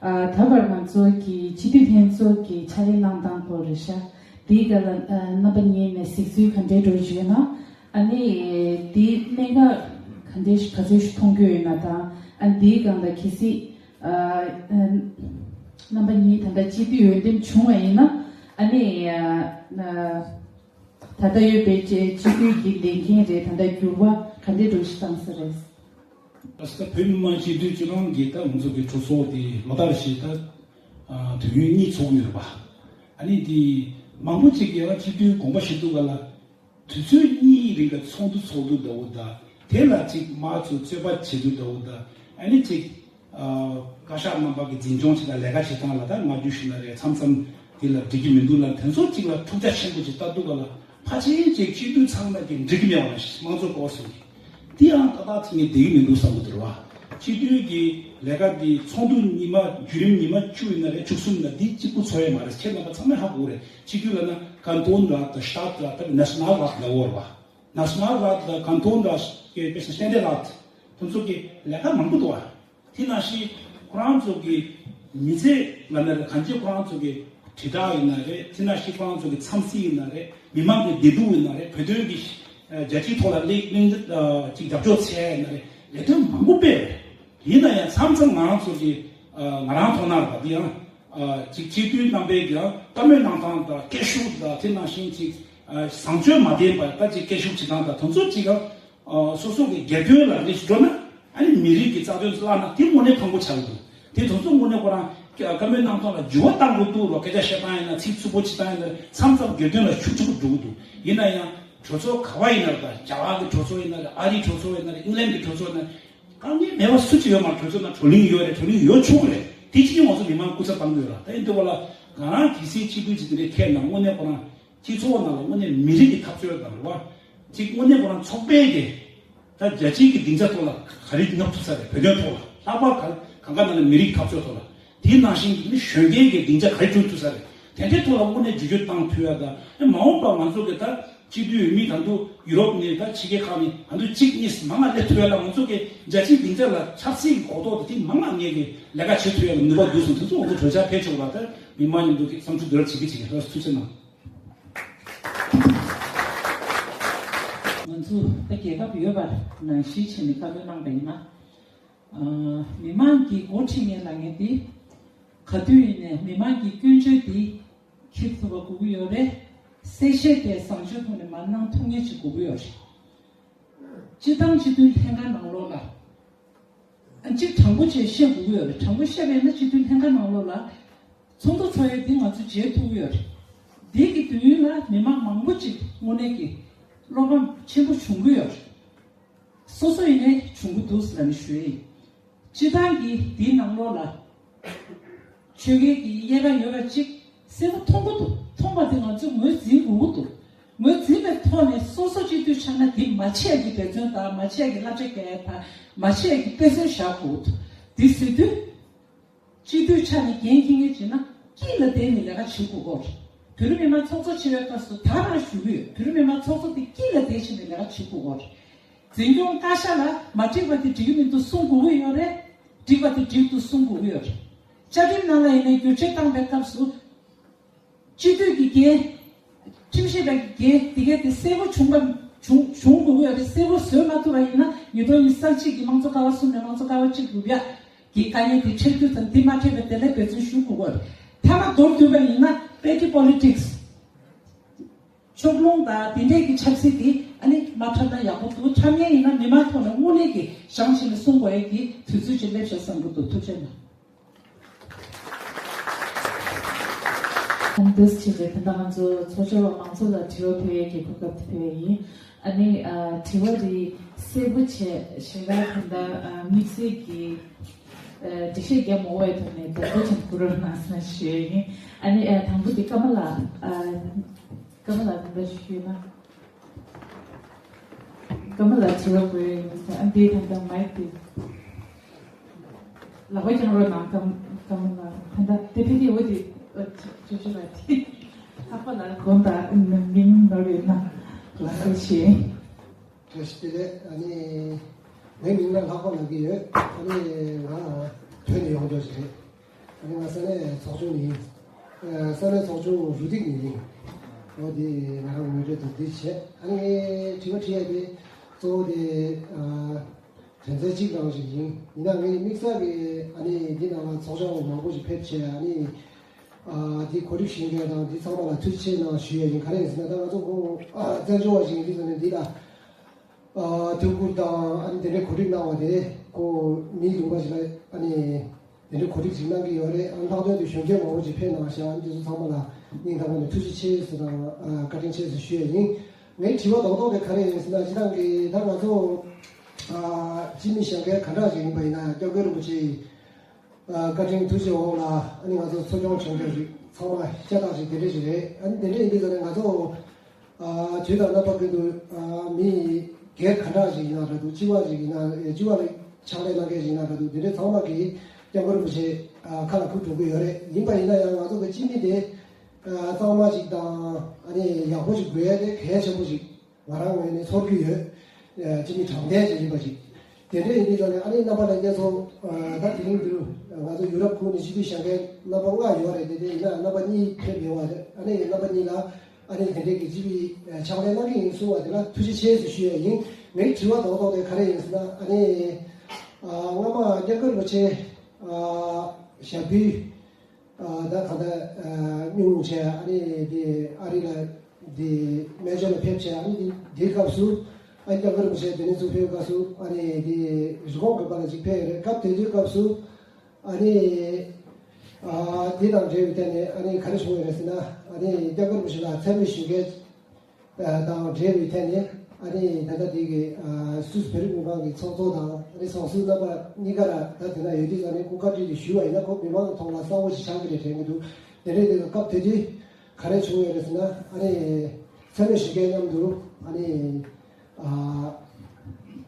ཨ་ད་བར་ང་ཚོ་གི་སྤྱི་འཐུས་ལྷན་ཚོགས་ཀྱི་ཕྱག་ལས་གནང་སྟངས་སྐོར་རེད་ཤག་དེའི་སྐོར་ལ་ཨ་རྣམ་པ་གཉིས་ནས་གཟིགས་ཚུལ་ག་འདྲའི་འགྲོ་བཞིན་ཡོད་ན། ཨ་ནི་དེའི་གནད་འགག་ག་འདྲའི་ག་ཚོད་ཞིག་མཐོང་རྒྱུ་ཡོད་ན་དང་། ཨ་ནི་དེའི་སྒང་ལ་གལ་སྲིད་ཨ་ཨ་རྣམ་པ་གཉིས་ད་ལྟ་སྤྱི་འཐུས་འོས་འདེམས་བྱུང་བ་ཡིན་ན། ཨ་ནི་ཨ་ཨ་ད་ལྟ་ཡོད་པའི་སྤྱི་སྤྱི་འཐུས་ཀྱི་ལས་འགན་རེད། ད་ལྟ་འགྱུར་བ་ག་འདྲའི་འགྲོ་གཞི་བཏང་ས་རེད། ཨ་ད་བོད་མི་མང་སྤྱི་འཐུས་སྤྱི་ནོར་གྱིས་ད་ང་ཚོ་གི་གྲོས་ཚོགས་དེ་ལོ་ལྟར་བཞིན་ད་ཨ་དུས་ཡུན་གཉིས་ཚོགས་ཀྱི་ཡོད་རེད་པ། ཨ་ནི་དེ་མང་པོ་ཅིག་གིས་ཡང་སྤྱི་འཐུས་དགོངས་པ་བཞེས་འདུག་ག་ལ། དུས་ཚོད་གཉིས་རིང་ག་ཚོགས་འདུ་ཚོགས་འདུ་འདྲ་བོ་དང་། དེ་ལ་ཅིག་མ་ཚོ་རྩོད་པ་བྱེད་འདུ་འདྲ་བོ་དང་། ཨ་ནི་ཅིག་ཨ་བཀའ་ཤག་རྣམ་པ་གི་འཛིན་སྐྱོང་བྱེད་དང་ལས་ཀ་བྱེད་སྟངས་ལ་ད་མ་འཇུ་ཞུ་ན་རེད། མཚམས་མཚམས་དེ་ལ་འགྲིག་གི་མི་འདུག་ལ། དེ་ཚོ་ཅིག་ལ་འཁྲུག་ཆ་ཆེན་པོ་ཅིག་ལྟ་འདུག་ག་ལ། ཕལ་ཆེར་ཅིག་སྤྱི་འཐུས་ཚང་མ་གི་འགྲིག་གི་མེད་པ་ལ་དམངས་གཙོ་སྐོར་སོང་གི། དེ་ཡང་ཏག་ཏག་ཚིག་ངས་བསྡད་ཀྱི་མི་འདུག་བསམ་གི་འདུག་རེད་བ། སྤྱི་འཐུས་ཀྱི་ལས་ཀ་འདི་ཚོགས་འདུ་ཉི་མ་བརྒྱུད་རིམ་ཉི་མ་བཅུ་ཡིན་ན་རེད། བཅུ་གསུམ་ཡིན་ན་འདི་གཅིག་པུ་ཚོགས་ཡས་མ་རེད། ཁྱེད་རྣམ་པ་ཚང་མས་ཧ་གོ་གི་རེད། སྤྱི་འཐུས་ལབ་ན་ཀན་ཏོན་ར་དང་ཤི་ཏཱད་ར་དང་ནེ་ཤ་ནལ་ར་ལབ་ཡོད་རེད་པ། ནེ་ཤ་ནལ་ར་དང་ཀན་ཏོན་ར་གི་དཔེ་ཆ་སྟེ་ར་དེ་ཚོ་གི་ལས་ཀ་མང་པོ་འདུག་པ། དེ་ནང་བཞིན་ཁོ་རང་ཚོ་གི་མི་ཚེ་ལ་ན་རེ་གང་ཅི་ཁོ་རང་ཚོ་གི་དྲིལ་བསྒྲགས་ཡིན་ན་རེད། དེ་ནང་བཞིན་ཁོ་རང་ཚོ་གི་འཚམས་གཟིགས་ཡིན་ན་རེད། མི་མང་གི་བདེ་སྡུག་ཡིན་ན་རེད། བོད་དོན་གྱི་ཨ་རྒྱལ་སྤྱིའི་ཐོག་ལ་གླེང་གླེང་ཨ་ཅིག་རྒྱབ་སྐྱོར་བྱས་ཡིན་ན་རེད། ལས་དོན་མང་པོ་སྤེལ་རེད། ཡིན་ན་ཡང་མཚམས་མཚམས་ང་རང་ཚོ་གི་ཨ་ང་རང་མཐོང་སྣང་རེད་པ། འདི་ཡང་ཨ་ཅིག་སྤྱི་འཐུས་རྣམ་པས་ཀྱང་བཀའ་མོལ་གནང་སྟངས་དང་སྐད་ཤུགས་དང་དེ་ནང་བཞིན་ཅིག་ཨ་བཟང་སྤྱོད་མ་ལྡན་པ་ད་ཅིག་སྐད་ཤུགས་བྱེད་སྟངས་དང་དེ་ཚོ་ཅིག་ཨ། ཨ་སོ་སོ་གི་སྒེར་དོན་ལ་རེ་ཞིག་འགྲོ་ན། ཨ་ནི་མི་རིགས་ཀྱི་རྩ་དོན་བརླག་ན་དེ་དངོས་གནས་ཕངས་པོ་ཆགས་ཀྱི་འདུག་དེ་དེ་ཚོ་དངོས་གནས་ཁོ་རང་བཀའ་མོལ་གནང་སྟངས་ལ་འགྱུར་བ་གཏང་དགོས་འདུག་རོ། སྐད་ཆ་བཤད་སྟངས་ཡིན་ན། ཚིག་རྩུབ་པོ་བྱེད་སྟངས་ཡིན་ན། མཚམས་མཚམས་སྒེར་དོན་ལ་ཤུགས་ཆེན་པོ་འགྲོ་གི་འདུག་ཡིན་ན་ཡང་གྲོས་ཚོགས་ག་བ་ཡིན་ན་རེད། ད་རྒྱ་གར་གྱི་གྲོས་ཚོགས་ཡིན་ན་རེད། ཨ་རིའི་གྲོས་ཚོགས་ཡིན་ན་རེད། ཨིང་ལན་གྱི་གྲོས་ཚོགས་ཡིན་ན་རེད། དཀའ་ངལ་མེད་པ་སུ་གཅིག་ཡོད་མ་རེད། གྲོས་ཚོགས་ནང་བགྲོ་གླེང་ཡོད་རེད། བགྲོ་གླེང་ཡོད་ཆོག་གི་རེད། དེ་ཕྱིན་ང་ཚོ་མི་མང་སྐུ་ཚབ་བཏང་གི་ཡོད་ར། ད་ཡིན་དུས་བ་ལ་ང་རང་གལ་སྲིད་སྤྱི་འཐུས་ཅིག་དེ་འདྲའི་ཁས་གནང་། དངོས་གནས་ཁོ་རང་སྤྱི་ཚོགས་ནང་ལ་དངོས་གནས་མི་རིགས་ཀྱི་འཐབ་རྩོད་དང་རེད་བ། གཅིག་དངོས་གནས་ཁོ་རང་ཚོགས་པའི་གི་ད་རྒྱལ་སྤྱིའི་གི་སྡིངས་ཆ་ཐོག་ལ་ག་རེ་བསྣུབ་ཐུབ་ས་རེད། བོད་དོན་ཐོག་ལ། ལྷག་པར་ག་གང་ག་ནང་ལ་མི་རིགས་འཐབ་རྩོད་ཐོག་ལ། དེའི་ནང་བཞིན་གྱི་ནི་གཞོན་སྐྱེས་ཀྱི་སྡིངས་ཆ་ག་རེ་བསྐྲུན་ཐུབ་ས་རེད། དེ་འདྲའི་ཐོག་ལ་དངོས་གནས་བསྒྱུར་བཅོས་བཏང་ཐུབ་ཡ་དང་། ཨེ་མ་འོངས་པ་ང་ཚོ་གི་ད་སྤྱི་འཐུས་ཡོད་མི་ད་དུང་ཡུ་རོབ་ནས་ད་ཕྱི་རྒྱལ་ཁག་ནས་ད་དུང་གཅིག་གཉིས་མང་ང་སླེབས་ཐུབ་ཡ་ལ། ང་ཚོ་གི་རྒྱལ་སྤྱིའི་སྡིངས་ཆ་ལ་ཆབ་སྲིད་ཀྱི་གོ་རྟོགས་དེ་དེ་མང་ང་ངེས་ཀྱི་ལས་ཀ་བྱེད་ཐུབ་ཡ་ལ་ནུས་པ་འདུག་སོང་། དེ་ཚོ་ང་ཚོ་གྲོས་འཆར་ཕེབས་ཆོག་ལ། ད་མི་མང་མཉམ་དུ་གི་བསམ་ཚུལ་བསྡུ་རུབ་བྱེད་ཀྱི་བྱེད་ཀྱི། ཐུགས་རྗེ་གནང་། ང་ཚོ་ད་རྒྱལ་ཁབ་ཡོད་པ་ནང་བཞིན་བྱས་ནས་བཀའ་མོལ་གནང་པ་ཡིན་ན། ཨ། མི་མང་གི་འགོ་ཁྲིད་མཁན་ལབ་མཁན་དེ་ག་དུས་ཡིན་ནའི་མི་མང་གི་སྐྱོན་བརྗོད་དེ་འཁྱེར་ཐུབ་པ་དགོས་ཀྱི་ཡོད་རེད། གསལ་བཤད་དེ་བཟང་སྤྱོད་ཐོག་ནས་མར་གནང་ཐུབ་མཁན་ཅིག་དགོས་ཀྱི་ཡོད་རེད། སྤྱི་བཏང་སྤྱི་འཐུས་ལྷན་ཁང་ནང་ལོགས་ལ། ཨ། གཅིག་དྲང་པོ་བྱས་བཤད་དགོས་ཀྱི་ཡོད་རེད། དྲང་པོ་བཤད་པ་ཡིན་ན་སྤྱི་འཐུས་ལྷན་ཁང་ནང་ལོགས་ལ་ཚོགས་འདུ་ཚོགས་ཡས་འདི་ང་ཚོ་བརྗེད་ཐུབ་ཀྱི་ཡོད་རེད། འདི་གི་དུས་ཡུན་ལ་མི་མང་མང་པོ་ཅིག་དངོས་གནས་ཀྱི་བློ་ཕམ་ཆེན་པོ་བྱུང་གི་ཡོད་རེད། སོ་སོ་ཡིན་ནའི་བྱུང་གི་འདུག་ཟེར་ནས་ཞུ་ཡ་ཡིན། སྤྱི་བཏང་གི་འདིའི་ནང་ལོགས་ལ། ཆོལ་ཁའི་གི་དབྱེ་བ་ཡོད་པ་ཅིག་གསལ་པོ་མཐོང་གི་འདུག་མཐོང་བ་དེ་ང་ཚོས་ངོས་འཛིན་དགོས་ཀྱི་འདུག་ངོས་འཛིན་པའི་ཐོག་ནས་སོ་སོ་སྤྱི་འཐུས་ཆགས་ན་དེ་མ་བྱས་ཀྱི་འབད་བརྩོན་དང་། མ་བྱས་ཀྱི་བསླབ་བྱ་རྒྱག་ཡ་དང་། མ་བྱས་ཀྱི་དཔེ་མཚོན་བཞག་དགོས་ཀྱི་འདུག་དེ་ཟེར་དུས། སྤྱི་འཐུས་ཆགས་ནས་འགན་འཁྱེར་མཁན་བྱས་ན་དཀྱིལ་ལ་བསྡད་ནས་ལས་ཀ་བྱེད་དགོས་ཀྱི་རེད། བོད་རིགས་མི་མང་ཚོགས་གཙོ་བྱེད་པའི་སྐབས་སུ་ད་རང་ཞུ་གི་ཡོད། བོད་རིགས་མི་མང་ཚོགས་གཙོ་དེ་དཀྱིལ་ལ་བསྡད་བྱས་ནས་ལས་ཀ་བྱེད་དགོས་ཀྱི་རེད། འཛིན་སྐྱོང་བཀའ་ཤག་ལ་མ་འགྲིག་པ་དེ་འགྲིག་གི་མི་འདུག་གསུང་དགོས་ཀྱི་ཡོད་རེད། འགྲིག་པ་དེ་འགྲིག་འདུག་གསུང་དགོས་ཀྱི་ཡོད་རེད། བཅའ་ཁྲིམས་ནང་ལ་ཡིན་ནའི་བསྒྱུར་བཅོས་བཏང་པའི་སྐབས་སུ། སྤྱི་འཐུས་ཀྱི་འགན། ཁྲིམས་ཞིབ་པ་གི་འགན་དེ་གས་དེ་གསལ་པོ་བྱུང་པ་བྱུང་བྱུང་དགོས་ཀྱི་ཡོད་རེད། གསལ་པོ་བཟོས་མ་ཐུབ་པ་ཡིན་ན་ཉིས་སྟོང་ཉི་ཤུ་རྩ་གཅིག་གི་དམངས་གཙོ་ཀ་བ་གསུམ་ནས་དམངས་གཙོ་ཀ་བ་གཅིག་སྒྲུབ་ཡ་གི་དཀའ་ངལ་དེ་འཕྲད་དུས་ཙམ་དེ་མ་འཕྲད་པའི་དེ་ལ་འབད་བརྩོན་ཞུ་དགོས་ཀྱི་ཡོད་རེད། མཐའ་མ་མདོར་བསྡུས་པ་ཡིན་ན་པེ་ཏི་པོ་ལི་ཊིག་སི། ཕྱོགས་ལྷུང་དང་དེ་འདྲས་ཀྱི་ཆབ་སྲིད་དེ་ཨ་ནི་མ་འཁྲབ་ན་ཡག་པོ་འདུག་འཁྲབ་མཁན་ཡིན་ན་མི་མང་ཐོག་ནས་དངོས་གནས་ཀྱི་བཞེངས་བྱས་ནས་གསུང་དགོས་ཡ་གི་དུས་ཚོད་ཅིག་སླེབས་ཤག་བསམ་གྱི་འདུག་ཐུགས་རྗེ་གནང་། ཨ་ནི་འདུག་སེ་བྱས་ཏེ་ད་ལྟ་ང་ཚོ་ཚོགས་བཅར་བ་མང་ཚོགས་ལ་དྲི་བ་ཕུལ་ཡས་ཀྱི་གོ་སྐབས་དེ་ཕུལ་ཡས་ཡིན། ཨ་ནི་ཨ་དྲི་བ་འདི་གསལ་པོ་བྱས་ཞེ་དྲག་ད་ལྟ་ཨ་དམིགས་བསལ་གྱི་ཨ་འགྲེལ་བཤད་རྒྱག་མ་དགོས་པའི་ཐོག་ནས་རྒྱབ་སྐྱོར་བྱེད་དགོས་རོགས་གནང་ཟེར་ཞུ་ཡས་ཡིན། ཨ་ནི་ཨ་དང་པོ་འདི་ཀརྨ་ལགས། ཨ་ཀརྨ་ལགས་འདི་འདྲ་ཞུས་ན། ཀརྨ་ལགས་དྲི་བ་དགོས་ཡོད་ཟེར། ཨ་འདི་ད་ལྟ་མའིག་དེ་ལག་པ་བརྐྱང་རོགས་གནང་། ཀརྨ་ཀརྨ་ལགས་ད་ལྟ་དེ་ཕི་དེ་འོ་དེ་ཨ་ཅོ་ཅོ་ལགས་དེ་ལྷག་པ་ལགས་དགོངས་དག་མིང་ནོར་ཡོད་ན་ལགས་སོ་བྱེད། བཀྲ་ཤིས་བདེ་ལེགས། ཨ་ནི་ངའི་མིང་ལ་ལྷག་པ་ལབ་ཀྱི་ཡོད། ཨ་ནི་ང་བོད་ནས་ཡོང་རྒྱུ་ཞིག་རེད། ཨ་ནི་ང་ས་གནས་ཚོགས་ཆུང་ནས་ཡིན། ཨ་ས་གནས་ཚོགས་ཆུང་རུ་སྟེགས་ནས་ཡིན། འོ་དེ་ང་རང་ངོས་སྤྲོད་དེ་འདི་བྱས། ཨ་ནི་དྲི་བ་དྲི་ཡ་དེ་གཙོ་བོ་དེ་ཨ་དོན་ཚན་གཅིག་རང་ཞིག་ཡིན། ཡིན་ན་ངས་དམིགས་བསལ་གྱི་ཨ་ནི་འདི་ནང་ལ་ཚོགས་བཅར་བ་མང་པོ་ཞིག་ཕེབས་བྱས། ཨ་ནི་ཨ་འདི་གོ་སྒྲིག་བྱེད་མཁན་དང་འདི་ཚང་མ་ལ་ཐུགས་རྗེ་ཆེ་གནང་ཞུ་ཡ་ཡིན། ག་རེ་ཡིན་ཟེར་ན་ད་ང་ཚོ་ཁོང་ཨ་བཙན་བྱོལ་བ་ཞིག་ཡིན་དུས་ཙང་ནས་འདི་ལ། ཨ་དུས་འཁོར་དང་ཨ་ནི་དེ་འདྲའི་གོ་སྒྲིག་གནང་བ་དེ་ཁོ་མིའི་ལུང་པ་ཞིག་ལ་ཨ་ནི་དེ་འདྲའི་གོ་སྒྲིག་ཅིག་གནང་གི་ཡོད་རེད། ཨ་ལྷག་དོན་དུ་གཞོན་སྐྱེས་མང་པོ་ཅིག་ཕེབས་གནང་ཤག་ཨ་ནི་དེ་ཚོ་ཚང་མ་ལ་སྙིང་ཐག་པ་ནས་ཐུགས་རྗེ་ཆེ་ཟེར་དང་ཨ་བཀའ་དྲིན་ཆེ་ཟེར་ཞུ་ཡ་ཡིན། ངའི་དྲི་བ་རྡོག་རྡོག་དེ་ག་རེ་ཡིན་ཟེར་ན། སྤྱིར་བཏང་གི་ད་ང་ཚོ་ཨ་སྤྱི་མི་གཞོན་སྐྱེས་ག་འདྲ་ཞིག་ཡིན་པ་ཡིན་ན་སྐྱབས་མགོན་རིན་པོ་ཆེ་ཨ་བཀའ་དྲིན་ཐུགས་རྗེ་འོག་ལ་ཨ་ནི་ང་ཚོ་འཚོ་སྐྱོང་བྱུང་བསྡད་ཞིག་ཚང་མ་ཤ་སྟག་ཞིག་དེ་འདྲ་ཞིག་རེད། ཨ་ནི་དེ་འདྲ་ཡིན་དུས་ཙང་ནས་ང་ཚོ། ཨ་དུས་དང་རྣམ་པ་ཀུན་ཏུ་ཨ་མི་སྒེར་ག་འདྲ་ཞིག་ཡིན་ན་རེད་འདུག་སྤྱི་པ་ཞིག་ཡིན་ན་ཨེ་སྤྱི་པ་ལ་ ཕྱག་ལས་གནང་མཁན་ཞིག་ཡིན་ན་ག་འདུག་དེ་འདྲའི་ཚང་མ་གིས་སྐྱབས་མགོན་རིན་པོ་ཆེ་ཁ་ལ་ཁུར་འགྲོ་གི་ཡོད་རེད། ཡིན་པ་ཡིན་ན་ཡང་ང་ཚོ་གི་སྤྱི་མི་དེ་གཙང་མ་ཞིག་དང་ཨ་ནི་ཡག་པོ་ཞིག་དགོས་ཡ་དེ་གལ་ཆེན་པོ་ཞིག་ང་རང་ངོས་ནས་ཚོར་གྱི་ཡོད། སྤྱི་མི་དྲང་བདེན་ཞིག་ཡིན་པ་ཞིག་དེ་འདྲ་ཡིན་དུས་ཙང་ནས་ཨ་ནི་རྣམ་པ་ལྷན་རྒྱས་ཚོ་ད་དེ་རིང་འདིར་ང་ཚོ་ཡུ་རོབ་ཁུལ་ནས་སྤྱི་འཐུས་བཞེངས་མཁན་རྣམ་པ་ལྔ་ཡོད་རེད། དེ་དེ་ཡིན་ན་རྣམ་པ་གཉིས་ཕེབས་ཡོད་པ་རེད། ཨ་ནི་རྣམ་པ་གཉིས་ལ་ཨ་ནི་དེ་འདྲའི་གི་སྤྱི་པའི་ཕྱག་ལས་གནང་གི་ཡིན་གསུང་བ་དེ་ལ་ཐུགས་རྗེ་ཆེ་ཞེས་ཞུ་ཡ་ཡིན། ངའི་དྲི་བ་རྡོག་རྡོག་དེ་ག་རེ་ཡིན་ཟེར་ན་ཨ་ནི་སྔ་མ་སྐྱབས་མགོན་རིན་པོ་ཆེ་ཞབས་བརྟན་ད་ག་ད་སྨྱུག་ཆེ་ཨ་ནི་དེ་ཨ་རི་ལ་དེ་སྨན་བཅོས་ལ་ཕེབས་ཆེ་ཨ་ནི་དེ་དེའི་སྐབས་སུ་ཨ་ནི་སྐྱབས་མགོན་རིན་པོ་ཆེ་དེ་ནས་ཚུར་ཕེབས་སྐབས་སུ་ཨ་ནི་དེ་རི་ཀོན་དགོན་པ་ལ་ཅིག་ཕེབས་ཡོད་རེད། སྐབས་དེ་དུས་སྐབས་སུ། ཨ་ནི། ཨ་དེ་དང་འབྲེལ་བའི་ཐད་ནས་ཨ་ནི་ག་རེ་བྱུང་ཡོད་རེད་ཟེར་ན་ཨ་ནི་སྐྱབས་མགོན་རིན་པོ་ཆེ་ལ་མཚན་སྨད་ཞུ་མཁན་དང་འབྲེལ་བའི་ཐད་ནས་ཨ་ནི་ད་ལྟ་དེ་གི་སུད་བོད་རིགས་མི་མང་གི་ཚོགས་གཙོ་དང་ཨ་ནི་ཚོགས་ཟུར་རྣམ་པ་གཉིས་ཀ་ལ་ད་དེ་ན་ཡོད་དུས་ཨ་ནི་སྐུ་བཀའ་དྲིན་དེ་ཞུས་པ་ཡིན་ན་ཁོ་མི་མང་གི་ཐོག་ལ་གསལ་པོ་ཞིག་ཆགས་ཀྱི་རེད་དྲན་གྱི་འདུག་དེ་འདྲའི་དེ་གི་སྐབས་དེ་དུས་ག་རེ་བྱུང་ཡོད་རེད་ཟེར་ན་ཨ་ནི་མཚན་སྨད་ཞུ་མཁན་མཉམ་དུ་ཨ་ནི།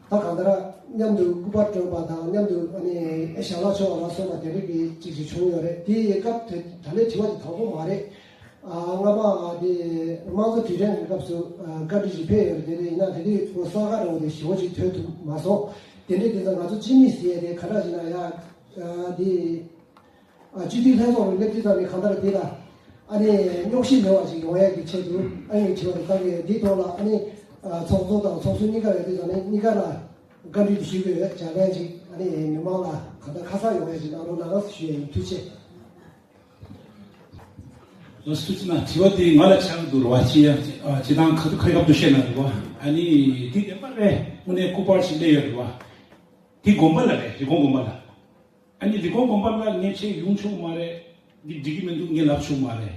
ད་གང་ལྟར་མཉམ་དུ་སྐུ་པར་སྒྲོན་པ་དང་མཉམ་དུ་ཨ་ནི་ཞལ་ལག་མཆོད་པ་ལ་སོགས་པ་དེ་རིགས་ཀྱི་ཅིག་ཅིག་བྱུང་ཡོད་རེད། དེའི་སྐབས་དེ་ད་ལན་དྲི་བ་དེ་དང་པོ་མ་རེད། སྔ་མ་དེ་དམངས་གཙོ་དུས་དྲན་གྱི་སྐབས་སུ་བཀའ་འདྲི་ཞིག་ཕེབས་ཡོད་རེད། དེ་རེད་ཡིན་ན་དེ་དུས་ཁོ་ས་ག་རང་དེ་ཞི་བོ་ཅིག་ཐོན་ཐུབ་མ་སོང་། དེ་འདྲའི་དེ་ཚོ་ང་ཚོ་སྤྱི་མི་ཟེར་ཡ་དེ་ག་འདྲ་ཞིག་ན་ཡ་དེ། སྤྱི་འཐུས་ལྷན་ཚོགས་ལ་སླེབས་དུས་ཙམ་ནས་གང་ལྟར་འདི་ལ་ཨ་ནི་རྙོག་གཞི་མེད་པ་ཞིག་ཡོང་ཡས་ཀྱི་ཆེད་དུ་ཨ་ནི་དྲི་བ་དེ་བཏང་གི་ཡོད། འདིའི་ཐོག་ལ་ཨ་ནི་ཚོགས་གཙོ་དང་ཚོགས་ཟུར་གཉིས་ཀ་ཡོད་དུས་ཙམ་ནས་གཉིས་ཀ་ལ་བཀའ་འདྲི་དེ་ཞུ་གི་ཡོད། བྱ་ལན་ཅིག་ཨ་ནི་མི་མང་ལ་གང་ལྟར་ཁ་གསལ་ཡོང་ཡས་ཅིག་གནང་རོགས་གནང་ཞུ་ཡས་ཡིན། ཐུགས་རྗེ་ཆེ། ལགས་སོ། ཐུགས་རྗེ་གནང་། དྲི་བ་དེ་ང་ལ་ཆགས་འདུག་ར་བ། ཅི་ཡང་ཅི་དང་ཁ་ཐུག་ཁ་ཡི་སྐབས་དུ་བཤད་ན་རེད་བ། ཨ་ནི་དེ་བདེན་པ་རེད། དངོས་གནས་སྐུ་པར་ཞིག་སླེབས་ཡོད་རེད་བ། དེ་དགོན་པ་ལ་རེད། རི་ཀོན་དགོན་པ་ལ། ཨ་ནི་རི་ཀོན་དགོན་པ་ལ་ངས་ཆེད་ཡོང་ཆོག་མ་རེད། འདི་འགྲིག་གི་མི་འདུག་ངས་ལབ་ཆོག་མ་རེད།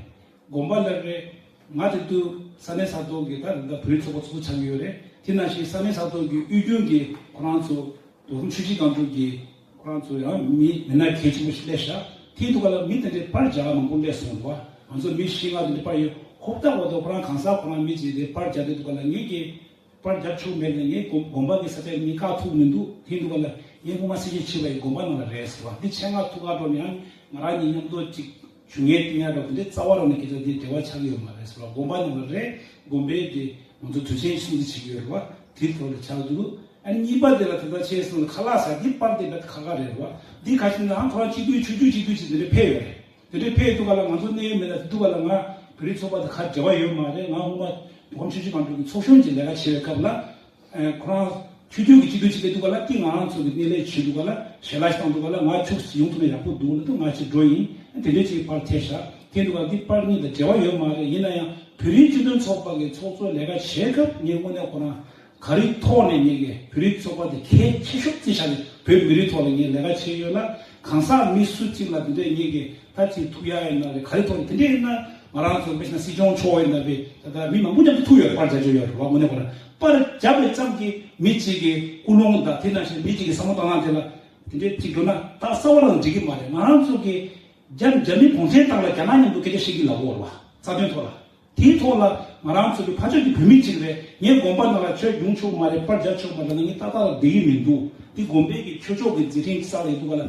དགོན་པ་ལ་རེད། ང་དེ་དུས་ས་གནས་ས་ཐོག་གི་ད་ད་བོད་རིགས་ཚོགས་པ་ཚོགས་ཆགས་ཡོད་རེད། དེ་ནང་བཞིན་ས་གནས་ས་ཐོག་གི་དབུས་རྒྱུན་གྱི་ཁོ་རང་ཚོ་རྡོ་གསུམ་ཆུ་བཞི་སྒང་དྲུག་གི་ཁོ་རང་ཚོ་ཡང་མི་མི་སྣ་གལ་ཆེན་པོ་ཞིག་སླེབས་ཤག་དེའི་ཐོག་ལ་མི་དེ་འདྲའི་པར་རྒྱག་མང་པོ་སླེབས་སོང་བ། ང་ཚོ་མི་བཞི་ལྔ་དེ་འདྲའི་པར་ཡོད། ཧོབ་ཏ་བ་དོ་ཁོ་རང་གང་ཟག་ཁོ་རང་མི་གཅིག་དེ་པར་རྒྱག་དེ་ཐོག་ལ་ངེད་ཀྱི་པར་རྒྱབ་ཆོག་མེད་ལ། ངའི་དགོན་དགོན་པ་གི་ས་ཆ་ངས་བཀག་ཐུབ་མི་འདུག་དེ་འདུག་ག་ལ། ངས་སྔོན་མ་སྲིད་སྐྱོང་བྱས་པ་ཡི་དགོན་པ་ནང་ལ་རེད་ཟེར་བ། འདི་ཆེད་མངགས་ཐུག་ག་འགྲོ་ནས་ཡང་ང་རང་གཉིས་མཉམ་དུ་གཅིག་ཞུ་ངེས་བསྟན་ཡ་འདྲ་བོ་འདི་རྩ་བ་རང་ནས་སྐད་ཆ་འདི་འབྲེལ་བ་ཆགས་ཀྱི་ཡོད་མ་རེད་ཟེར་བ། དགོན་པ་ནང་ལ་རེད། དགོན་པའི་དེ་ང་ཚོ་དུས་ཆེན་སྲུང་བརྩི་བྱེད་ཀྱི་ཡོད་རེད་བ། དེ་ཐོག་ལ་ཆགས་འདུག་ཨ་ནི་གཉིས་པ་དེ་ལ་ད་ལྟ་ཆེད་སོང་ལ་ཁ་ལག་ཟ་འདི་པར་དེ་བས་ཁ་ཁ་རེད་བ། འདི་ཁ་ཤས་ནང་ཁོ་རང་སྤྱི་འཐུས་ཆུང་ཆུང་སྤྱི་འཐུས་ཅིག་འདི་འདྲ་ཕེབས་ཡོད་རེད། དེ་འདྲའི་ཕེབས་འདུག་ག་ལ། ང་ཚོ་གནད་ཡོད་མེད་ལ་འདུག་ག་ལ། ང་བོད་རིགས་ཚོགས་པ་དང་ག་འབྲེལ་བ་ཡོད་མ་རེད། ང་སྔོན་མ་བོད་ཁམས་ཆུ་བཞི་སྒང་དྲུག་གི་ཚོགས་གཞོན་གྱི་ལས་ཀ་བྱེད་པའི་སྐབས་ལ། ཁོ་རང་ཆོས་བརྒྱུད་ཀྱི་སྤྱི་འཐུས་ཅིག་སླེབས་འདུག་ག་ལ། དེ་ང་རང་ཚོ་གི་སྣེ་ལེན་བྱེད་འདུག་ག་ལ། ཞལ་ལག་ཞིག་བཏང་འདུག་ག་ལ། ང་ཕྱུགས་ཡོང་ཐུབ་ན་ཡག་པོ་འདུག་ལ་འདུག་ང་ཅིག་འགྲོ་ཡིན། དེ་འདྲའི་ཅིག་པར་ཐེབས་ཤག་དེ་འདུག་ག་ལ། འདི་པར་གཉིས་དང་འབྲེལ་བ་ཡོད་མ་རེད། ཡིན་ན་ཡང་བོད་རིགས་སྤྱི་མཐུན་ཚོགས་པ་གི་ཚོགས་གཙོ་ལས་ཀ་བྱེད་སྐབས་ངས་དངོས་གནས་ཁོ་རང་ག་རེའི་ཐོག་ནས་ངེད་ཀྱི་བོད་རིགས་ཚོགས་པ་དེ་གལ་ཆེ་ཤོས་བརྩིས་བཞག་ནས་བོད་མི་རིགས་ཐོག་ལ་ངས་ལས་ཀ་བྱས་ཡོད་ན། གང་ཟག་མི་སུ་གཅིག་ལ་འདི་འདྲའི་ངེད་ཀྱི་ད་ཅིག་ཐུག་ཡ་ཡིན་ན་རེད། ག་རེ་ཐོག་ནས་དེ་འདྲ་ཡིན་ན་ང་རང་ཚོ་དཔེ་བཞག་ན་སྲིད་སྐྱོང་མཆོག་ཡིན་ན་བས་ད་ལྟ་མི་མང་པོ་མཉམ་དུ་ཐུག་ཡོད་རེད། པར་རྒྱག་རྒྱུ་ཡོད་རེད་བ། དངོས་གནས་ཁོ་རང་པར་རྒྱག་པའི་ཙམ་གྱིས་མི་གཅིག་གི་ཀུན་སློང་དང་དེ་ནང་བཞིན་མི་གཅིག་གི་བསམ་བློ་བཏང་སྟངས་དེ་ལ་དེ་འདྲའི་གཅིག་འགྲོ་ན་ད་གསར་བ་རང་འགྲིག་གི་མ་རེད། ང་རང་ཚོ་གི་རྒྱ་རྒྱ་མི་གུང་ཁྲན་ཏང་ལ་རྒྱ་ནག་མཉམ་དུ་སྐད་ཆ་བཤད་ཀྱི་ལབ་ཡོད་རེད་བ། རྩ་དོན་ཐོག་ལ། དེའི་ཐོག་ལ་ང་རང་ཚོ་གི་ཕར་ཕྱོགས་ཀྱི་བོད་མི་གཅིག་རེད། ངའི་དགོན་པ་ནང་ལ་ཆོས་ཡོང་ཆོག་མ་རེད། པར་རྒྱག་ཆོག་མ་རེད་ལབ་ན་ངས་ཏག་ཏག་ལ་བསྡད་ཀྱི་མི་འདུག་དེ་དགོན་པའི་གི་ཆོས་ཕྱོགས་ཀྱི་མཛད་འཕྲིན་གྱི་ས་ལ་ཡིན་འདུག་ག་ལ།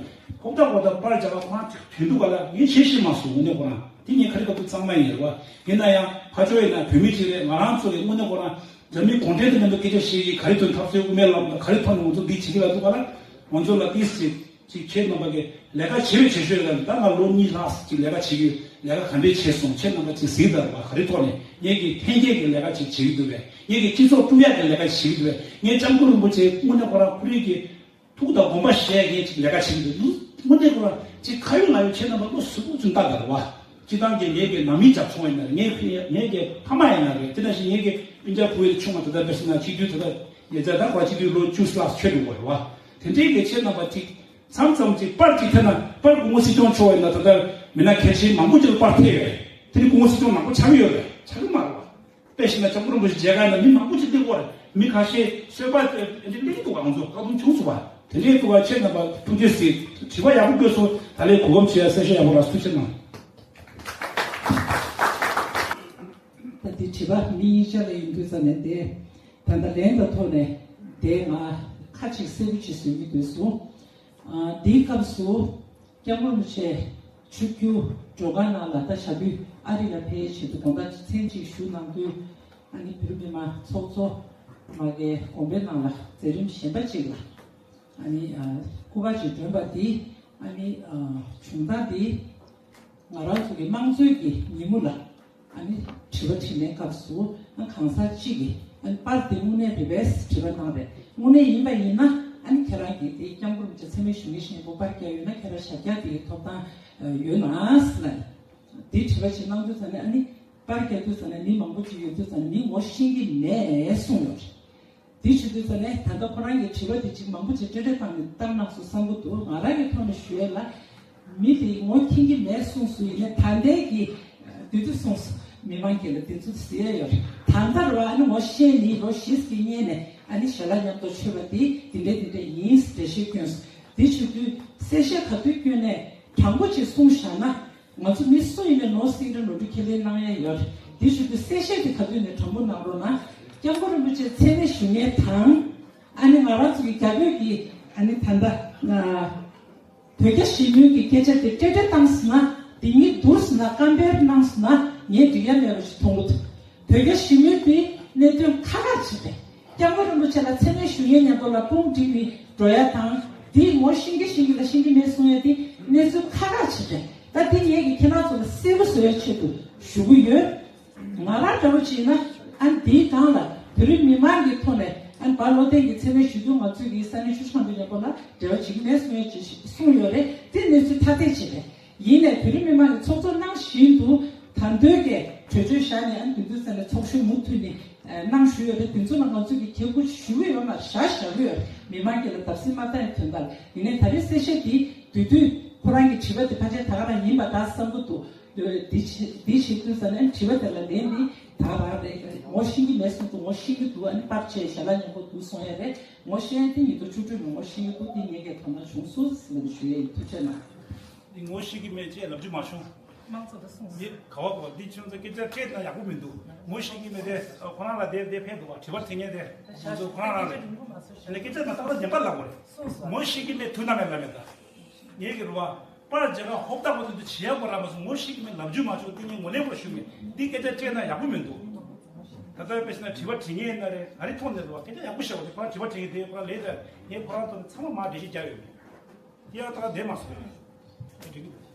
ཧོབ་ཏ་ཧོབ་ཏ་པར་རྒྱག་ག་ཁོ་རང་ཐོན་འདུག་ག་ལ། ངས་བྱེད་ཤེས་མ་སོང་། དངོས་གནས་ཁོ་རང་དེ་ངས་ག་རེ་ག་ཚོད་གཙང་མ་ཡིན་རེད་བ། ཡིན་ན་ཡང་ཕར་ཕྱོགས་ཡིན་ན་བོད་མི་གཅིག་རེད། ང་རང་ཚོ་གི་དངོས་གནས་ཁོ་རང་རྒྱ་མི་གུང་ཁྲན་ཏང་མཉམ་དུ་སྐད་ཆ་བཤད་ཀྱི་ག་རེ་ཐོན་འཐབ་རྩོད་དབུ་མའི་ལམ་དང་ག་རེ་ཐོན་ནས་ང་ཚོ་འདི་བྱེད་ཀྱི་ལབ་འདུག་ག་ལ། ང་ཚོ་ལ་ཏིས་ཅིག་ཅིག་ཁྱེད་རྣམ་པ་གིས་ལས་ཀ་བྱེད་པའི་བྱེད་ཤོས་ལ་ད་ང་ལོ་གཉིས་ལྷག་ཅིག་ལས་ཀ་བྱེད་ཀྱི་ཡོད། ལས་ཀ་ག་འདྲས་བྱས་སོང་། ཁྱེད་རྣམ་པ་ཅིག་གཟིགས་དང་བ། ག་རེ་ཐོག་ནས་ངེད་ཀྱི་འཕེལ་རྒྱས་ཀྱི་ལས་ཀ་ཅིག་བྱེད་ཀྱི་འདུག་པས། ངེད་ཀྱི་སྤྱི་ཚོགས་དཀྲུག་ཡག་གི་ལས་ཀ་བྱེད་ཀྱི་འདུག་པས། ངས་སྐྱབས་མགོན་རིན་པོ་ཆེ་དངོས་གནས་ཁོ་རང་ཁོ་རང་གི་ཐུགས་དང་དགོངས་པ་བཞེས་མཁན་ཅིག་ལས་ཀ་བྱེད་ཀྱི་འདུག་དངོས་གནས་ཁོ་རང་ཅིག་ཁ་ཡོད་ལག་ཡོད་ཁྱེད་རྣམ་པ་བློ་གཟུ་བོ་ཅུང་ལྟ་དགོས་རེད་བ། སྤྱི་བཏང་གི་ངེད་ཀྱི་ནང་མི་ཅག་ཚོ་ཡིན་ན་རེད། ངེད་ངེད་ཀྱི་ཕ་མ་ཡིན་ན་རེད། དེ་ནང་བཞིན་ངེད་ཀྱི་སྤུན་ཀྱག་བུ་ཡི་ཆུང་མ་དེ་དག་དཔེ་བཞག་ན་སྤྱི་འཐུས་དེ་དག་ཉེ་ཆར་ད་ཁོ་རང་སྤྱི་འཐུས་ལོ་བཅུ་ལྷག་ཆོད་འགྲོ་གི་རེད་བ། དེ་འདྲའི་གི་ཁྱེད་རྣམ་པ་ཅིག་མཚམས་མཚམས་ཅིག་པར་ཅིག་ཐེབས་ན་པར་སྐུ་ངོ་སྲིད་སྐྱོང་མཆོག་ཡིན་ན་ད་ལྟ་མི་སྣ་གལ་ཆེན་མང་པོ་ཅིག་ལ་པར་ཐེབས་ཡོད་རེད། དེ་ནི་སྐུ་ངོ་སྲིད་སྐྱོང་ནག་པོ་ཆགས་ཀྱི་ཡོད་རེད། ཆགས་ཀྱི་མ་རེད་བ། དཔེ་བཞག་ན་སྐྱབས་མགོན་རིན་པོ་ཆེ་མཇལ་ཁ་ཡིན་ན་མི་མང་པོ་ཅིག་སླེབས་ཡོད་རེད། མི་ཁ་ཤས་གསོལ་བ་དེ་འདྲ་སླེབས་འདུག་ང་ཚོ་བཀག་སྡོམ་བྱུང་སོང་བ། དེ་འདྲའི་ཐུག་པ་ཁྱེད་རྣམ་པ་ཐུགས་རྗེ་གཟིགས། དྲི་བ་ཡག་པོ་བཀོད་སོང་། ད་ལན་གོ་སྐབས་ཕྱེ་ཡ་གསལ་བཤད་ཡག་པོ་རག་སོང་། ཐུགས་རྗེ་གནང་། ད་འདི་དྲི་བ་མི་གཉིས་ཆ་ལ་ཡིན་དུས་ཙམ་ནས་དེ་ད་ལྟ་ལན་དང་ཐོག་ནས་དེ་ང་ ཁ་ཅིག་གསལ་པོ་ཅིག་བཟོ་གི་འདུག་སོང་། ཨ། འདིའི་སྐབས་སུ་སྐྱབས་མགོན་རིན་པོ་ཆེ་ཆུ་རྒྱུད་སྒྲོལ་དཀར་ནང་ལ་ད་ཞབས་པུས་ཨ་རི་ལ་ཕེབས་ཡས་ཆེད་དུ་དགོངས་དག་མཚན་གཅིག་ཞུ་གནང་དུས། ཨ་ནི་བོད་རིགས་མི་མང་ཚོགས་གཙོ་མ་གིའི་དགོངས་པའི་ནང་ལ་མཛད་རིམ་གཞན་པ་ཅིག་ལ། ཨ་ནི། ཨ། སྐུ་པར་ཅིག་སྒྲོན་པ་འདི། ཨ་ནི། ཨ། བྱུང་སྟངས་འདི། ང་རང་ཚོ་གི་དམངས་གཙོའི་གི་ཉིན་མོ་ལ། ཨ་ནི་དྲི་བ་དྲིས་ལན་སྐབས་སུ། ཨ། གང་ཟག་གཅིག་གིས། ཨ་ནི་པར་འདི་དངོས་གནས་རེད་པས་དྲི་བ་གནང་རེད། དངོས་གནས་ཡིན་པ་ཡིན་ན། ཨ་ནི་ཁྱེད་རང་གིས་དེ་སྐྱབས་མགོན་རིན་པོ་ཆེ་མཚན་སྨད་ཞུ་མཁན་ཞིག་ཡིན་པོ་པར་བརྒྱབ་ཡོད་ན། ཁྱེད་རང་ཞབས་བཀྱག་དེ་གི་ཐོབ་ཐང་ཡོད་ན་ཟེར་ལ། དེ་དྲི་བ་ཞིག་གནང་དུས་ཙ་ནས། ཨ་ནི་པར་བརྒྱབ་དུས་ཙ་ནས་མི་མང་པོ་ཅིག་ཡོད་དུས་ཙ་ནས་མི་ངོ་ཤེས་ཀྱི་མེད་གསུངས་ཡོད་རེད། དེ་བྱེད་དུས་ཙ་ནས་ད་ལྟ་ཁོ་རང་གི་དྲི་བ་དེ་ཅིག་མང་པོ་ཅིག་སྤྲད་སྤྲད་བཏང་ནས་བཏང་གནང་སོང་བསམ་གྱི་འདུག་ང་རང་གི་ཐོག་ནས་ཞུ་ཡས་ལ། མི་དེ་ངོ་མཁྱེན་གྱི་མེད་གསུངས་སོང་། ཡིན་ནའི་ད་ལྟའི་གི་དུས་ཚོད་སོང་སོང་། མི་མང་གི་ལ་དུས་ཚོད་ཟེར་ཡས་ཡོད་རེད། ད་ལྟ་རུ་ཨ་ནི་ངོ་ཤེས་ནི་ལོ་བཞི་ཙམ་གྱི་སྔོན་ནས། ཨ་ནི་ཞལ་ལག་མཉམ་དུ་མཆོད་པ་དེ་དེ་འདྲ་དེ་འདྲ་ཡིན་ཟེར་འགྲེལ་བཤད་བསྐྱོན་སོང་། དེ་བྱེད་དུས་གསལ་བཤད་ག་དུས་བསྐྱོན་ནས་དྲང་པོ་ཅིག་གསུངས་བཞག་ན། ང་ཚོ་མི་སུ་ཡིན་པའི་ནོར་སྲིད་ར་ནོར་འཁྲུལ་ཁས་ལེན་གནང་ཡས་ཡོད་རེད། དེ་བྱེད་དུས་གསལ་བཤད་དེ་ག་དུས་ནས་དྲང་པོ་གནང་རོགས་གནང་། སྐྱབས་མགོན་རིན་པོ་ཆེ་མཚན་སྨད་ཞུ་མཁན་དང་། ཨ་ནི་ང་རང་ཚོ་གི་རྒྱ་བོད་ཀྱི། ཨ་ནི་ད་ལྟ་ང་བོད་རྒྱ་ཞི་མོལ་གྱི་སྐད་ཆ་དེ་སྤྲད་སྤྲད་བཏང་སོང་ན། དེ་གཉིས་བསྡུར་སོང་ན། ཀམ་པེར་གནང་སོང་ན། ངས་འགྲིག་ཡ་མེད་པ་ཞིག་མཐོང་གི་འདུག་བོད་རྒྱ་ཞི་མོལ་དེ་གནད་དོན་ཁག་ཁག་ཅིག་རེད། སྐྱབས་མགོན་རིན་པོ་ཆེ་ལ་མཚན་སྨད་ཞུ་མཁན་མཉམ་པོ་ལ་དཔུང་སྒྲིག་ནས་འགྲོ་ཡ་དང་། དེ་ངོ་ཤེས་ཀྱི་ཤེས་ཀྱི་ལ་ཤེས་ཀྱི་མེད་གསུང་ཡ་དེ་གནས་ཚུལ་ཁག་ཁག་ཅིག་རེད། ད་དེ་ངས་ཀྱི་ཁྱེད་རང་ཚོ་ལ་གསལ་པོ་བཟོ་ཡ་ཆེད་དུ་ཞུ་གི་ཡོད། ང་རང་འདྲ་བོ་བྱས་ན། ཨ་ནི་དེའི་སྒང་ལ་བོད་རིགས་མི་མང་གི་ཐོག་ནས། ཨ་ནི་བར་ལོ་བརྟན་གྱི་མཚན་སྨད་ཞུ་དུས་ང་ཚོས་ཀྱི་ས་གནས་ཆུ་ཚང་དུ་མཉམ་པོ་ལ་འབྲེལ་བ་བྱེད་ཀྱི་མེད་གསུང་ཡ་ཅིག་གསུངས་ཡོད་རེད། དེ་གནས་ཚུལ་ཐ་དད་ཅིག་རེད། ཡིན་ནའི་བོད་རིགས་མི་མང་གི་ཚོགས་གཙོ་གནང་བཞིན་དུ། ད་འདོད་ཀྱི་གྲོས་ཆོད་བཞག་ནས། ཨ་ནི་དུས་ཚོད་ཟིན་ནས་ཚོགས་ཞུགས་མུ་མཐུད་ནས་གནང་ཞུས་ཡོད་རེད། དེ་ཚོ་ལ་ང་ཚོས་ཀྱི་ཁྱབ་བསྒྲགས་ཞུ་གི་ཡོད་མ་རེད། བཞག་བཞག་གི་ཡོད་རེད། མི་མང་གི་ལ་བརྡབ་གསིག་མ་བཏང་ཡ་དོན་དག་ལ། ཡིན་ནའི་ད་རེས་གསལ་བཤད་དེ་བསྡུས་དུས་ཁོ་རང་གི་དྲི་བ་དེ་ཕལ་ཆེར་ད་ག་རང་ཡིན་པ་འདྲ་བསམ་གྱི་འདུག་འདི་བྱེད་འདི་བྱེད་དུས་ཙ་ནས་དྲི་བ་དེ་ལ་ལན་འདི་ད་ག་རང་རེད། ངོ་ཤེས་ཀྱི་མེད་གསུངས་འདུག་ངོ་ཤེས་ཀྱི་འདུག་ཨ་ནི་པར་ཆས་ཞལ་ལག་མཉམ་པོ་འདུག་གསུང་ཡ་རེད། ངོ་ཤེས་ཡ་དེ་ཉིས་སྟོང་བཅུ་དྲུག་ནས་ངོ་ཤེས་ཀྱི་འདུག་འདི་ངེད་ཀྱིས་དོ་སྣང་བྱུང་སོང་ཟེར་ནས་ཞུ་ཡ་ཡིན། ཐུགས་རྗེ་གནང་། འདི་ངོ་ཤེས་ཀྱི་མེད་ཅེས་ལབ་རྒྱུ་མ་བྱུང་། དམངས་གཙོ་དང་སྲུང་། འདི་ག་བ་ག་བ་འདི་ཁྱོད་ཚོ་སྐད་ཆ་སྤྲད་ན་ཡག་པོ་མི་འདུག་ངོ་ཤེས་ཀྱི་མེད་དེ། ཁོ་རང་ལ་དེ་དེ་ཕན་འདུག་བ། དྲི་བ་དྲི་མཁན་དེ་ང་ཚོ་ཁོ་རང་རང་རེད། ཨ་ནི་སྐད་ཆ་མ་བཏང་ན་ཉན་པ་ལ་གོ་རེད། ངོ་ཤེས་ཀྱི་མེད་ཐུགས་ན་མེད་ལ་མེད་ད། ངེད་ཀྱི་རུ་བ། པར་རྒྱག་ག་ཧོབ་ཏག་པོ་དེ་ཚོ་བྱེད་ཡག་པོ་རག་མ་སོང་། ངོ་ཤེས་ཀྱི་མེད་ལབ་རྒྱུ་མ་བྱུང་། དེ་ངས་ངོ་ལེན་པར་ཞུ་མེད། འདི་སྐད་ཆ་སྤྲད་ན་ཡག་པོ་མི་འདུག་ད་ལྟ་དཔེ་བྱས་ན་དྲི་བ་དྲི་མཁན་ཡིན་ན་རེད། ང་རེ་ཐོག་ནས་རུ་བ་སྐད་ཆ་ཡག་པོ་བཤད་པ་དེ། ཁོ་རང་དྲི་བ་དྲི་མཁན་དེ་ཁོ་རང་ལས་ད་ངས་ཁོ་རང་ཐོག་ནས་ཚང་མ་མར་འགྲེལ་བཤད་རྒྱག་ཡོད་མེད། དེ་ཡང་ད་བསྡད་མ་སོང་། འགྲིག་གི་འདུག་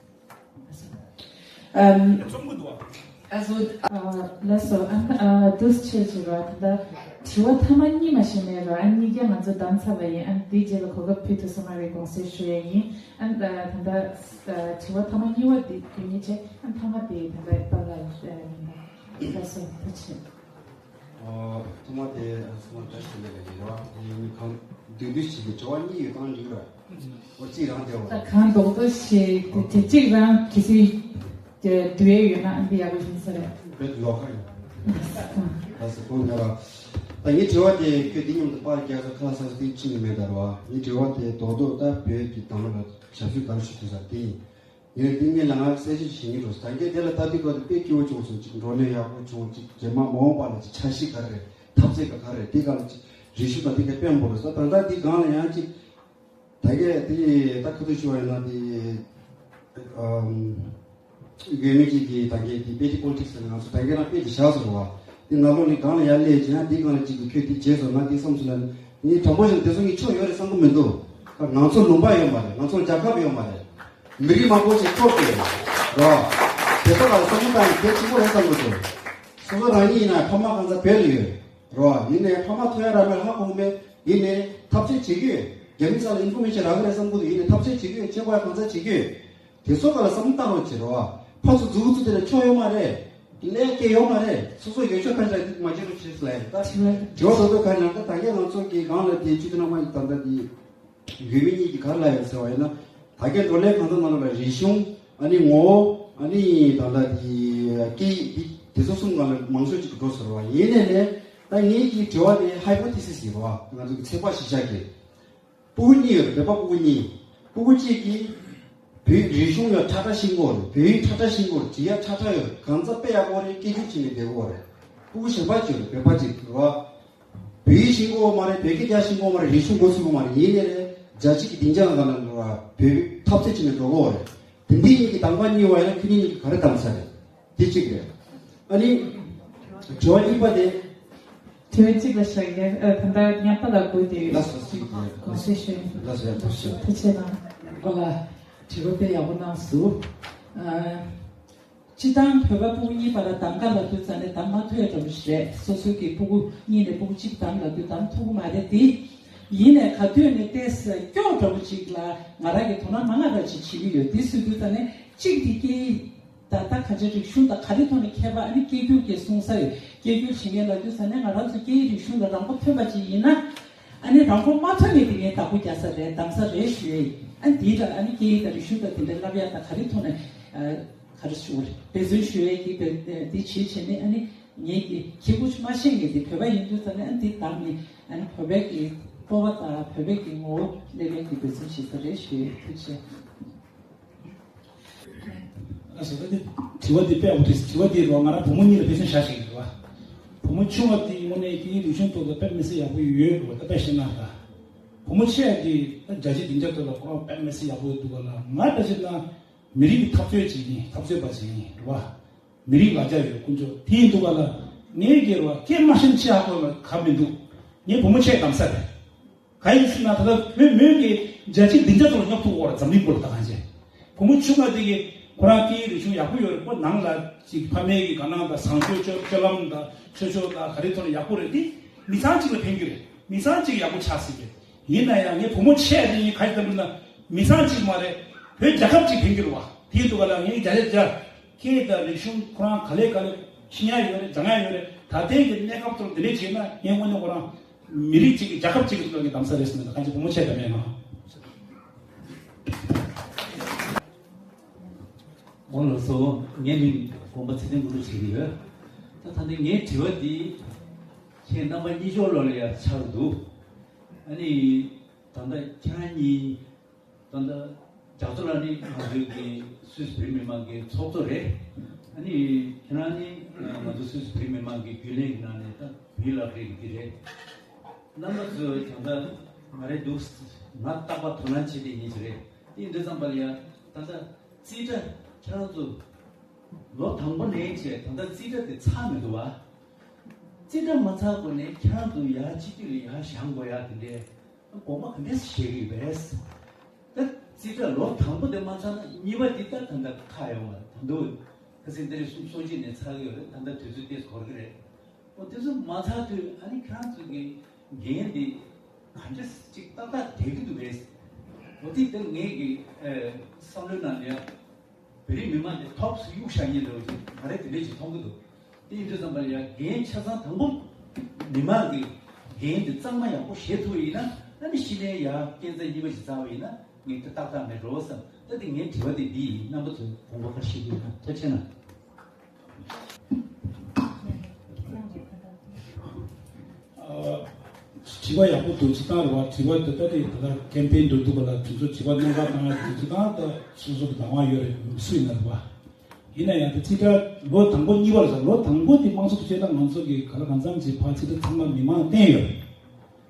ཨམ། རྩོམ་གི་འདུག་ཨ། ཨ་ཟོ། ཨ། ལགས་སོ། ཨ། ཨ། འདུག་སེ་བྱས་བྱས་རོ། ད་ལྟ་དྲི་བ་ཐ་མ་གཉིས་མ་གཞི་མེད་རོ། ཨ་གཉིས་ཀ་ང་ཚོ་བདམས་ཚར་བ་ཡིན། ཨ་འདིའི་རྗེས་ལ་གོ་སྐབས་ཕུལ་ཐུབ་སོང་མ་རེད། དགོངས་སེལ་ཞུ་ཡ་ཡིན། ཨ་ད་ལྟ་དྲི་བ་ཐ་མ་གཉིས་པ་འདི་དེ་གཉིས་བྱས། ཨ་ཐ་མ་དེ་ད་ལྟ་པཱ་ལགས་ཡིན་པ། ལགས་སོ། ཐུགས་རྗེ་ཆེ། ཨ། ཐོག་མ་དེ་ཚང་མ་བཀྲ་ཤིས་བདེ་ལེགས་ལ་ཡིན་རོ། དེ་ནི་གང་བདུན་བདུན་ཞིག་གི་དྲི་བ་གཉིས་ཡོད་སྟངས་འགྲིག་ར། འོ་གཅིག་རང་དེ་འོ། ད་གང་ལྡོག་ཏུ་ཞིག་དེ་དེ་གཅིག་རང་གི་སི་དེ་བསྡུ་ཡས་ཡོད་ན་འདི་ཡག་པོ་ཡིན་ས་རེད། བེད་ལོ་ཁ་ཡིན། ད་སི་ཁོང་ང་ར། ད་ངའི་དྲི་བ་དེ་ཁྱོད་འདི་མཉམ་དུ་པར་རྒྱག་ས་ཁ་ལག་ཟ་ས་དེ་ཕྱིན་ནས་མེད་ད་རོ། ངའི་དྲི་བ་དེ་རྡོག་རྡོག་ད་བོད་ཀྱི་དང་བླངས་ལ་ཞབས་ཞུ་ག་རེ་ཞུ་ཐུབ་ས་དེ་ཡིན། ངས་འདི་ངས་ལ་ང་གསལ་བཤད་བྱེད་སྙིང་འདོད། ད་གིན་དེ་ལ་ལྟ་དུས་སྐབས་དེ་དཔེ་སྐྱིད་པོ་བྱུང་སོང་། ཅིག་བགྲོ་གླེང་ཡག་པོ་བྱུང་། ཅིག་རྗེས་མ་མ་འོངས་པ་ལ་ཅིག་འཆར་གཞི་ག་རེ་རེད། འཐབ་རྩོད་ག་ག་རེ་རེད། དེ་ག་ལ་ཅིག་རེ་ཞུ་དང་དེ་ག་དཔེ་མང་པོ་རེད་ས། ད་ལྟ་འདི་སྒང་ལ་ཡང་ཅིག་ད་གིན་དེ་ད་ཁ་ཐུག་ཞུ་བ་ཡིན་ན་དེ་ཨམ། འགོས་མི་གཅིག་གིས་ད་གིན་དེ་པེ་ཏི་པོ་ལི་ཊིག་སི་ཟེར་ནས་ང་ཚོ་ད་གིན་རང་དཔེ་དེ་བཞག་སོང་བ། དེ་ནང་ལོགས་ནས་སྒང་ལ་ཡར་སླེབས་ཅིག་ཡང་དེ་སྒང་ལ་ཅིག་གིས་ཁྱོད་དེ་བྱས་སོང་ན་དེ་བསམ་སོང་ལ། ངས་དྲང་པོ་བཤད་ན་དེ་ཚོ་ངས་ཆོ་ཡོད་རེད་བསམ་གི་མི་འདུག་ང་ཚོ་ལུང་པ་ཡོད་མ་རེད། ང་ཚོ་རྒྱལ་ཁབ་ཡོད་མ་རེད། མི་རིགས་མང་པོ་ཞིག་འཁྲུག་གི་རེད་རོ། དེ་ཚོ་ལ་བསམ་བློ་བཏང་ཡ་གལ་ཆེན་པོ་རེད་བསམ་གི་འདུག་སོ་སོ་རང་ཉིད་ཡིན་ན་ཕ་མ་གང་ཚ་བོད་ལ་ཡོད་རོ། ཡིན་ནའི་ཕ་མ་ཐོ་ཡ་ར་མེད་ཧ་གོ་མེད། ཡིན་ནའི་འཐབ་རྩོད་བྱེད་ཀྱི་ཡོད། རྒྱ་མི་ས་ལ་ཨིན་ཕོ་མེ་ཤན་རག་གི་རེད་བསམ་གི་འདུག་ཡིན་ནའི་འཐབ་རྩོད་བྱེད་ཀྱི་ཡོད། བྱེད་དགོས་ཡ་གང་ཚ་བྱེད་ཀྱི་ཡོད། དེ་ཚོ་ག་ལ་བསམ་བློ་བཏང་རོགས་བྱེད་རོགས། ཕར་ཚུར་མཛུབ་གུ་བཙུགས་དེ་ལ་ཆོ་ཡོད་མ་རེད། ཀླད་སྐྱེ་ཡོད་མ་རེད། སོ་སོ་ཡོད་ཆོག་ཁ་ཤས་མ་བྱེད་རོགས་བྱེད་ལ་ཡིན་ད། དྲི་བ་དེ་ཚོ་ག་ནང་ད་ད་གིན་ང་ཚོ་གི་སྒང་ལ་དེ་ཆུ་ཚོད་ནང་མ་ཡིན་ད་ད་དེ་འགོས་མི་གཉིས་ཀྱིས་ག་རེ་ལབ་ཡོད་ཟེར་བ་ཡིན་ན། ད་གིན་བགྲོ་གླེང་གང་ཚ་ནང་ལ་རིག་གཞུང་ཨ་ནི་ངོ་བོ་ཨ་ནི་ད་ལྟ་དེ་སྐད་ཡིག་དེ་དེ་ཚོ་གསུམ་སྒང་ལ་མང་ཤོས་ཅིག་འགྲོ་ཟེར་བ་ཡིན་ནའི་ནས། ད་ངེད་ཀྱི་དྲི་བ་དེ་ཧའི་པོ་ཐེ་སིས་ཡིན་པ། ང་ཚོ་གི་ཚོད་དཔག་གཞི་བཞག་གི། ཕྲུ་གུ་གཉིས་ཡོད་རེད། བོད་པ་ཕྲུ་གུ་གཉིས། ཕྲུ་གུ་གཅིག་གིས་བོད་རིག་གཞུང་ཡང་ཁྲ་ཁྲ་ཤེས་ཀྱི་ཡོད་རེད། བོད་ཡིག་ཁྲ་ཁྲ་ཤེས་ཀྱི་ཡོད་རེད། བྲིས་ཡ་ཁྲ་ཁྲ་ཡོད་རེད། གང་ཚ་དཔེ་ཡག་པོ་རེད། སྐད་སྒྱུར་བྱས་ནས་བསྡད་ཀྱི་ཡོད་རེད། ཕྲུ་གུ་གཞན་པ་གཅིག་ཡོད་རེད། བོད་པ་གཅིག་རེད་བ། བོད་ཡིག་ བོད་ཡིག་ཤེས་ཀྱི་ཡོད་མ་རེད། བོད་སྐད་རྒྱག་ཤེས་ཀྱི་ཡོད་མ་རེད། རིག་གཞུང་འགོ་ཚུགས་ཀྱི་མ་རེད། ཡིན་ནའི་རེད། རྒྱལ་སྤྱི་གི་སྡིངས་ཆ་ལ་ག་ལ་འགྲོ་བ་བོད་ཡིག་འཐབ་རྩོད་བྱས་ནས་འགྲོ་གི་ཡོད་རེད། དེ་འདྲའི་གཉིས་ཀྱི་གདམ་ག་གཉིས་པ་ཡིན་ན་ཁྱེད་གཉིས་གཉིས་ཀྱིས་ག་རེ་གདམ་ས་རེད། དེ་གཅིག་རེད། ཨ་ནི། དྲི་བ་གཉིས་པ་དེ། དྲི་བ་གཅིག་ལ་བཞག་གི། ཨ། ད་ལྟ་ཉག་པ་ལ་དགོས་དེ། ལགས་སོ། གོང་གསལ་ཞུ། ལགས་སོ། ཡ། ཐུགས་རྗེ་ཆེ། ཐུགས་རྗེ་གནང་། ཨོ་ལ། དྲི་བ་དཔེ་ཡག་པོ་གནང་སོང་། ཨ། སྤྱིར་བཏང་བོད་པ་སྤུ་གུ་གཉིས་བར་ལ་གདམ་ག་ལབ་དུས་ཙ་ནས་གདམ་མ་ཐུབ་ཡ་འདྲ་པོ་ཞིག་རེད། སོ་སོའི་གི་སྤུ་གུ་གཉིས་ནས་སྤུ་གུ་གཅིག་གདམ་ལབ་དུས་གདམ་ཐུབ་ཀྱི་མ་རེད་དེ། ཡིན་ནའི་ག་དུས་ནས་ཏོག་ཙམ་སྐྱོ་འདྲ་པོ་ཅིག་ལ་ང་རང་གིས་དོ་སྣང་མང་ང་རང་ཅིག་བྱེད་ཀྱི་ཡོད། དེ་ཟེར་དུས་ཙ་ནས་གཅིག་དེ་སྐད་ཡིག་ད་ལྟ་ག་ཚོད་རིག་གཞུང་དང་ག་རེ་ཐོག་ནས་ཁྱད་པར། ཨ་ནི་སྐད་སྒྱུར་གྱི་གསུང་ས་ཡོད། སྐད་སྒྱུར་བྱེད་མཁན་ལབ་དུས་ཙ་ནས་ང་རང་ཚོ་སྐད་ཡིག་རིག་གཞུང་ལ་རང་མགོ་ཐོན་པ་ཅིག་ཡིན་ན། ཨ་ནི་རང་མགོ་མ་ཐོན་མཁན་དེ་ངས་བདག་པོ་རྒྱག་ས་རེད། གདམ་ས་རེད་ཞུ་ཡ་ཡིན། ཨ་ནི་དེ་ལ་ཨ་ནི་སྐད་ཡིག་དང་རིག་གཞུང་དང་དེ་འདྲ་བསླབ་ཡ་དང་ག་རེ་ཐོག་ནས། ཨ། ག་རེ་ཞུ་དགོས་རེད། འབད་བརྩོན་ཞུ་ཡ་གི་འབད། དེ་བྱེད་བྱེད་ནས། ཨ་ནི་ངས་ཀྱི་ཁྱེད་ཀྱིས་མ་ཤེས་མཁན་དེ་བོད་པ་ཡིན་དུས་ཙ་ནས། ཨ་ནི་དེ་བདག་ནི། ཨ་ནི་བོད་པའི་གི་སྤོབས་པ་དང་བོད་པའི་གི་ངོ་བོ་སླེབས་ཡ་གི་འབད་བརྩོན་བྱེད་ས་རེད་ཞུ་ཡ་ཡིན། ཐུགས་རྗེ་ཆེ། ལགས་སོ། ད་དེ་དྲི་བ་འདི་དཔེ་ཡག་པོ་འདུག། དྲི་བ་འདི་རོ་ང་རང་བུ་མོ་གཉིས་ལ་དཔེ་མཚོན་བཞག་ཞིག་རེད་བ། བུ་མོ་ཆུང་བ་འདི་དངོས་གནས་སྐད་ཡིག་རིག་གཞུང་ཐོག་ལ་དཔེ་མི་སྲིད་ཡག་པོ་ཡོད་རེད་བ། ད་དཔེ་བཤད་ན་ད། བུ་མོ་ཆེ་བ་འདི་ད་རྒྱལ་སྤྱིའི་སྡིངས་ཆ་ཐོག་ལ་ཁོ་རང་དཔེ་མི་སྲིད་ཡག་པོ་འདུག་ག་ལ། ང་ད་བྱས་ན་མི་རིགས་ཀྱི་འཐབ་རྩོད་ཅིག་ཡིན། འཐབ་རྩོད་པ་ཅིག་ཡིན་རེད་བ། མི་རིགས་ལ་རྒྱ་ཡོད་དཀོན་མཆོག་དེ་ཡིན་དུས་ག་ལ། ངས་ཀྱི་རེད་བ། སྐད་མ་ཤེས་ན་ཆེ་ཧ་གོ་ལ་ག་མི་འདུག། ངས་བུ་མོ་ཆེ་གདམ་ས་རེད། གང་ཡིན་ཟེར་ན་ད་ལྟ་མོས་མོས་ཀྱི་རྒྱལ་སྤྱིའི་སྡིངས་ཆ་ཐོག་ལ་སྙོབ་ཐུབ་ཡོད་རེད། འཛམ་གླིང་སྐོར་ལ་ད་གང་བྱས། བུ་མོ་ཆུང་བ་དེ་གིས་ཁོ་རང་སྐད་ཡིག་རིག་གཞུང་ཡག་པོ་ཡོད་རེད། ཁོ་ནང་ལ་ཅིག་ཕ་མའི་གི་དགའ་སྣང་དང་བཟང་སྤྱོད། སྤྱོད་སྤྱོད་ལམ་དང་ཆོས་ཕྱོགས་དང་ག་རེ་ཐོག་ལ་ཡག་པོ་རེད། དེ་མི་ཚང་གཅིག་ལ་ཕན་གྱི་རེད། མི་ཚང་གཅིག་ཡག་པོ་ཆགས་སྲིད་ཀྱི་རེད། ཡིན་ན་ཡང་ངའི་བུ་མོ་ཆེ་དེ་ཡིན་ག་ཅི་ལྟ་བུ་ན། མི་ཚང་གཅིག་མ་རེད། བོད་རྒྱལ་ཁབ་གཅིག་ཕན་གྱི་རེད་བ། དེ་ཡིན་དུས་ག་ལ་ངས་རྒྱ་རྒྱ་སྐད་དང་རིག་གཞུང་ཁོ་རང་ག་ལེ་ག་ལེ་ཤེས་ཡ་ཡོད་རེད། སྦྱང་ཡ་ཡོད་རེད། ད་ལྟའི་གི་གནས་སྐབས་ཐོག་འདི་འདྲས་བྱས་ན་ངས་དངོས་གནས་ཁོ་རང་མི་རིགས་གཅིག་གི་རྒྱལ་ཁབ་གཅིག་གི་ཐོག་གི་གདམ་ས་རེད་ཟེར་ན་ད་གང་ཅི་བུ་མོ་ཆེ་ད་མེད་ན། འོ་ལགས་སོ། ངའི་མིང་དགོན་པ་ཚེ་བརྟན་དངོས་གྲུབ་བྱེད་ཀྱི་ཡོད། ད་ད་ལྟ་ངའི་དྲི་བ་འདི་ཁྱེད་རྣམ་པ་གཉིས་ཆོག་ལོ་ལ་ཡ་ཆགས་འདུག། ཨ་ནི་ད་ལྟ་ཁྱེད་རང་གཉིས་ད་ལྟ་རྒྱ་མཚོ་ལགས་ནི་ང་ཚོའི་གི་སུད་སི་བོད་མི་མང་གི་ཚོགས་གཙོ་རེད། ཨ་ནི་ཁྱེད་རང་ནི་ང་ཚོ་སུད་སི་བོད་མི་མང་གི་རྒྱུན་ལས་ཀྱི་ནང་ནས་ད་བུའི་ལག་རེད་གི་རེད། རྣམ་པ་ཚོས་ཀྱང་ད་ང་རེད་འདུག། ང་རྟག་པར་དོ་སྣང་བྱེད་དེ་ཉིད་ཅིག་རེད། དེ་ཡིན་དུས་ཙམ་པ་ལ་ཡ་ད་ལྟ་རྩིས་ཁྲ་ཁྱེད་རང་ཚོ་ལོ་དང་པོ་ནས་བྱས་ད་ལྟ་རྩིས་ཁྲ་དེ་ཚར་མི་འདུག་བ། རྩིས་ཁྲ་མ་ཚར་གོང་ནས་ཁྱེད་རང་ཚོ་ཡར་སྤྱི་འཐུས་ལ་ཡར་བཞེངས་དགོས་ཡ་དེ་འདྲའི་དགོངས་པ་ག་འདྲས་བཞེས་ཀྱི་ཡོད་པས། ད་རྩིས་ཁྲ་ལོ་དང་པོ་དེ་མ་ཚར་ན་གཉིས་པ་འདི་ད་ད་ལྟ་ཁག་ཡོང་བ། ད་དུང་ཁ་སང་ཏ་རིག་གསུམ་སོ་གཅིག་ནས་ཚར་གྱི་ཡོད་རེད། ད་ལྟ་དུས་ཚོད་ཏོག་ཙམ་འགོར་གྱི་རེད། འོ་དེ་ཚོ་མ་ཚར་དུས་ཨ་ནི་ཁྱེད་རང་ཚོ་གི་འགན་འདི་ག་འདྲས་ཅིག་ཏག་ཏག་བསྡད་ཀྱི་འདུག་གས། འོ་དེ་ལྟར་ངས་ཀྱི་ཨ་བསམ་བློའི་ནང་ལ་ཡ་བོད་རིགས་མི་མང་དེ་ཐོག་སུ་གཡུག་བཞག་མཁན་འདྲ་བོ་ཅིག་ང་རང་དེ་འདྲས་ཅིག་མཐོང་གི་འདུག། དེ་ཡིན་དུས་ཙམ་པ་ལ་ཡ་འགན་ཆ་ཚང་དང་པོ་མི་མང་གི་འགན་དེ་གཙང་མ་ཡག་པོ་བཞེས་ཐུབ་པ་ཡིན་ན། ཨ་ནི་ཕྱི་ནས་ཡ་རྐྱེན་རྩ་གཉིས་པ་ཞིག་བཙལ་བ་ཡིན་ན་ངས་དེ་ཏག་ཏག་མེད་འགྲོ་བསམ། ད་དེ་ངའི་དྲི་བ་དེ་འདི་ཡིན། རྣམ་པ་ཚོས་དགོངས་པ་བཀའ་ཤེས་ཀྱི་ཡོད་ན། ཐུགས་རྗེ་གནང་། ཨ། དྲི་བ་ཡག་པོ་འདུག། སྤྱིར་བཏང་རེད་བ། དྲི་བ་འདི་ལྟ་སྟེ་ད་ལྟ་ཀེམ་པེན་འགྲོ་དུས་ག་ལ་དུས་ཚོད་དྲི་བ་གནད་འགག་བཏང་ཡ་དེ་སྤྱིར་བཏང་ད་སོ་སོ་གི་བདག་དབང་ཡོད་རེད། སུ་ཡིན་ན་རེད་བ། ཡིན་ན་ཡང་དེ་རྩིས་ཁྲ་ལོ་དང་པོ་གཉིས་པ་ལ་ཟེར། ལོ་དང་པོ་དེ་དམངས་གཙོ་དུས་ཆེན་ད་ང་ཚོ་གི་ག་ལ་གང་འཚམ་ཅིག་ཕར་རྩིས་ཁྲ་ཚང་མ་མི་མང་བསྟན་ཡོད་རེད།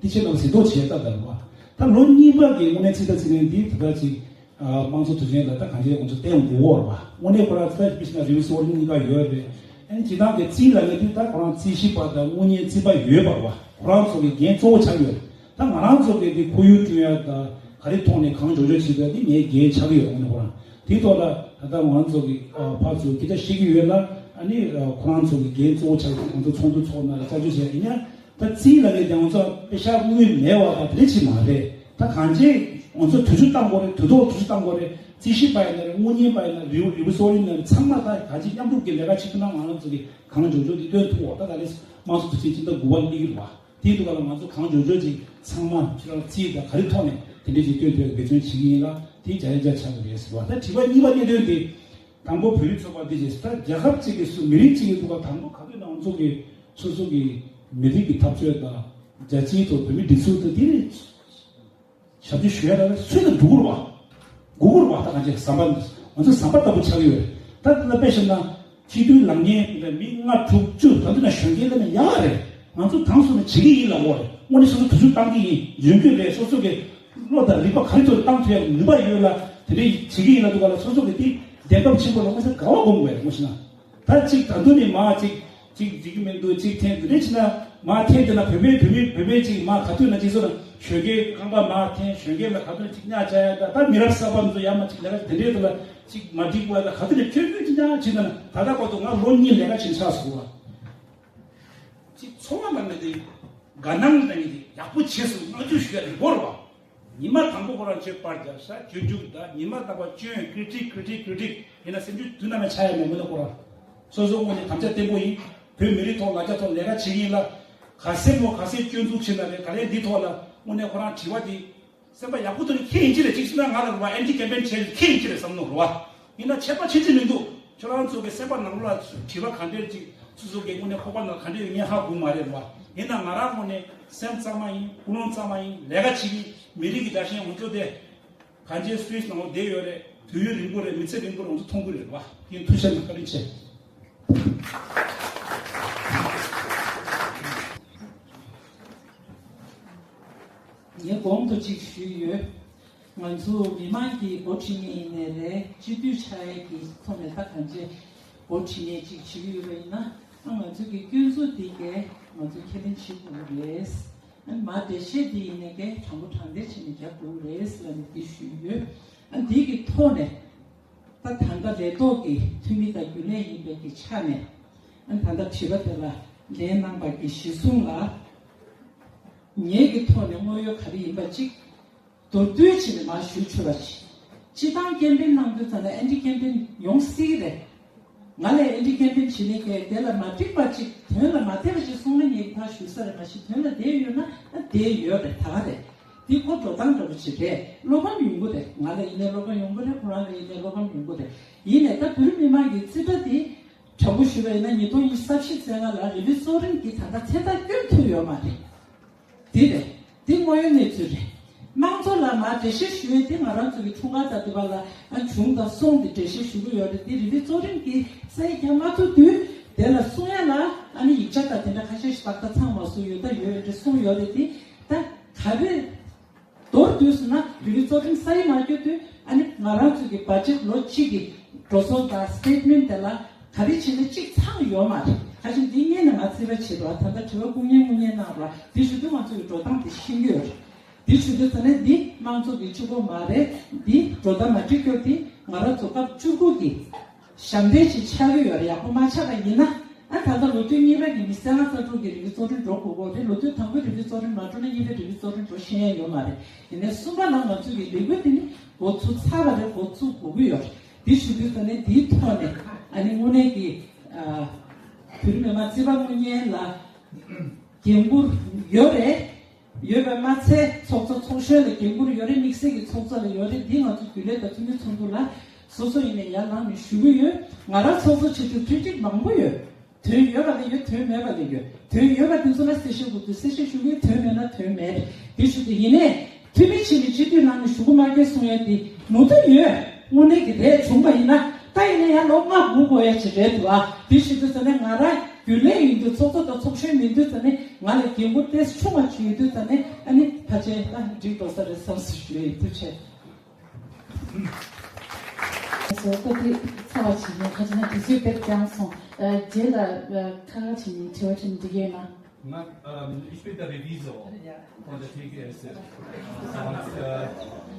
དེ་ཆེད་ལ་ཟིན་ཐོ་བྱས་ད་ལྟ་རེད་བ། ད་ལོ་གཉིས་པ་གི་དངོས་གནས་རྩིས་ཁྲ་རྩིས་མཁན་འདི་ད་ལྟ་ཅིག་ཨ་དམངས་གཙོ་དུས་ཆེན་ལ་ད་གང་ཅི་ཁོང་ཚོ་བསྟན་དགོས་ཀྱི་ཡོད་རེད་བ། དངོས་གནས་ཁོ་རང་ཚོ་ད་དཔེ་བྱས་ན་རི་བོ་སི་ཨོ་ཌི་གཉིས་ཀ་ཡོད་རེད། ཨ་ནི་སྤྱིར་བཏང་གི་རྩིས་ལབ་མཁན་འདི་ད་ཁོ་རང་རྩིས་ཞིབ་པ་དང་དངུལ་གཉེར་རྩིས་པ་ཡོད་པ་རེད་བ། ཁོ་རང་ཚོ་གི་འགན་གཙོ་བོ་ཆགས་ཡོད་རེད། ད་ང་རང་ཚོ་གི་འདི་ཁོར་ཡུག་བསྐྲུན་ཡ་དང་ག་རེ་ཐོག་ནས་གང་མགྱོགས་མགྱོགས་བྱེད་དགོས་འདི་ངའི་འགན་ཆགས་ཀྱི་ཡོད། དངོས་གནས་ཁོ་རང་དེའི་ཐོག་ལ་ད་ལྟ་ང་རང་ཚོ་གི་ཨ་ཕར་ཚུར་སྐད་ཆ་བཤད་ཀྱི་ཡོད་ལ། ཨ་ནི་ཨ་ཁོ་རང་ཚོ་གི་འགན་གཙོ་བོ་ཆགས་ཀྱི་ང་ཚོ་ཚོགས་འདུ་ཚོགས་ན་ལ་བཅར་འདྲི་བྱས་ཡིན་ཡ། ད་རྩིས་ལབ་མཁན་དེ་ང་ཚོ་པེ་ཤག་དངུལ་མེད་པ་དང་དེ་འདྲ་ཅིག་མ་རེད། ད་གང་ཅི་ང་ཚོ་དུས་ཚོད་བཏང་དགོས་རེད། དུས་ཐོག་དུས་ཚོད་བཏང་དགོས་རེད། རྩིས་ཞིབ་པ་ཡིན་ན་རེད། དངུལ་གཉེར་པ་ཡིན་ན་རེད། རི་བོ་སི་ཨོ་ཌི་ཡིན་ན་རེད། ཚང་མ་ད་གང་ཅི་མཉམ་རུབ་ཀྱི་ལས་ཀ་བྱེད་ཐུབ་ན་ང་རང་ཚོ་གི་གང་མགྱོགས་མགྱོགས་དེ་སྟོན་ཐུབ་འོ། ད་ད་ལས་དམངས་གཙོ་དུས་ཆེན་སྤྱི་ཟླ་དགུ་པ་སླེབས་ཀྱི་རེད་བ། དེའི་ཐོག་ལ་ང་ཚོ་གང་མགྱོགས་མགྱོགས་ཅིག་ཚང་མ་ཁྱེད་རང་རྩིས་དང་ག་རེ་ཐོག་ནས་དེ་འདྲས་ཅིག་སྟོན་ཐུབ་པའི་འབད་བརྩོན་བྱེད་ཀྱི་ཡིན་ལ། དེ་བྱ་ཡ་བྱ་ཆགས་ཀྱི་རེད་ཟེར་བ། ད་དྲི་བ་གཉིས་པ་གནད་དོན་དེ། དང་པོ་བོད་རིགས་ཚོགས་པ་འདི་བྱས་ད་རྒྱལ་ཁབ་ཅིག་གི་སུ་མི་རིགས་ཅིག་གི་ཐོག་ལ་དང་པོ་ག་དུས་ནས་ང་ཚོ་གི་སོ་སོ་གི་མི་རིགས་ཀྱི་འཐབ་རྩོད་དང་རྒྱལ་སྤྱིའི་ཐོག་བོད་མི་སྒྲིག་འཛུགས་དང་དེ་ནས་ཞབས་ཕྱི་ཞུ་ཡ་ལ་སུས་ཀྱང་འགྲོ་དགོས་རེད་བ། དགོས་ཀྱི་རེད་བ། ད་གང་ཅི་ཟམ་པ་ང་ཚོ་ཟམ་པ་ལྟ་བུ་ཆགས་ཀྱི་ཡོད་རེད། ད་དེ་ལ་དཔེ་བཞག་ན་སྤྱི་འཐུས་ལངས་མཁན་མི་ལྔ་དྲུག་བཅུ་ད་དུས་ན་གཞོན་སྐྱེས་ལ་ནི་ཡག་རེད། ང་ཚོ་དང་སོ་ནས་བྱེད་ཀྱི་ཡིན་ལབ་དགོས་རེད། དངོས་གནས་སོ་སོ་ཐུགས་ཞིབ་བཏང་གི་ཡིན། ཡོན་རྒྱུ་རེད། སོ་སོ་གི་བློ་དང་རིག་པ་ག་རེ་ཚོ་བཏང་ཐུབ་ཡག་ནུས་པ་ཡོད་ལ་དེ་འདྲའི་བྱེད་ཀྱི་ཡིན་ལབ་དུས་ག་ལ་སོ་སོ་གི་དེ་བདེན་སྟོབས་ཆེན་པོ་ལ་དངོས་སུ་དགའ་བ་སྒོམ་དགོས་རེད། དངོས་གཞི་ན། ད་གཅིག་ད་དུང་ནས་མ་གཅིག་གཅིག་འགྲིག་གི་མི་འདུག་གཅིག་འཐེན་དེ་འདྲ་བྱས་ན་མ་འཐེན་དེ་ན་བོད་པའི་བོད་མི་བོད་པའི་གཅིག་མ་ག་དུས་ན་གཅིག་སོ་ན་གཞོན་སྐྱེས་རྐང་པ་མ་འཐེན། གཞོན་སྐྱེས་ལ་ག་དུས་ན་གཅིག་གཉའ་བཅའ་ཡ། ད་ད་མི་རབས་གསར་པ་ཚོ་ཡ་མ་གཅིག་ལས་ཀ་དེ་འདྲའི་དུ་ལ་གཅིག་མ་འགྲིག་པ་ལ་ག་དུས་ན་ཁྱོད་ཁྱོད་གཅིག་གཉའ་བྱེད་ན་ད་ལྟ་བར་དུ་ང་ལོ་གཉིས་ལས་ཀ་བྱེད་ཆགས་སོང་བ། གཅིག་འཚོ་བ་ལ་མེད་དེ་དགའ་སྣང་དང་ཡག་པོ་བྱེད་སོང་། བསྔགས་བརྗོད་ཞུ་ཡ་རིང་པོ་རེད་བ། ཉི་མ་དང་པོ་ཁོ་རང་ཆོས་པར་རྒྱབ་ས་སྤྱོད་འཇུག་དང་ཉི་མ་དང་པོ་སྤྱོད་ཀི་ཀྲིག་ཀི་ཀྲིག་ཀི་ཀྲིག་ཡིན་ན་སེམས་རྒྱུད་དུས་ནམ་ཡང་ཆགས་ཡ་མེད་མོད་ལ་ཁོ་རང་སོ་སོ་ངོས་ནས་དམ་བཅའ་བརྟན་པོ་ཡིན། བོད་མི་རིགས་ཐོག་ལ་རྒྱ་ཐོག་ལས་ཀ་བྱེད་ཀྱི་ཡིན་ལ། ག་ཚད་མོ་ག་ཚད་སྐྱོན་འཛུགས་བྱེད་ན་རེད། ད་ལན་འདི་ཐོག་ལ་དངོས་གནས་ཁོ་རང་དྲི་བ་འདི་སེམས་པ་ཡག་པོ་ཐོག་ནས་འཁྱེར་ཡིན་གྱི་རེད། གཅིག་བྱས་ན་ང་ལ་རུ་བ་ཨེན་ཊི་ཀེམ་པེན་བྱས་འཁྱེར་ཡིན་གྱི་རེད་བསམ་ནོ་རུ་བ། ཡིན་ན་ཆད་པ་ཆེ་ཆེ་མི་འདུག་ཁྱོད་རང་ཚོ་གི་སེམས་པ་ནང་ལོགས་ལ་དྲི་བ་ག་འདྲས་ཅིག་སོ་སོ་གི་དངོས་གནས་ཁོག་པ་ནང་ག་འདྲས་ཡོད་ངས་ཧ་གོ་མ་རེད་རུ་བ། ཡིན་ན་ང་རང་ངོས་ནས་སེམས་གཙང་མ་ཡིན། ཀུན་སློང་གཙང་མ་ཡིན། ལས་ཀ་བྱེད་ཀྱི་མི་རིགས་ཀྱི་དགའ་ཞེན་ཡོངས་རྫོགས་དེ། གང་ཅིའི་སུད་སི་ནང་ལོགས་བསྡད་ཡོད་རེད། དུས་ཡུན་རིང་པོ་རེད། མི་ཚེ་རིང་པོ་རེད། ང་ཚོ་མཐོང་གི་རེད་བ། ཡིན། ཐུགས་རྗེ་ཆེ་གནང་། བཀའ་དྲིན་ཆེ། ངས་གོང་དུ་ཅིག་ཞུས་ཡོད། ང་ཚོ་མི་མང་གི་འགོ་ཁྲིད་མཁན་ཡིན་ནའི་རེད། སྤྱི་འཐུས་ཆགས་ཡས་ཀྱི་ཐོག་ནས་ད་གང་ཅི་འགོ་ཁྲིད་མཁན་ཅིག་བྱེད་ཀྱི་ཡོད་པ་ཡིན་ན། ཨ་ང་ཚོ་གི་སྐྱོན་འཛུགས་འདི་གས་ང་ཚོ་ཁས་ལེན་བྱེད་དགོས་ཀྱི་རེད། ཨ་མ་འགྲེལ་བཤད་འདི་ཡིན་ནའི་གས་དྲང་པོ་དྲང་བདེན་བྱས་ནས་རྒྱག་དགོས་ཀྱི་རེད་ཟེར་ནས་འདི་ཞུས་ཡོད། ཨ་འདི་གི་ཐོག་ནས་ད་ད་ལྟ་ལས་ཐོག་གི་འཐུས་མི་དང་རྒྱུན་ལས་ཡིན་པའི་གི་ཆ་ནས། ཨ་ད་ལྟ་དྲི་བ་དེ་ལ་ལན་གནང་བ་གི་གཞི་བཟུང་ལ། ངེད་ཀྱི་ཐོག་ནས་དངོས་ཡོད་ག་རེ་ཡིན་པ་གཅིག་མདོར་བསྡུས་བྱས་ནས་མར་ཞུ་ཆོག་པ་ཞིག་སྤྱི་བཏང་ཀེམ་པེན་གནང་དུས་ཙམ་ལ་ཨེན་ཊི་ཀེམ་པེན་ཡོང་སྲིད་རེད། ང་ལ་ཨེན་ཊི་ཀེམ་པེན་བྱེད་ནས་གས་དེ་ལ་མ་འགྲིག་པ་ཅིག་དོན་ལ་མ་བསྡད་པ་ཅིག་གསུངས་ན་ངས་ཕར་ཞུ་ས་རེད། མ་གཞི་དོན་ལ་བསྡད་ཡོད་ན་ཨ་བསྡད་ཡོད་རེད། ད་ག་རེད། འདི་ཁོ་འགྲོ་སྟངས་འདྲ་པོ་ཅིག་རེད། བློ་ཕམ་ཡོང་གི་རེད། ང་ལ་ཡིན་ནའི་བློ་ཕམ་ཡོང་གི་རེད། ཁོ་རང་ལ་ཡིན་ནའི་བློ་ཕམ་ཡོང་གི་རེད། ཡིན་ནའི་ད་བོད་རིགས་མི་མང་གི་རྩིས་ཁྲ་འདི་དྲང་པོ་ཞུས་པ་ཡིན་ན་ཉིས་སྟོང་ཉི་ཤུ་རྩ་བཞི་ཚེས་ལྔ་ལ་རི་ལི་གཙོ་རིམ་གྱིས་ད་ལྟ་མཚན་རྟགས་བསྐྱོན་ཐུབ་ཡོད་མ་རེད། འདི་རེད། འདི་དངོས་ཡོད་གནས་ཚུལ་རེད། དམངས་གཙོ་ལ་མར་འགྲེལ་བཤད་ཞུ་ཡས་དེ་ང་རང་ཚོ་གི་འཁྲུངས་སྐར་དང་དེ་བ་ལ་ཨ་བྱུང་དང་སོང་དེ་འགྲེལ་བཤད་ཞུ་གི་ཡོད་རེད། དེ་རི་ལི་གཙོ་རིམ་གྱིས་ས་ཡིག་རྒྱག་མ་ཐུབ་དུས་དེ་ལ་གསུང་ཡ་ལ་ཨ་ནི་ཡིག་ཆ་དང་དེ་འདྲ་ཁ་ཤས་ཤིག་ཏག་ཏག་ཚང་མ་བཟོ་ཡོད། ད་ཡོད་རེད་གསུང་ཡོད་རེད། དེ་ད་ག་རེ་མདོར་བསྡུས་སོང་ན་རི་ལི་གཙོ་རིམ་ས་ཡིག་མ་བསྐྱོད་དུས་ཨ་ནི་ང་རང་ཚོ་གི་བ་ཇེཊ་ལོ་གཅིག་གི་འགྲོ་སོང་དང་སི་ཊེཊ་མེན་ཊི་དེ་ལ་ག་རེ་བྱས་ན་གཅིག་ཚང་ཡོད་མ་རེད། ཁ་ཤས་འདི་སྔོན་ནས་ང་རྩིས་པ་བྱེད་རོགས། ད་ལྟ་དྲི་བ་སྐུ་ངལ་སྔོན་ཉེས་གནང་རོགས། འདི་ཞུ་དུས་ང་ཚོ་གི་འགྲོ་སྟངས་དེ་ཤེས་ཀྱི་ཡོད་རེད། འདི་ཞུ་དུས་ཙ་ནས་འདི་དམངས་གཙོ་གི་གཅིག་པོ་མ་རེད། འདི་འགྲོ་སྟངས་མ་འགྲིག་རྒྱུ་དེ་ང་རང་ཚོ་སྐབས་བཅུ་དགུ་གི་ཞབས་འདེགས་ཅིག་ཆགས་ཀྱི་ཡོད་རེད། ཡག་པོ་མ་ཆགས་པ་ཡིན་ན་ཨ་ད་ལྟ་ལོ་དུས་གཉིས་པ་གི་མི་སེར་ལྷ་ས་ཕྲུག་གི་རི་ལི་གཙོ་རིམ་འགྲོ་དགོས་གོ་རེད། ལོ་དུས་དང་པོའི་རི་ལི་གཙོ་རིམ་མ་འགྲོ་ན་གཉིས་པའི་རི་ལི་གཙོ་རིམ་འགྲོ་ཤེས་ཡ་ཡོད་མ་རེད། ཡིན་ནའི་གསུམ་པ་ལ་ང་ཚོ་གི་ལས་འགུལ་དེ་ནི་འགོ་ཚུགས་ཚར་བ་རེད། འགོ་ཚུགས་དགོས་ཀྱི་ཡོད་རེད། འདི་ཞུ་དུས་ཙ་ནས་འདིའི་ཐོག་ནས་ཨ་ནི་དངོས་གནས་ཀྱི་ཨ་བོད་རིགས་མི་མང་རྩིས་པ་དངོས་གཉེར་ལ་འགན་འཁུར་ཡོད་རེད། ཡོད་པ་མ་ཚད་ཚོགས་གཙོ་ཚོགས་གཞོན་ལ་འགན་འཁུར་ཡོད་རེད། དམིགས་བསལ་གྱི་ཚོགས་གཙོ་ལ་ཡོད་རེད། འདི་ང་ཚོ་རྒྱུན་ལས་དང་འཐུས་མི་ཚོགས་འདུ་ལ་སོ་སོ་ཡིན་ནའི་ཡར་ལངས་ནས་ཞུ་གི་ཡོད། ང་རང་ཚོགས་གཙོ་བྱེད་དུས་ཁྲིད་ཁྲིད་མང་པོ་ཡོད། དོན་ཡོད་པ་ལ་ཡོད། དོན་མེད་པ་ལ་ཡོད། དོན་ཡོད་པ་དེ་ཚོ་ལ་གསལ་བཤད་དགོས་དུས་གསལ་བཤད་ཞུ་གི་ཡོད། དོན་མེད་ན་དོན་མེད་རེད། དེ་ཞུ་དུས་ཡིན་ནའི་འཐུས་མི་གཅིག་གིས་སྤྱི་འཐུས་ནང་ནས་ཞུ་གི་མ་རྒྱག་གསུང་ཡ་དེ་མུ་མཐུད་ཡོད། དངོས་གནས་ཀྱི་རེད། བྱུང་པ་ཡིན་ན་ད་ཡིན་ན་ཡང་ལོ་ལྔ་སྒུག་དགོས་ཡ་ཅིག་རེད་འདུག་ཨ། དེ་ཞུ་དུས་ཙ་ནས་ང་རང་རྒྱུན་ལས་ཡིན་དུས་ཚོགས་གཙོ་དང་ཚོགས་གཞོན་མིན་དུས་ཙ་ནས་ང་ལ་འགན་འཁུར་ཏོག་ཙམ་ཆུང་བ་ཅིག་ཡོད་དུས་ཙ་ནས་ཨ་ནི་ཕལ་ཆེར་ད་འགྲིག་འགྲོ་ས་རེད་བསམ་སོང་ཞུ་ཡ་ཡིན། ཐུགས་རྗེ་ཆེ། So, ད་དེ་ཚར་བ་ཞིག་ཡིན། ཁ་ཅིག་ན་དུས་ཚོད་དཔེ་རྒྱང་སོང་། ཨ་རྗེས་ལ་ཨ་ཁ་ཁ་བྱས་ནས་དྲི་བ་དྲིས་ན་འགྲིག་གི་ཡོད་ན། Na, ähm, ich bin der Revisor von der T G S F. Und, äh,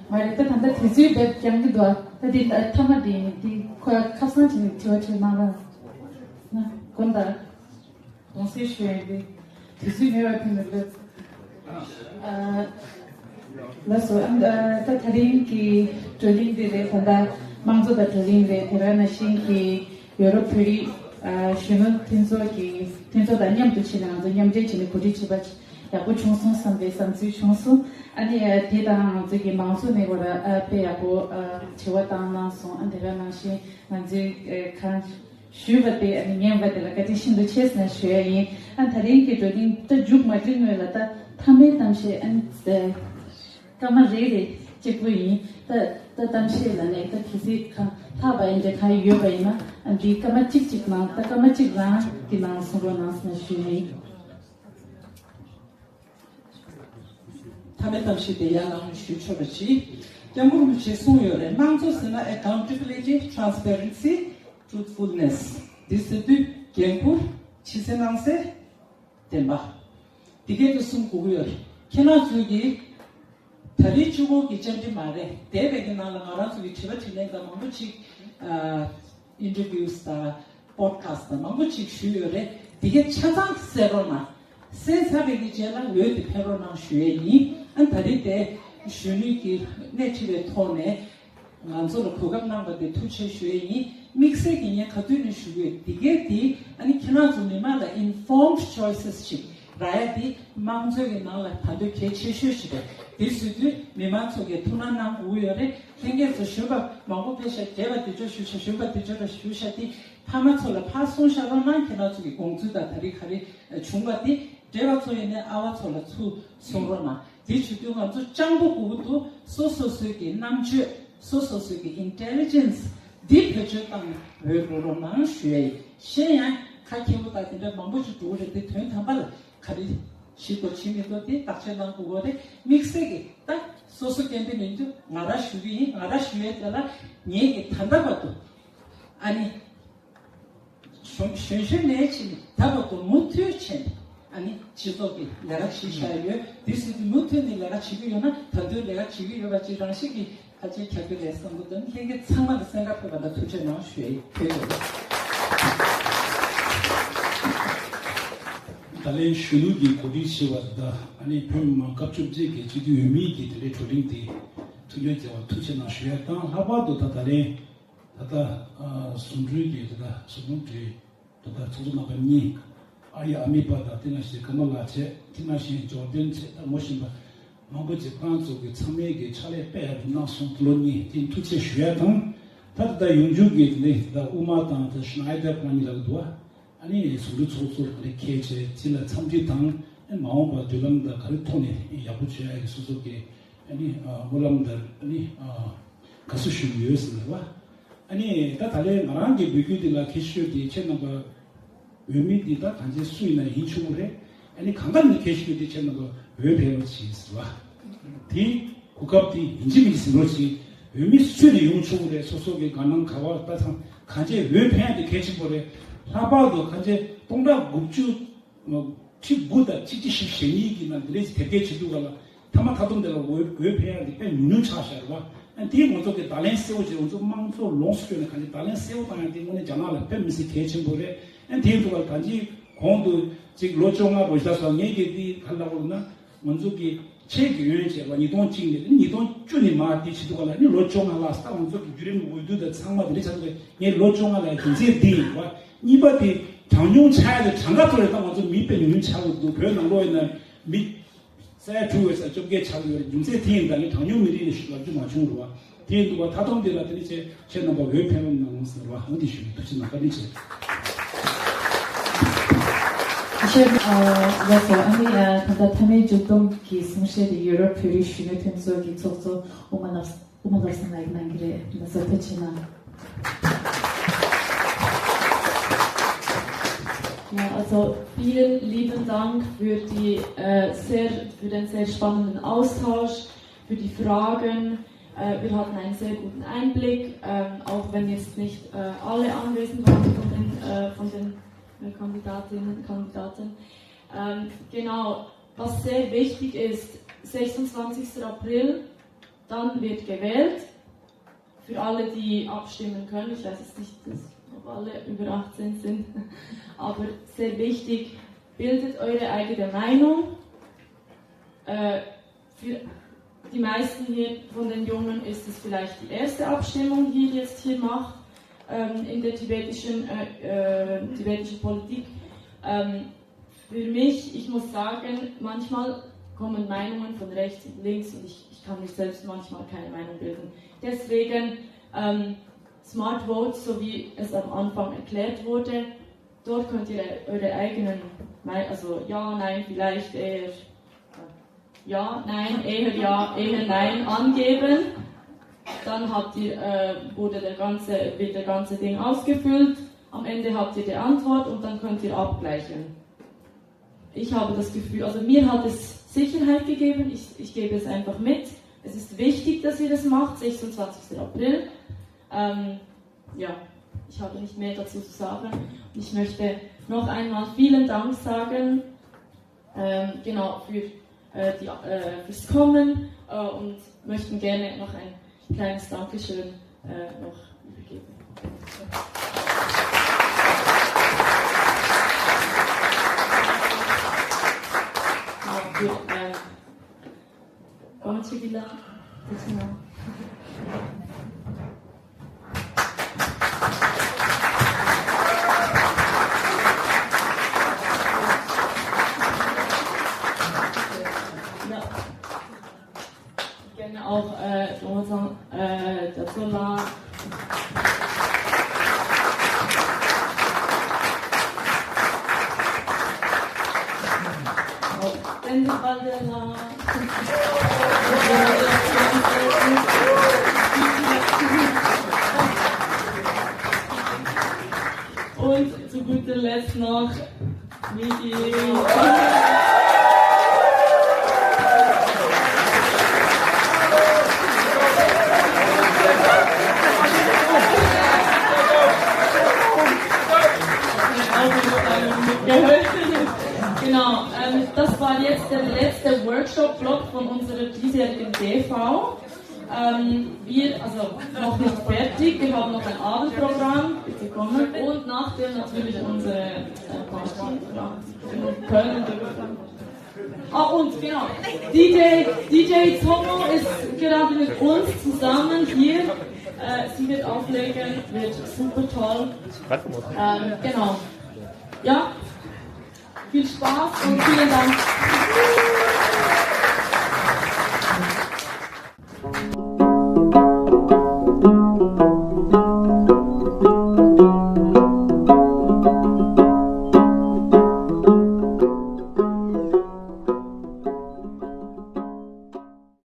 མ་རེད། ད་ད་ལྟ་དུས་ཚོད་དཔེ་རྒྱང་གི་འདུག་ད་དེ་ད་མཐའ་མ་དེ་ཡིན། དེ་ཁོ་ཁ་སང་བྱས་ནས་དྲི་བ་དྲིས་གནང་རོགས། ན་དགོངས་དག་གདུང་སེམས་ཞུ་ཡ་ཡིན། དུས་ཚོད་མེད་པར་ཕན་ཚུན་ལ། ཨ་ལགས་སོ། ཨ་ད་དེ་རིང་གི་བགྲོ་གླེང་འདི་རེད། ད་ལྟ་དམངས་གཙོ་དང་བགྲོ་གླེང་རེད། དེ་ག་ནང་བཞིན་གྱི་ཡོ་རོབ་བོད་རིགས་ཨ་གཞོན་ནུ་མཐུན་ཚོགས་ཀྱི་མཐུན་ཚོགས་དང་མཉམ་དུ་ཕྱིན་ནས་ང་ཚོ་མཉམ་འབྲེལ་བྱས་ནས་གོ་སྒྲིག་བྱས་པ་ཡག་པོ་བྱུང་སོང་བསམ་པའི་བསམ་ཚུལ་བྱུང་སོང་། ཨ་ནི་ཨ་དེ་དང་ང་ཚོ་གི་མང་ཚོགས་ནས་ཁོ་ར་ཨ་དཔེ་ཡག་པོ་ཨ་དྲི་བ་བཏང་གནང་སོང་། ཨ་དེ་ག་ནང་བཞིན་ང་ཚོའི་ཨ་གང་ཞུས་པ་དེ་ཨ་ནི་ཉན་པ་དེ་ལ་བཀའ་དྲིན་ཤིན་ཏུ་ཆེ་ཟེར་ནས་ཞུ་ཡ་ཡིན། ཨ་ད་རིང་གི་བགྲོ་གླེང་ད་མཇུག་མ་སྒྲིལ་སྔོན་ལ་ད་མཐའ་མའི་གཏམ་བཤད་ཨ་ནི་སྐར་མ་རེ་རེ་གཅིག་པུ་ཡིན། ད་ད་གཏམ་བཤད་ལ་ནས་ད་གལ་སྲིད་གང་ལྷག་པ་ཡིན་འདྲ་གང་ཡོད་པ་ཡིན་ན་ཨ་འདི་སྐར་མ་གཅིག་གཅིག་ནང་ད་སྐར་མ་གཅིག་རང་གི་ནང་གསུང་རོགས་གནང་ཟེར་ནས་ཞུ་ཡ་ཡིན། ཁ་མེད་གཏམ་ཞིག་དེ་ཡར་ལངས་ཞུ་ཆོག་པ་ཅིག་སྐྱབས་མགོན་རིན་པོ་ཆེས་གསུངས་ཡོད་རེད། དམངས་གཙོ་ཟེར་ན་accountability, transparency, truthfulness. འདི་ཟེར་དུས་འགན་ཁུར་ཇི་སྲིད་གནང་སྲིད་བདེན་པ། འདི་སྐད་དུ་གསུང་དགོས་ཀྱི་ཡོད་རེད། ཁྱེད་རང་ཚོས་ཀྱིས་ད་རེས་གཅིག་པོ་གི་བཅར་འདྲི་མ་རེད། འདས་པའི་གི་ནང་ལ་ང་རང་ཚོ་གི་དྲི་བ་དྲིས་ལན་དང་མང་པོ་ཅིག་ཨ་interviews་དང་podcast་དང་མང་པོ་ཅིག་ཞུས་ཡོད་རེད། འདི་གའི་ཆ་ཚང་གསན་རོགས་གནང་། གསན་ཚར་བའི་གི་རྗེས་ལ་འོས་དེ་ཕེབས་རོགས་གནང་ཞུ་ཡས་ཡིན། ཨ་ད་རེས་དེ་གཞོན་ནུའི་གི་སྣེ་ཁྲིད་པའི་ཐོག་ནས། ང་ཚོ་ལ་གོ་སྐབས་གནང་བ་དེ་ཐུགས་རྗེ་ཆེ་ཞུ་ཡས་ཡིན། དམིགས་བསལ་གྱིས་ངས་ག་དུས་ནས་ཞུ་གི་ཡོད། འདི་གའི་དེ་ཨ་ནི་ཁྱེད་རང་ཚོ་མི་མང་ལ་informed choices་ཞིག་རག་ཡ་དེ་དམངས་གཙོའི་གི་ནང་ལ་ད་དུང་གལ་ཆེ་ཤོས་ཤིག་རེད། དེ་བཟོ་དུས་མི་མང་ཚོ་གིས་ཐུགས་སྣང་གནང་དགོས་ཀྱི་ཡོད་རེད། ལྷན་རྒྱས་ཚོ་གཞོན་པ་མང་པོ་ཕེབས་ཤག་བགྲེས་པ་དེ་ཚོ་ཞུ་ཤག་གཞོན་པ་དེ་ཚོ་ལ་ཞུ་ཤག་དེ་ཕ་མ་ཚོ་ལ་ཕར་གསུང་བཞག་རོགས་གནང་། ཁྱེད་རང་ཚོ་གི་དགོངས་ཚུལ་དང་ད་རེས་ག་རེ་བྱུང་བ་དེ་བགྲེས་པ་ཚོ་ཡིན་ནའི་ཨ་བ་ཚོ་ལ་ཚུར་གསུང་རོགས་གནང་། དེ་བྱེད་དུས་ང་ཚོ་སྤྱང་པོ་དགོས་ཀྱི་འདུག་སོ་སོ་སོའི་གི་རྣམ་དཔྱོད། སོ་སོ་སོའི་གི་intelligence་འདི་བེད་སྤྱོད་བཏང་ནས་འོས་སྒུག་རོགས་གནང་ཞུ་ཡ་ཡིན། གཞན་ཡང་ཁ་མཁས་པོ་དང་དེ་འདྲ་མང་པོ་ཞིག་འགྲོ་གི་རེད། དེ་དོན་དམ་པ་ལ་ག་རེ་བྱེད་དགོས་བྱེད་མི་དགོས་དེ་བརྟག་དཔྱད་གནང་དགོས་ཀྱི་རེད། དམིགས་བསལ་གྱི་ད་སོ་སོ་སྐད་འདི་མིན་དུས་ང་རང་ཞུ་གི་ཡིན། ང་རང་ཞུ་ཡས་དེ་ལ་ངེད་ཀྱི་ད་ལྟ་བར་དུ་ཨ་ནི། གཞོན་གཞོན་གཞོན་ནས་ཕྱིན་ད་བར་དུ་མུ་མཐུད་བྱས་ནས་ཨ་ནི་སྤྱི་ཚོགས་ཀྱི་ལས་ཀ་བྱེད་བཞག་ཡོད། དེ་སྲིད་དུ་མུ་མཐུད་ནས་ལས་ཀ་བྱེད་ཀྱི་ཡོད་ན་ད་དུང་ལས་ཀ་བྱེད་ཀྱི་ཡོད་པ་ཅིག་རང་བཞིན་གྱིས་ཕལ་ཆེར་ཁྱབ་ཀྱི་རེད་བསམ་གྱི་འདུག་ལྷན་རྒྱས་ཚང་མ་ལ་གསན་གར་ཕེབས་པ་དང་ཐུགས་རྗེ་གནང་ཞུ་ཡི་ཡོད། ད་ལན་གཞོན་ནུ་གི་གོ་སྒྲིག་བྱས་པ་དང་ཨ་ནི་བོད་མི་མང་སྐབས་བཅོ་བརྒྱད་ཀྱི་སྤྱི་འཐུས་འོས་མི་གི་དེ་འདྲའི་བགྲོ་གླེང་དེ་མཐུན་འགྱུར་བྱས་པར་ཐུགས་རྗེ་གནང་ཞུ་ཡ་དང་། ལྷག་པར་དུ་ད་ད་ལན། ད་ལྟ་ཨ་ཟུང་འབྲེལ་གྱི་ད་ལྟ་ཟུང་འབྲེལ་ད་ལྟ་ཚོགས་གཙོ་རྣམ་པ་གཉིས། ཨ་རི་ཨ་མི་པ་དང་དེ་ནང་བཞིན་ཀ་མ་ལ་བྱས། དེ་ནང་བཞིན་ཇོར་ཌན་བྱས། ད་ངོ་ཤེས་པ་མང་པོ་ཅིག་ཁོང་ཚོ་གི་ཚང་མས་ཀྱི་ཕྱག་ལས་དཔེ་ཡག་པོ་གནང་སོང་། ལོ་གཉིས་དེ་ཐུགས་རྗེ་ཆེ་ཞུ་ཡ་དང་། ད་ད་ལྟ་ཡོང་རྒྱུ་གི་དེ་ནས་ད་དབུ་མ་དང་ད་ཤི་ན་ཨའི་ད་ཁོང་གཉིས་ལ་འདུག་བ། ཨ་ནི་ཟུང་འབྲེལ་ཚོགས་གཙོ་ལ་ཁས་འཆེ་ཅི་ལ་འཚམས་འདྲི་དང་། ཨ་མ་འོངས་པ་མདུན་ལམ་དང་ག་རེ་ཐོག་ནས་ཡག་པོ་བྱེད་ཡ་གི་སོ་སོ་གི་ཨ་ནི་སྨོན་ལམ་དང་ཨ་ནི་དགའ་བསུ་ཞུ་གི་ཡོད་ཟེར་ལ་བ། ཨ་ནི་ད་ད་ལན་ང་རང་གི་འབོད་སྐུལ་འདི་ལ་ཁྱེད་ཤོད་དེ་ཁྱེད་རྣམ་པ་འོས་མི་འདི་ད་གང་ཅི་སུ་ཡིན་ན་ཡིན་ཆོག་གི་རེད། ཨ་ནི་གང་ལྟར་ནི་ཁྱེད་ཤོད་དེ་ཁྱེད་རྣམ་པ་འོས་འཕེན་རོགས་བྱེད་ཟེར་བ། དེ་གོ་སྐབས་དེ་ཡིན་གཅིག་མིན་གཅིག་ཟིན་རོགས་གྱིས། འོས་མི་སུ་ནས་ཡོང་ཆོག་གི་རེད། སོ་སོ་གི་དགའ་སྣང་ག་བ་ལྟ་ཚང་གང་ཅི་འོས་འཕེན་ཡ་དེ་གལ་ཆེན་པོ་རེད། ལྷག་པར་དུ་གང་ཅི་སྟོང་ཕྲག་དགུ་བཅུ་ཁྲི་དགུ་དང་ཆིག་ཁྲི་བཞི་བཅུ་ཞེ་གཉིས་ཀྱི་ནང་འདི་འདྲའི་དེབ་སྐྱེལ་བྱེད་དུས་ག་ལ་མཐའ་མ་མཐའ་སྡོམ་དེ་ལ་འོས་འོས་འཕེན་ཡ་དེ་དཔེ་ཉུང་ཉུང་ཆགས་བཞག་རེད་བ། ཨ་དེའི་ང་ཚོ་གི་བརྡ་ལན་གསལ་བོ་བྱས། ང་ཚོ་དམངས་གཙོ་ལོངས་སུ་སྤྱོད་ནས་གང་ཅི་བརྡ་ལན་གསལ་བོ་བཏང་ཡ་དེ་དངོས་གནས་རྒྱ་ནག་ལ་དཔེ་མི་སྲིད་གལ་ཆེན་པོ་རེད། ཨ་དེའི་འདུག་ག་ལ་ད་ཅི་གོང་དུ་ཅིག་ལོ་བཅོ་ལྔ་རོ་ཞིག་ལ་སོང་། ངས་ཀྱི་དེ་ག་ལ་འོ་ན་ང་ཚོ་གི་ཆེད་ཀྱི་ཡོན་བྱས་པ་ཉིས་སྟོང་གཅིག་ནས་ཉིས་སྟོང་བཅུ་ནས་མར་དེ་བྱེད་དུས་ག་ལ་ནི་ལོ་བཅོ་ལྔ་ལྷག་ས་ང་ཚོ་གི་བརྒྱུད་རིམ་འོས་བསྡུ་དང་ཚང་མ་དེ་འདྲ་ཆགས་འདུག་ངས་ལོ་བཅོ་ལྔ་ལ་རྒྱུ་མཚན་འདི་ཡིན་བ། གཉིས་པ་དེ་གྲངས་ཉུང་ཆགས་ཡ་དེ་གྲངས་ཀ་ཐོག་ནས་ད་ང་ཚོ་མི་དཔེ་ཉུང་ཉུང་ཆགས་འདུག་བོད་ནང་ལོགས་ཡིན་ན་མི་ས་ཡ་དྲུག་བའི་ས་བཅོ་བརྒྱད་ཆགས་ཡོད་རེད། རྒྱུ་མཚན་དེ་ཡིན་ད་ནི་གྲངས་ཉུང་མི་རིགས་ནས་ཞུ་ལབ་རྒྱུ་མ་བྱུང་རུ་བ། དེ་ཡིན་འདུག་བ། ད་དུང་འདི་ལ་དེ་ནི་ཆེ་ཆེ་རྣམ་པ་འོས་འཕེན་རོགས་གནང་ཟེར་བ་འོ་འདི་ཞུ་ཐུགས་རྗེ་གནང་། བཀའ་དྲིན་ཆེ། ཤེར་ཨ་ལགས་སོ། ཨ་ནི་ཨ་ད་ལྟ་མཐའ་མའི་མཇུག་སྡོམ་གྱི་གསུང་བཤད་དེ་ཡུ་རོབ་བོད་རིགས་གཞོན་ནུ་མཐུན་ཚོགས་ཀྱི་ཚོགས་གཙོ་དབུ་མ་ལགས་དབུ་མ་ལགས་སམ་ལགས་གནང་གི་རེད། ལགས་སོ་ཐུགས་རྗེ་གནང་། Ja, also vielen lieben Dank für die, äh, sehr, für den sehr spannenden Austausch, für die Fragen. Äh, wir hatten einen sehr guten Einblick, ähm, auch wenn jetzt nicht, äh, alle anwesend waren von den, äh, von den, äh, Kandidatinnen und Kandidaten. Ähm, genau, was sehr wichtig ist, sechsundzwanzigster April, dann wird gewählt. Für alle, die abstimmen können, ich weiß jetzt nicht, ob alle über achtzehn sind, aber sehr wichtig, bildet eure eigene Meinung. Äh, für die meisten hier von den Jungen ist es vielleicht die erste Abstimmung, die ihr jetzt hier macht, ähm, in der tibetischen, äh, äh, tibetischen Politik. Ähm, für mich, ich muss sagen, manchmal kommen Meinungen von rechts und links und ich, ich kann mir selbst manchmal keine Meinung bilden. Deswegen, ähm, Smart Vote, so wie es am Anfang erklärt wurde, dort könnt ihr eure eigenen, Mei-, also ja, nein, vielleicht, eher, äh, ja, nein, eher ja, eher nein angeben. Dann habt ihr, äh, wurde der ganze, wird der ganze Ding ausgefüllt. Am Ende habt ihr die Antwort und dann könnt ihr abgleichen. Ich habe das Gefühl, also mir hat es Sicherheit gegeben, ich, ich gebe es einfach mit. Es ist wichtig, dass ihr das macht, sechsundzwanzigster April. Ähm, ja, ich habe nicht mehr dazu zu sagen. Und ich möchte noch einmal vielen Dank sagen, ähm, genau, für, äh, die, äh, fürs Kommen, äh, und möchten gerne noch ein kleines Dankeschön, äh, noch übergeben. Genau, für, äh, Comment tu dis là? Dis-moi. Ja. Gerne auch, äh, Ramazan, äh, der Solar. Auch Bende Badela. Und zu guter Letzt noch Miki. Genau, ähm, das war jetzt der letzte Workshop-Block von unserer diesjährigen D V. Ähm, wir, also noch nicht fertig, wir haben noch ein Abendprogramm, bitte kommen. Und nachdem natürlich unsere äh, Party, ja, in Köln und Ah, und genau, D J, D J Zomo ist gerade mit uns zusammen hier. Äh, sie wird auflegen, wird super toll. Ähm, genau. Ja, viel Spaß und vielen Dank.